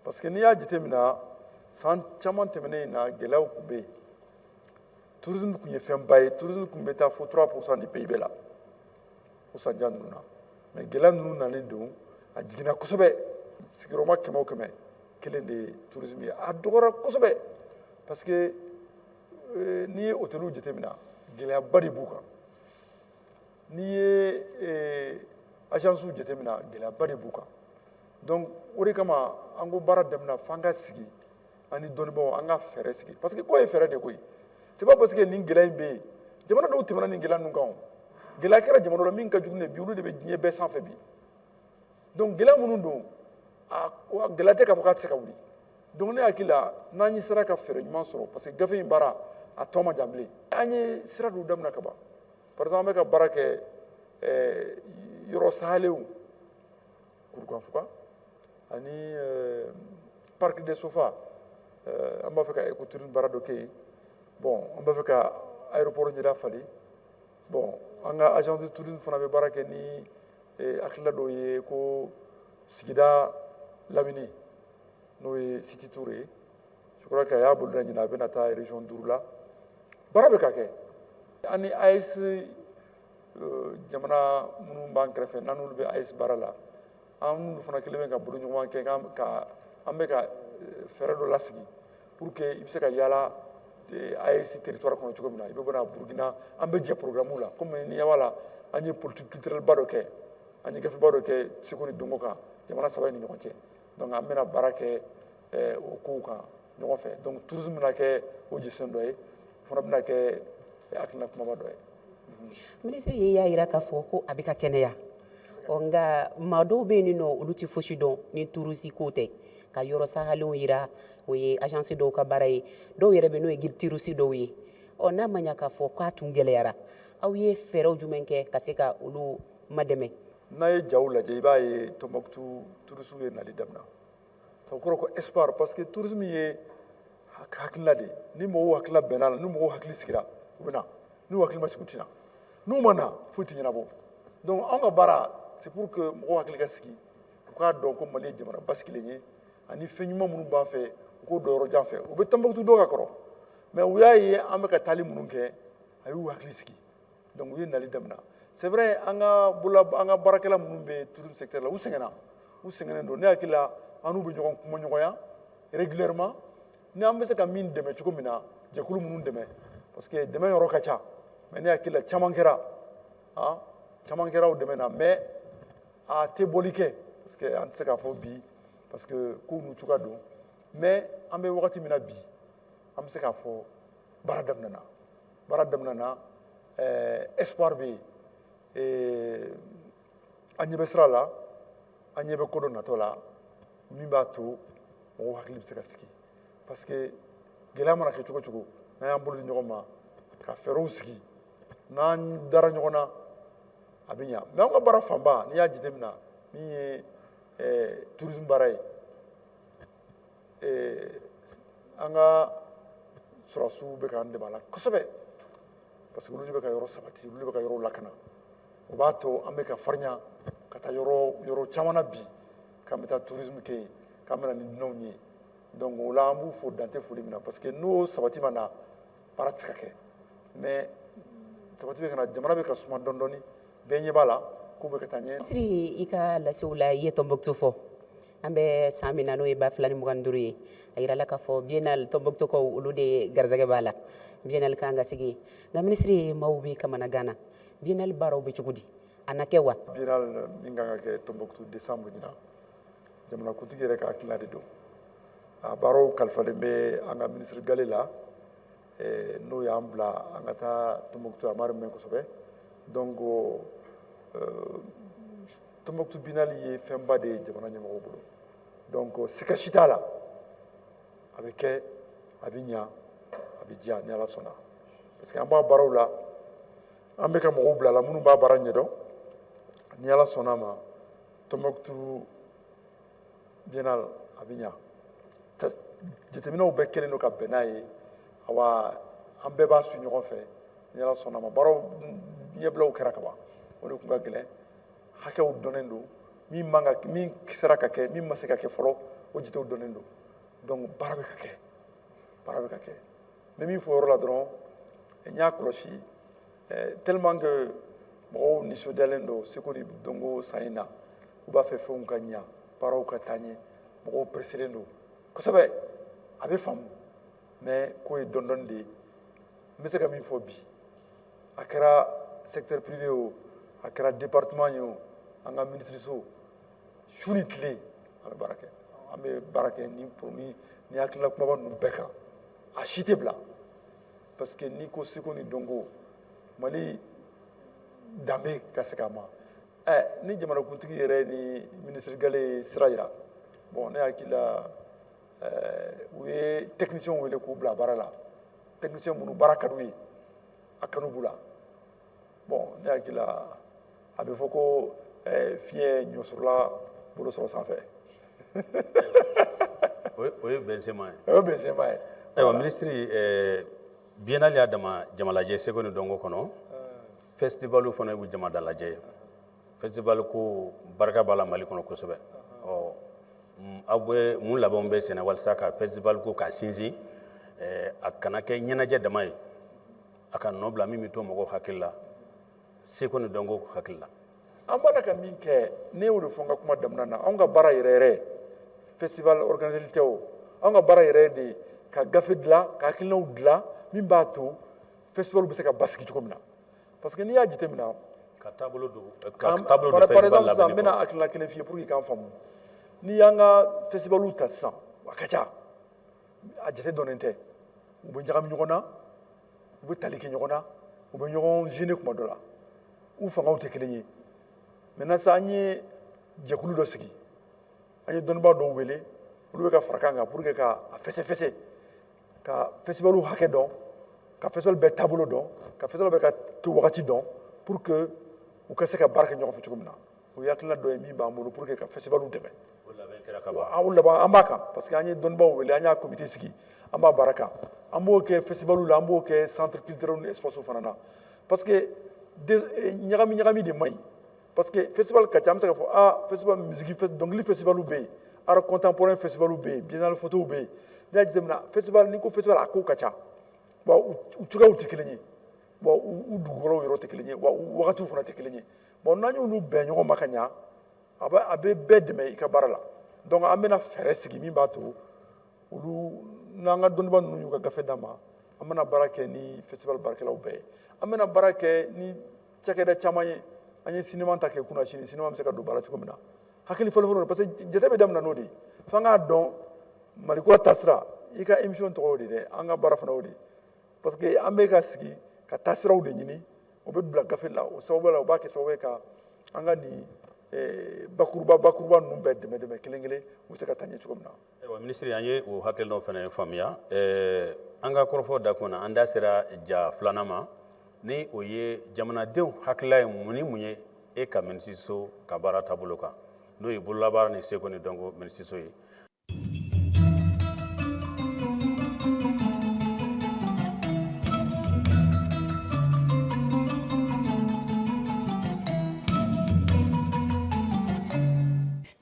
parce que n'i y'a jateminɛ, san caman tɛmɛnen in na, gɛlɛyaw tun bɛ yen. Tourisme tun ye fɛnba ye, tourisme tun bɛ taa fo 3% du PIB la o san jan ninnu na. Mais gɛlɛya ninnu nalen don, a jiginna kosɛbɛ. Sigiyɔrɔma 100 o 100, kelen de ye tourisme ye. A dɔgɔyara kosɛbɛ, parce que n'i ye hôteliw jateminɛ, gɛlɛyaba de b'u kan. N'i ye agences jateminɛ, gɛlɛyaba de b'u kan. Donc o de kama an ko baara daminɛ, f'an ka sigi an ni dɔnnibaaw, an ka fɛɛrɛ sigi, parce que ko ye fɛɛrɛ de ko ye. C'est pas parce que nin gɛlɛya in bɛ yen, jamana dɔw tɛmɛna nin gɛlɛya ninnu kan. O gɛlɛya kɛra jamana la min ka jugu ne bi, olu de bɛ diɲɛ bɛɛ sanfɛ bi. Donc gɛlɛya minnu don, a gɛlɛya tɛ k'a fɔ k'a tɛ se ka wuli. Donc ne hakili la, n'an ye sera ka fɛɛrɛ ɲuman sɔrɔ, parce que gafe in baara a tɔ ma jan bilen, an ye sira dɔw daminɛ ka ban. Par exemple, an bɛ ka baara kɛ yɔrɔ sahalenw, Kurukanfuga ani parc des Sofa. An b'a fɛ ka écotourisme baara dɔ kɛ yen. Bon, an b'a fɛ ka aéroport ɲɛda falen. Bon, an ka agence de tourisme fana bɛ baara kɛ ni hakilina dɔw ye ko sigida lamini, n'o ye city tour ye. Je crois que a y'a boloda ɲinan, a bɛna taa région 5 la. Baara bɛ ka kɛ an ni AES jamana minnu b'an kɛrɛfɛ, n'an n'olu bɛ AES baara la, an n'olu fana kelen bɛ ka boloɲɔgɔn kɛ ka an bɛ ka fɛɛrɛ dɔ lasigi pour que i bɛ se ka yaala AES territoire kɔnɔ cogo min na, i bɛ bɔ n'a Burukina, an bɛ jɛ programme la. Komi ni ɲɛ b'a la, an ye politique culturelle ba dɔ kɛ, an ye gafeba dɔ kɛ seko ni dɔnko kan jamana saba in ni ɲɔgɔn cɛ. Donc an bɛna baara kɛ o kow kan ɲɔgɔn fɛ. Donc tourisme bɛna kɛ o jɛsen dɔ ye, o fana bɛna kɛ hakilina kumaba dɔ ye. Minisiri y'a jira k'a fɔ ko a bɛ ka kɛnɛya. Ɔ, nka maa dɔw bɛ yen nɔ, olu tɛ fosi dɔn ni tourisme ko tɛ. Ka yɔrɔ sahalenw yira, o ye agence dɔw ka baara ye, dɔw yɛrɛ bɛ n'o ye guide touriste dɔw ye. Ɔ, n'a ma ɲɛ k'a fɔ k'a tun gɛlɛyara, aw ye fɛɛrɛw jumɛn kɛ ka se ka olu madɛmɛ? N'a ye jaw lajɛ, i b'a ye Tɔnbukutu touristes ye nali daminɛ. O kɔrɔ ko espoir, parce que tourisme ye hakilina de ye. Ni mɔgɔw hakilina bɛnna la, ni mɔgɔw hakili sigira, u bɛ na. N'u hakili ma sigi, u tɛ na. N'u ma na, foyi tɛ ɲɛnabɔ. Donc anw ka baara, c'est pour que mɔgɔw hakili ka sigi, u k'a dɔn ko Mali ye jamana basigilen ye, ani fɛn ɲuman minnu b'an fɛ, u U k'o dɔn yɔrɔ jan fɛ. U bɛ Tɔnbukutu dɔn ka kɔrɔ, mais u y'a ye an bɛ ka taali minnu kɛ, a y'u hakili sigi. Donc u ye nali daminɛ. C'est vrai, an ka bolola, an ka baarakɛla minnu bɛ tourisme secteur la, u sɛgɛnna, u sɛgɛnnen don. Ne hakili la, an n'u bɛ ɲɔgɔn kumaɲɔgɔnya régulièrement, ni an bɛ se ka min dɛmɛ cogo min na, jɛkulu minnu dɛmɛ, parce que dɛmɛ yɔrɔ ka ca. Mais ne hakili la, caman kɛra, ah, caman kɛra o dɛmɛ na, mais a tɛ bɔli kɛ, parce que an tɛ se k'a fɔ bi, parce que kow n'u cogoya don. Mais an bɛ wagati min na bi, an bɛ se k'a fɔ baara daminɛna, baara daminɛna. Espoir bɛ yen, an ɲɛ bɛ sira la, an ɲɛ bɛ ko dɔ natɔ la min b'a to mɔgɔw hakili bɛ se ka sigi, parce que gɛlɛya mana kɛ cogo cogo, n'an y'an bolo di ɲɔgɔn ma ka fɛɛrɛw sigi, n'an dara ɲɔgɔn na, a bɛ ɲa. Mais an ka baara fanba, n'i y'a jateminɛ, min ye tourisme baara ye, an ka sɔrɔdasiw bɛ k'an dɛmɛ a la kosɛbɛ, parce que olu de bɛ ka yɔrɔ sabati, olu de bɛ ka yɔrɔ lakana. O b'a to an bɛ ka farinya ka taa yɔrɔ yɔrɔ caman na bi, k'an bɛ taa tourisme kɛ yen, k'an bɛ na ni dunanw ye. Donc o la, an b'u fo dan tɛ foli min na, parce que n'o sabati ma na, baara tɛ se ka kɛ. Mais sabati bɛ ka na, jamana bɛ ka suma dɔɔni dɔɔni, bɛɛ ɲɛ b'a la ko bɛ ka taa ɲɛ. Siri, i ka lasew la, i ye Tɔnbɔkutu fɔ. An bɛ san min na, n'o ye 2025 ye, a yirala k'a fɔ biennale Tɔnbɔkutukaw, olu de garisɛgɛ b'a la. Biennale kan ka sigi, nka minisiri, maaw bɛ kamana gan na. Biennale baaraw bɛ cogo di? A na kɛ wa? Biennale min kan ka kɛ Tɔnbɔkutu décembre ɲinan, jamanakuntigi yɛrɛ ka hakilina de don. A baaraw kalifalen bɛ an ka minisiri Gale la, n'o y'an bila an ka taa Tɔnbɔkutu. A ma mɛn kosɛbɛ. Donc Tɔnbɔkutu biennale ye fɛnba de ye jamana ɲɛmɔgɔw bolo. Donc sika si t'a la, a bɛ kɛ, a bɛ ɲa, a bɛ diya, ni Ala sɔnna, parce que an b'a baaraw la, an bɛ ka mɔgɔw bila la minnu b'a baara ɲɛdɔn. Ni Ala sɔnna a ma, Tɔnbɔkutu biennale a bɛ ɲa. Jateminɛw bɛɛ kɛlen don ka bɛn n'a ye. Awa, an bɛɛ b'a su ɲɔgɔn fɛ, ni Ala sɔnna a ma. Baaraw ɲɛbilaw kɛra ka ban, o de tun ka gɛlɛn. Hakɛw dɔnnen don, min man ka, min sera ka kɛ, min ma se ka kɛ fɔlɔ, o jatew dɔnnen don. Donc baara bɛ ka kɛ, baara bɛ ka kɛ. N bɛ min fɔ o yɔrɔ la dɔrɔn, n y'a kɔlɔsi, tellement que mɔgɔw nisɔndiyalen don seko ni dɔnko san in na, u b'a fɛ fɛnw ka ɲa, baaraw ka taa ɲɛ, mɔgɔw pressélen don kosɛbɛ. A bɛ faamu, mais ko ye dɔɔni dɔɔni de ye. N bɛ se ka min fɔ bi, a kɛra secteur privé o, a kɛra département ye o, an ka minisiriso, su ni tile an bɛ baara kɛ, an bɛ baara kɛ ni hakilina kumaba ninnu bɛɛ kan. A si tɛ bila, parce que n'i ko seko ni dɔnko, Mali danbe ka se k'a ma. Ni jamanakuntigi yɛrɛ ni minisiri Gale ye sira yira, bon, ne hakili la, u ye technicien wele k'u bila baara la, technicien minnu baara ka d'u ye, a kanu b'u la. Bon, ne hakili la, a bɛ fɔ ko fiɲɛ ɲɔsɔrɔla bolo sɔrɔ sanfɛ. O ye bɛnsenma ye. O ye bɛnsenma ye. Ayiwa minisiri, biennale y'a dama jamalajɛ seko ni dɔnko kɔnɔ, festival fana y'u jama dalajɛ ye. Festival ko barika b'a la Mali kɔnɔ kosɛbɛ. Ɔ, aw bɛ mun labɛnw bɛ senna walasa ka festival ko k'a sinsin, a kana kɛ ɲɛnajɛ dama ye, a ka nɔ bila min bɛ to mɔgɔw hakili la, seko ni dɔnko hakili la? An b'a la ka min kɛ, ne y'o de fɔ n ka kuma daminɛ na. Anw ka baara yɛrɛ yɛrɛ, festival organisé tɛ o, anw ka baara yɛrɛ de ye ka gafe dilan, ka hakilinaw dilan min b'a to festival bɛ se ka basigi cogo min na, parce que n'i y'a jateminɛ Ka taabolo don, ka taabolo don par festival exemple sisan, n labɛnni bɛna kɔnɔ. Hakilina kelen f'i ye pour que k'an faamu. N'i y'an ka festivaliw ta sisan, a ka ca, a jate dɔnnen tɛ. U bɛ ɲagami ɲɔgɔn na, u bɛ tali kɛ ɲɔgɔn na, u bɛ ɲɔgɔn gêner kuma dɔ la, u fangaw tɛ kelen ye. Maintenant sisan, an ye jɛkulu dɔ sigi, an ye dɔnnibaa dɔw wele, olu bɛ ka fara kan kan pour que ka a fɛsɛfɛsɛ, ka festivaliw hakɛ dɔn, ka festival bɛɛ taabolo dɔn, ka festival bɛɛ ka kɛ wagati dɔn, pour que u ka se ka baara kɛ ɲɔgɔn fɛ cogo min na. O ye hakilina dɔ ye min b'an bolo pour que ka festivaliw dɛmɛ. O labɛn kɛra ka ban? An laban, an b'a kan, parce que an ye dɔnnibaaw wele, an y'a comité sigi, an b'a baara kan. An b'o kɛ festivaliw la, an b'o kɛ centre culturel ni espace fana na, parce que ɲagami ɲagami de man ɲi, parce que festival ka ca. An bɛ se k'a fɔ, ah, festival musique, dɔnkili festival bɛ yen, art contemporain festival bɛ yen, biennale photo bɛ yen. N'i y'a jateminɛ, festival, n'i ko festival, a kow ka ca wa u cogoyaw tɛ kelen ye, wa u dugukɔrɔw yɔrɔ tɛ kelen ye, wa u wagatiw fana tɛ kelen ye. Bon, n'an y'olu bɛn ɲɔgɔn ma ka ɲa, a bɛ bɛɛ dɛmɛ i ka baara la. Donc an bɛna fɛɛrɛ sigi min b'a to olu n'an ka dɔnnibaa ninnu y'u ka gafe d'an ma, an bɛna baara kɛ ni festival baarakɛlaw bɛɛ ye, an bɛna baara kɛ ni cakɛda caman ye. An ye sinima ta kɛ kunna, sini sinima bɛ se ka don baara cogo min na, hakili fɔlɔ fɔlɔ, parce que jate bɛ daminɛ n'o de ye. F'an k'a dɔn Mali kura taasira, i ka émission tɔgɔ y'o de dɛ, an ka baara fana y'o de ye, parce que an bɛ ka sigi ka taasiraw de ɲini, o bɛ bila gafe la. O sababu la, o b'a kɛ sababu ye ka an ka nin bakuruba bakuruba ninnu bɛɛ dɛmɛ dɛmɛ kelen kelen, u bɛ se ka taa ɲɛ cogo min na. Ayiwa minisiri, an ye o hakilinaw fana faamuya. An ka kɔrɔfɔ dakun na, an da sera ja filanan ma, ni o ye jamanadenw hakilila ye mun ni mun ye e ka minisiriso ka baara taabolo kan, n'o ye bololabaara ni seko ni dɔnko minisiriso ye.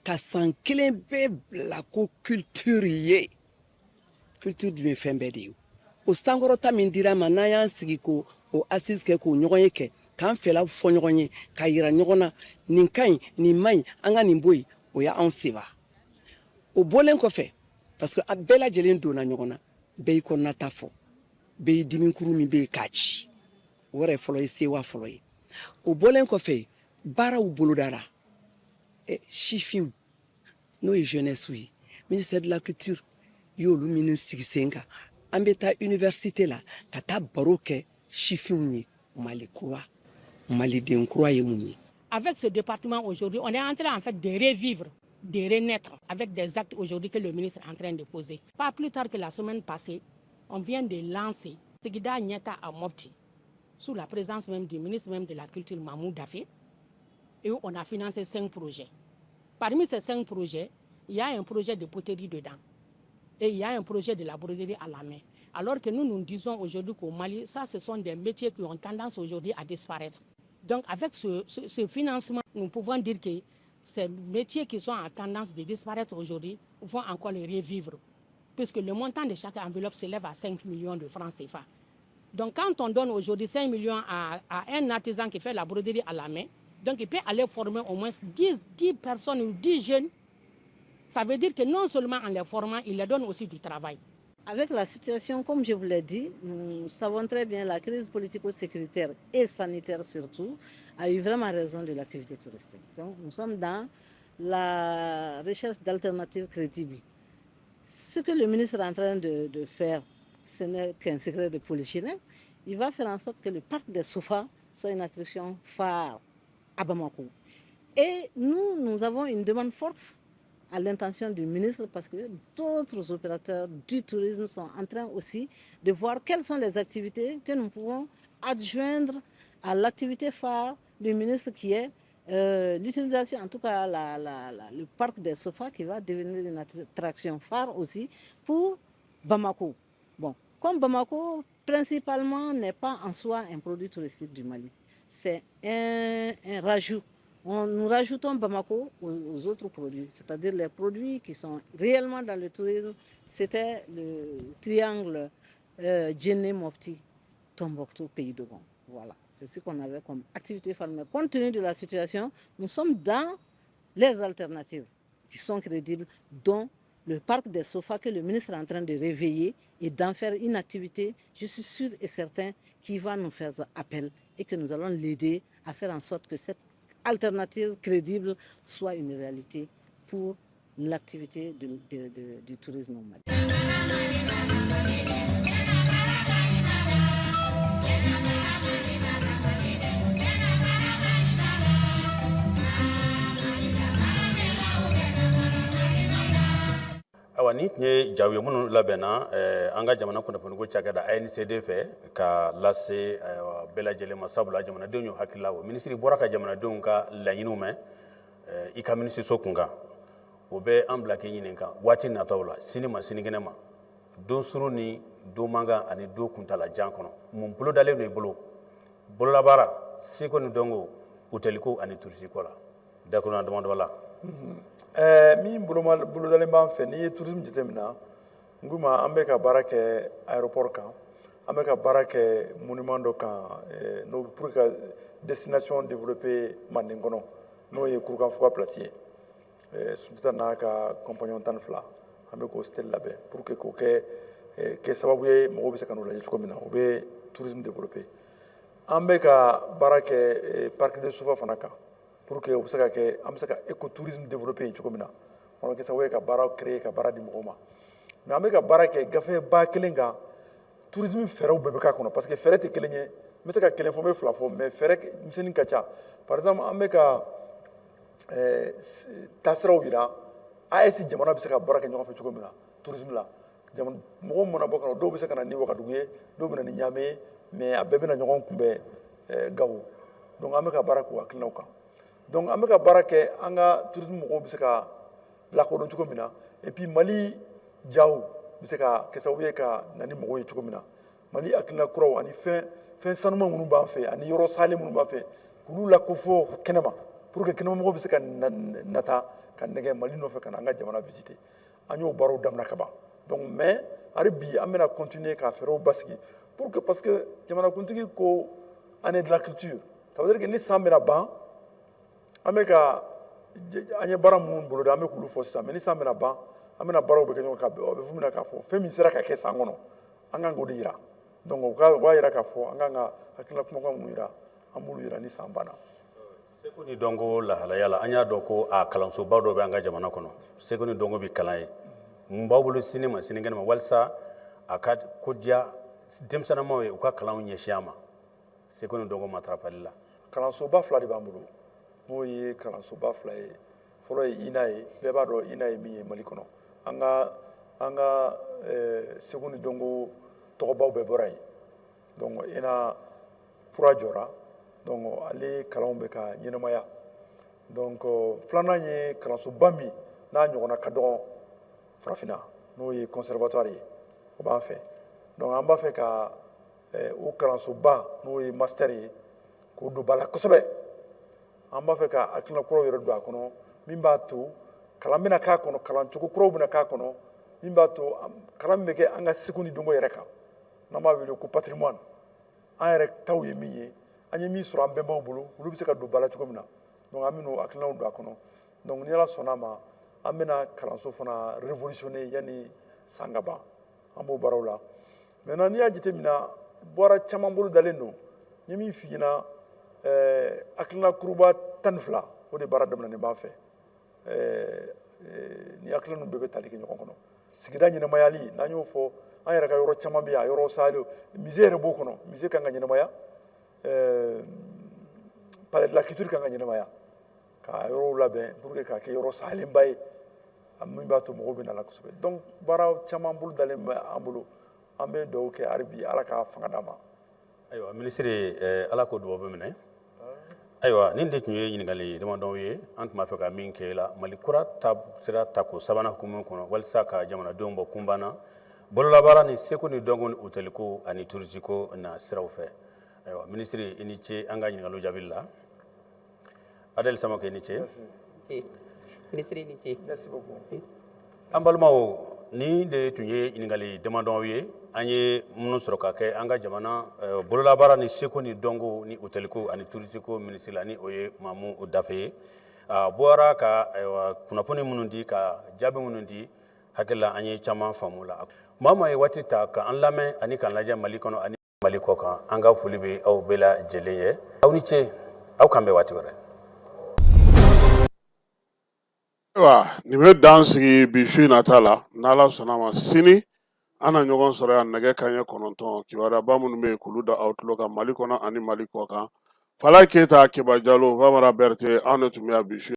Ka san kelen bɛɛ bila ko culture ye, culture dun ye fɛn bɛɛ de ye. O sankɔrɔta min dira ma, n'an y'an sigi ko o assise kɛ, k'o ɲɔgɔn ye kɛ, k'an fɛla fɔ ɲɔgɔn ye, k'a yira ɲɔgɔn na nin ka ɲi, nin man ɲi, an ka nin bɔ yen, o y'anw sewa. O bɔlen kɔfɛ, parce que a bɛɛ lajɛlen donna ɲɔgɔn na, bɛɛ y'i kɔnɔna ta fɔ, bɛɛ y'i dimikuru min bɛ yen k'a ci, o yɛrɛ fɔlɔ ye sewa fɔlɔ ye. O bɔlen kɔfɛ, baaraw bolodara. Sifinw, n'o ye jeunesse ye, ministère de la culture y'olu minnu sigi sen kan, an bɛ taa université la ka taa baro kɛ sifinw ye, Mali kura, maliden kura ye mun ye. Avec ce département aujourd'hui, on est en train en fait de revivre, de renaître avec des actes aujourd'hui que le ministre est en train de poser. Pas plus tard que la semaine passée, on vient de lancer Sigida Ɲɛta à Mopti, sous la présence même du ministre même de la Culture, Mahmoud Dafé, et on a financé cinq projets. Parmi ces cinq projets, il y a un projet de poterie dedans. Et il y a un projet de la broderie à la main. Alors que nous, nous disons aujourd'hui qu'au Mali, ça, ce sont des métiers qui ont tendance aujourd'hui à disparaître. Donc, avec ce financement, nous pouvons dire que ces métiers qui sont en tendance de disparaître aujourd'hui vont encore les revivre. Puisque le montant de chaque enveloppe s'élève à 5 millions de francs CFA. Donc, quand on donne aujourd'hui 5 millions à un artisan qui fait la broderie à la main, donc il peut aller former au moins 10 personnes ou 10 jeunes. Ça veut dire que non seulement en les formant, il leur donne aussi du travail. Avec la situation, comme je vous l'ai dit, nous savons très bien la crise politico-sécuritaire et sanitaire surtout, a eu vraiment raison de l'activité touristique. Donc nous sommes dans la recherche d'alternatives crédibles. Ce que le ministre est en train de faire, ce n'est qu'un secret de polichinelle. Il va faire en sorte que le parc des Sofas soit une attraction phare à Bamako. Et nous, nous avons une demande forte à l'intention du ministre parce que d'autres opérateurs du tourisme sont en train aussi de voir quelles sont les activités que nous pouvons adjoindre à l'activité phare du ministre qui est l'utilisation, en tout cas le parc des sofas qui va devenir une attraction phare aussi pour Bamako. Bon, comme Bamako principalement n'est pas en soi un produit touristique du Mali, c'est un rajout. Nous rajoutons Bamako aux autres produits, c'est-à-dire les produits qui sont réellement dans le tourisme. C'était le triangle Djenné, Mopti, Tombouctou, Pays Dogon. Voilà, c'est ce qu'on avait comme activité phare. Mais compte tenu de la situation, nous sommes dans les alternatives qui sont crédibles, dont le parc des sofas que le ministre est en train de réveiller et d'en faire une activité, je suis sûr et certain qu'il va nous faire appel et que nous allons l'aider à faire en sorte que cette alternative crédible soit une réalité pour l'activité du tourisme au Mali. Ayiwa, ni tun ye jaw ye minnu labɛnna an ka jamana kunnafoniko cakɛda ANCD fɛ ka lase bɛɛ lajɛlen ma, sabula jamanadenw y'u hakilila o minisiri bɔra ka jamanadenw ka laɲiniw mɛn i ka minisiriso kun kan. O bɛ an bila k'i ɲininka waati nataw la, sini ma sinikɛnɛ ma, don surun ni don mankan ani don kuntalajan kɔnɔ, mun bolodalen don i bolo bololabaara, seko ni dɔnko, hôteliko ani tourisiko la, dakuruɲa damadɔ la? Min bolodalen b'an fɛ, n'i ye tourisme jateminɛ, N k'u ma, an bɛ ka baara kɛ aéroport kan, an bɛ ka baara kɛ monument dɔ kan, n'o pour que ka destination développer Manden kɔnɔ, n'o ye Kurukanfuga place ye. Sunjata n'a ka compagnon 12, an bɛ k'o stèle labɛn pour que k'o kɛ sababu ye mɔgɔw bɛ se ka n'o lajɛ cogo min na, o bɛ tourisme développer. An bɛ ka baara kɛ parc de Sofa fana kan pour que o bɛ se ka kɛ, an bɛ se ka écotourisme développer yen cogo min na, o bɛ kɛ sababu ye ka baara créer, ka baara di mɔgɔw ma. Mais an bɛ ka baara kɛ gafe ba kelen kan, tourisme fɛɛrɛw bɛɛ bɛ k'a kɔnɔ, parce que fɛɛrɛ tɛ kelen ye. N bɛ se ka kelen fɔ, n bɛ fila fɔ, mais fɛɛrɛ misɛnnin ka ca. Par exemple, an bɛ ka taasiraw yira AES jamana bɛ se ka baara kɛ ɲɔgɔn fɛ cogo min na tourisme la. Mɔgɔw mana bɔ ka na, dɔw bɛ se ka na ni Wagadugu ye, dɔw bɛ na ni Ɲame ye, mais a bɛɛ bɛna ɲɔgɔn kunbɛn Gawo. Donc an bɛ ka baara k'o hakilinaw kan. Donc an bɛ ka baara kɛ an ka tourisme mɔgɔw bɛ se ka lakodɔn cogo min na, et puis Mali jaw bɛ se ka kɛ sababu ye ka na ni mɔgɔw ye cogo min na. Mali hakilina kuraw ani fɛn fɛn sanuman minnu b'an fɛ ani yɔrɔ salen minnu b'an fɛ, k'olu lakofɔ kɛnɛma pour que kɛnɛmamɔgɔw bɛ se ka nata ka nɛgɛ Mali nɔfɛ ka na an ka jamana visiter. An y'o baaraw daminɛ ka ban. Donc mais hali bi an bɛna continuer ka fɛɛrɛw basigi pour que, parce que jamanakuntigi ko année de la culture, ça veut dire que ni san bɛna ban, an bɛ ka an ye baara minnu boloda, an bɛ k'olu fɔ sisan, mais ni san bɛna ban, an bɛna baaraw bɛ kɛ ɲɔgɔn kan. A bɛ fɔ min na k'a fɔ fɛn min sera ka kɛ san kɔnɔ, an kan k'o de yira. Donc o b'a yira k'a fɔ an kan ka hakilina kumakan minnu yira, an b'olu yira ni san banna. Seko ni dɔnko lahalaya la, an y'a dɔn ko a kalansoba dɔ bɛ an ka jamana kɔnɔ, seko ni dɔnko bɛ kalan ye. Mun b'aw bolo sini ma, sinikɛnɛ ma, walasa a ka ko diya denmisɛnninmaw ye, u ka kalanw ɲɛsin a ma, seko ni dɔnko matarafali la? Kalansoba fila de b'an bolo, n'o ye kalansoba fila ye. Fɔlɔ ye INA ye. Bɛɛ b'a dɔn INA ye min ye Mali kɔnɔ. An ka seko ni dɔnko tɔgɔbaw bɛɛ bɔra yen. Donc INA kura jɔra, donc ale kalanw bɛ ka ɲɛnamaya. Donc filanan ye kalansoba min n'a ɲɔgɔnna ka dɔgɔ farafinna, n'o ye conservatoire ye, o b'an fɛ. Donc an b'a fɛ ka o kalansoba, n'o ye master ye, k'o don ba la kosɛbɛ. An b'a fɛ ka hakilina kuraw yɛrɛ don a kɔnɔ, min b'a to kalan bɛna k'a kɔnɔ, kalancogo kuraw bɛna k'a kɔnɔ, min b'a to kalan min bɛ kɛ an ka seko ni dɔnko yɛrɛ kan, n'an b'a wele ko patrimoine, an yɛrɛ taw ye min ye, an ye min sɔrɔ an bɛnbaw bolo, olu bɛ se ka don ba la cogo min na. Donc an bɛn'o hakilinaw don a kɔnɔ. Donc ni Ala sɔnna a ma, an bɛna kalanso fana révolutionner yanni san ka ban. An b'o baaraw la. Maintenant, n'i y'a jateminɛ, baara caman bolo dalen don. N ye min f'i ɲɛna, hakilina kuruba 12, o de baara daminɛnen b'an fɛ. Ni hakilina ninnu bɛɛ bɛ tali kɛ ɲɔgɔn kɔnɔ. Sigida ɲɛnamayali, n'an y'o fɔ, an yɛrɛ ka yɔrɔ caman bɛ yen, a yɔrɔ salen, musée yɛrɛ b'o kɔnɔ. Musée kan ka ɲɛnamaya, palais de la culture kan ka ɲɛnamaya, k'a yɔrɔw labɛn pour que k'a kɛ yɔrɔ salenba ye, min b'a to mɔgɔw bɛ na la kosɛbɛ. Donc baara caman bolo dalen bɛ an bolo. An bɛ dugawu kɛ hali bi, Ala ka fanga d'an ma. Ayiwa minisiri, Ala k'o dugawu bɛ minɛ. Ayiwa, nin de tun ye ɲininkali damadɔw ye an tun b'a fɛ ka min kɛ la Mali kura ta sira tako sabanan hukumu kɔnɔ, walasa ka jamanadenw bɔ kunban na bololabaara ni seko ni dɔnko ni hôteliko ani tourisme na siraw fɛ. Ayiwa minisiri, i ni ce an ka ɲininkaliw jaabili la. Adel Samake, i ni ce. Minisiri, i ni ce. Merci beaucoup. An balimaw, nin de tun ye ɲininkali damadɔw ye an ye minnu sɔrɔ ka kɛ an ka jamana bololabaara ni seko ni dɔnko ni hôteliko ani tourisme minisiri la, ni o ye Mamu Dafe ye. A bɔra ka, ayiwa, kunnafoni minnu di, ka jaabi minnu di, hakili la an ye caman faamu la. Maa maa ye waati ta ka an lamɛn ani k'an lajɛ Mali kɔnɔ ani Mali kɔ kan, an ka foli bɛ aw bɛɛ lajɛlen ye. Aw ni ce, aw k'an bɛn waati wɛrɛ. Ayiwa, nin bɛ dan sigi bi su in nata la. N'Ala sɔnna ma, sini an na ɲɔgɔn sɔrɔ yan nɛgɛ kanɲɛ 9, kibaruyaba minnu bɛ yen k'olu da aw tulo kan Mali kɔnɔ ani Mali kɔ kan. Fala Keyita, Keba Jalo, Famara Berete, anw de tun bɛ yan bi su.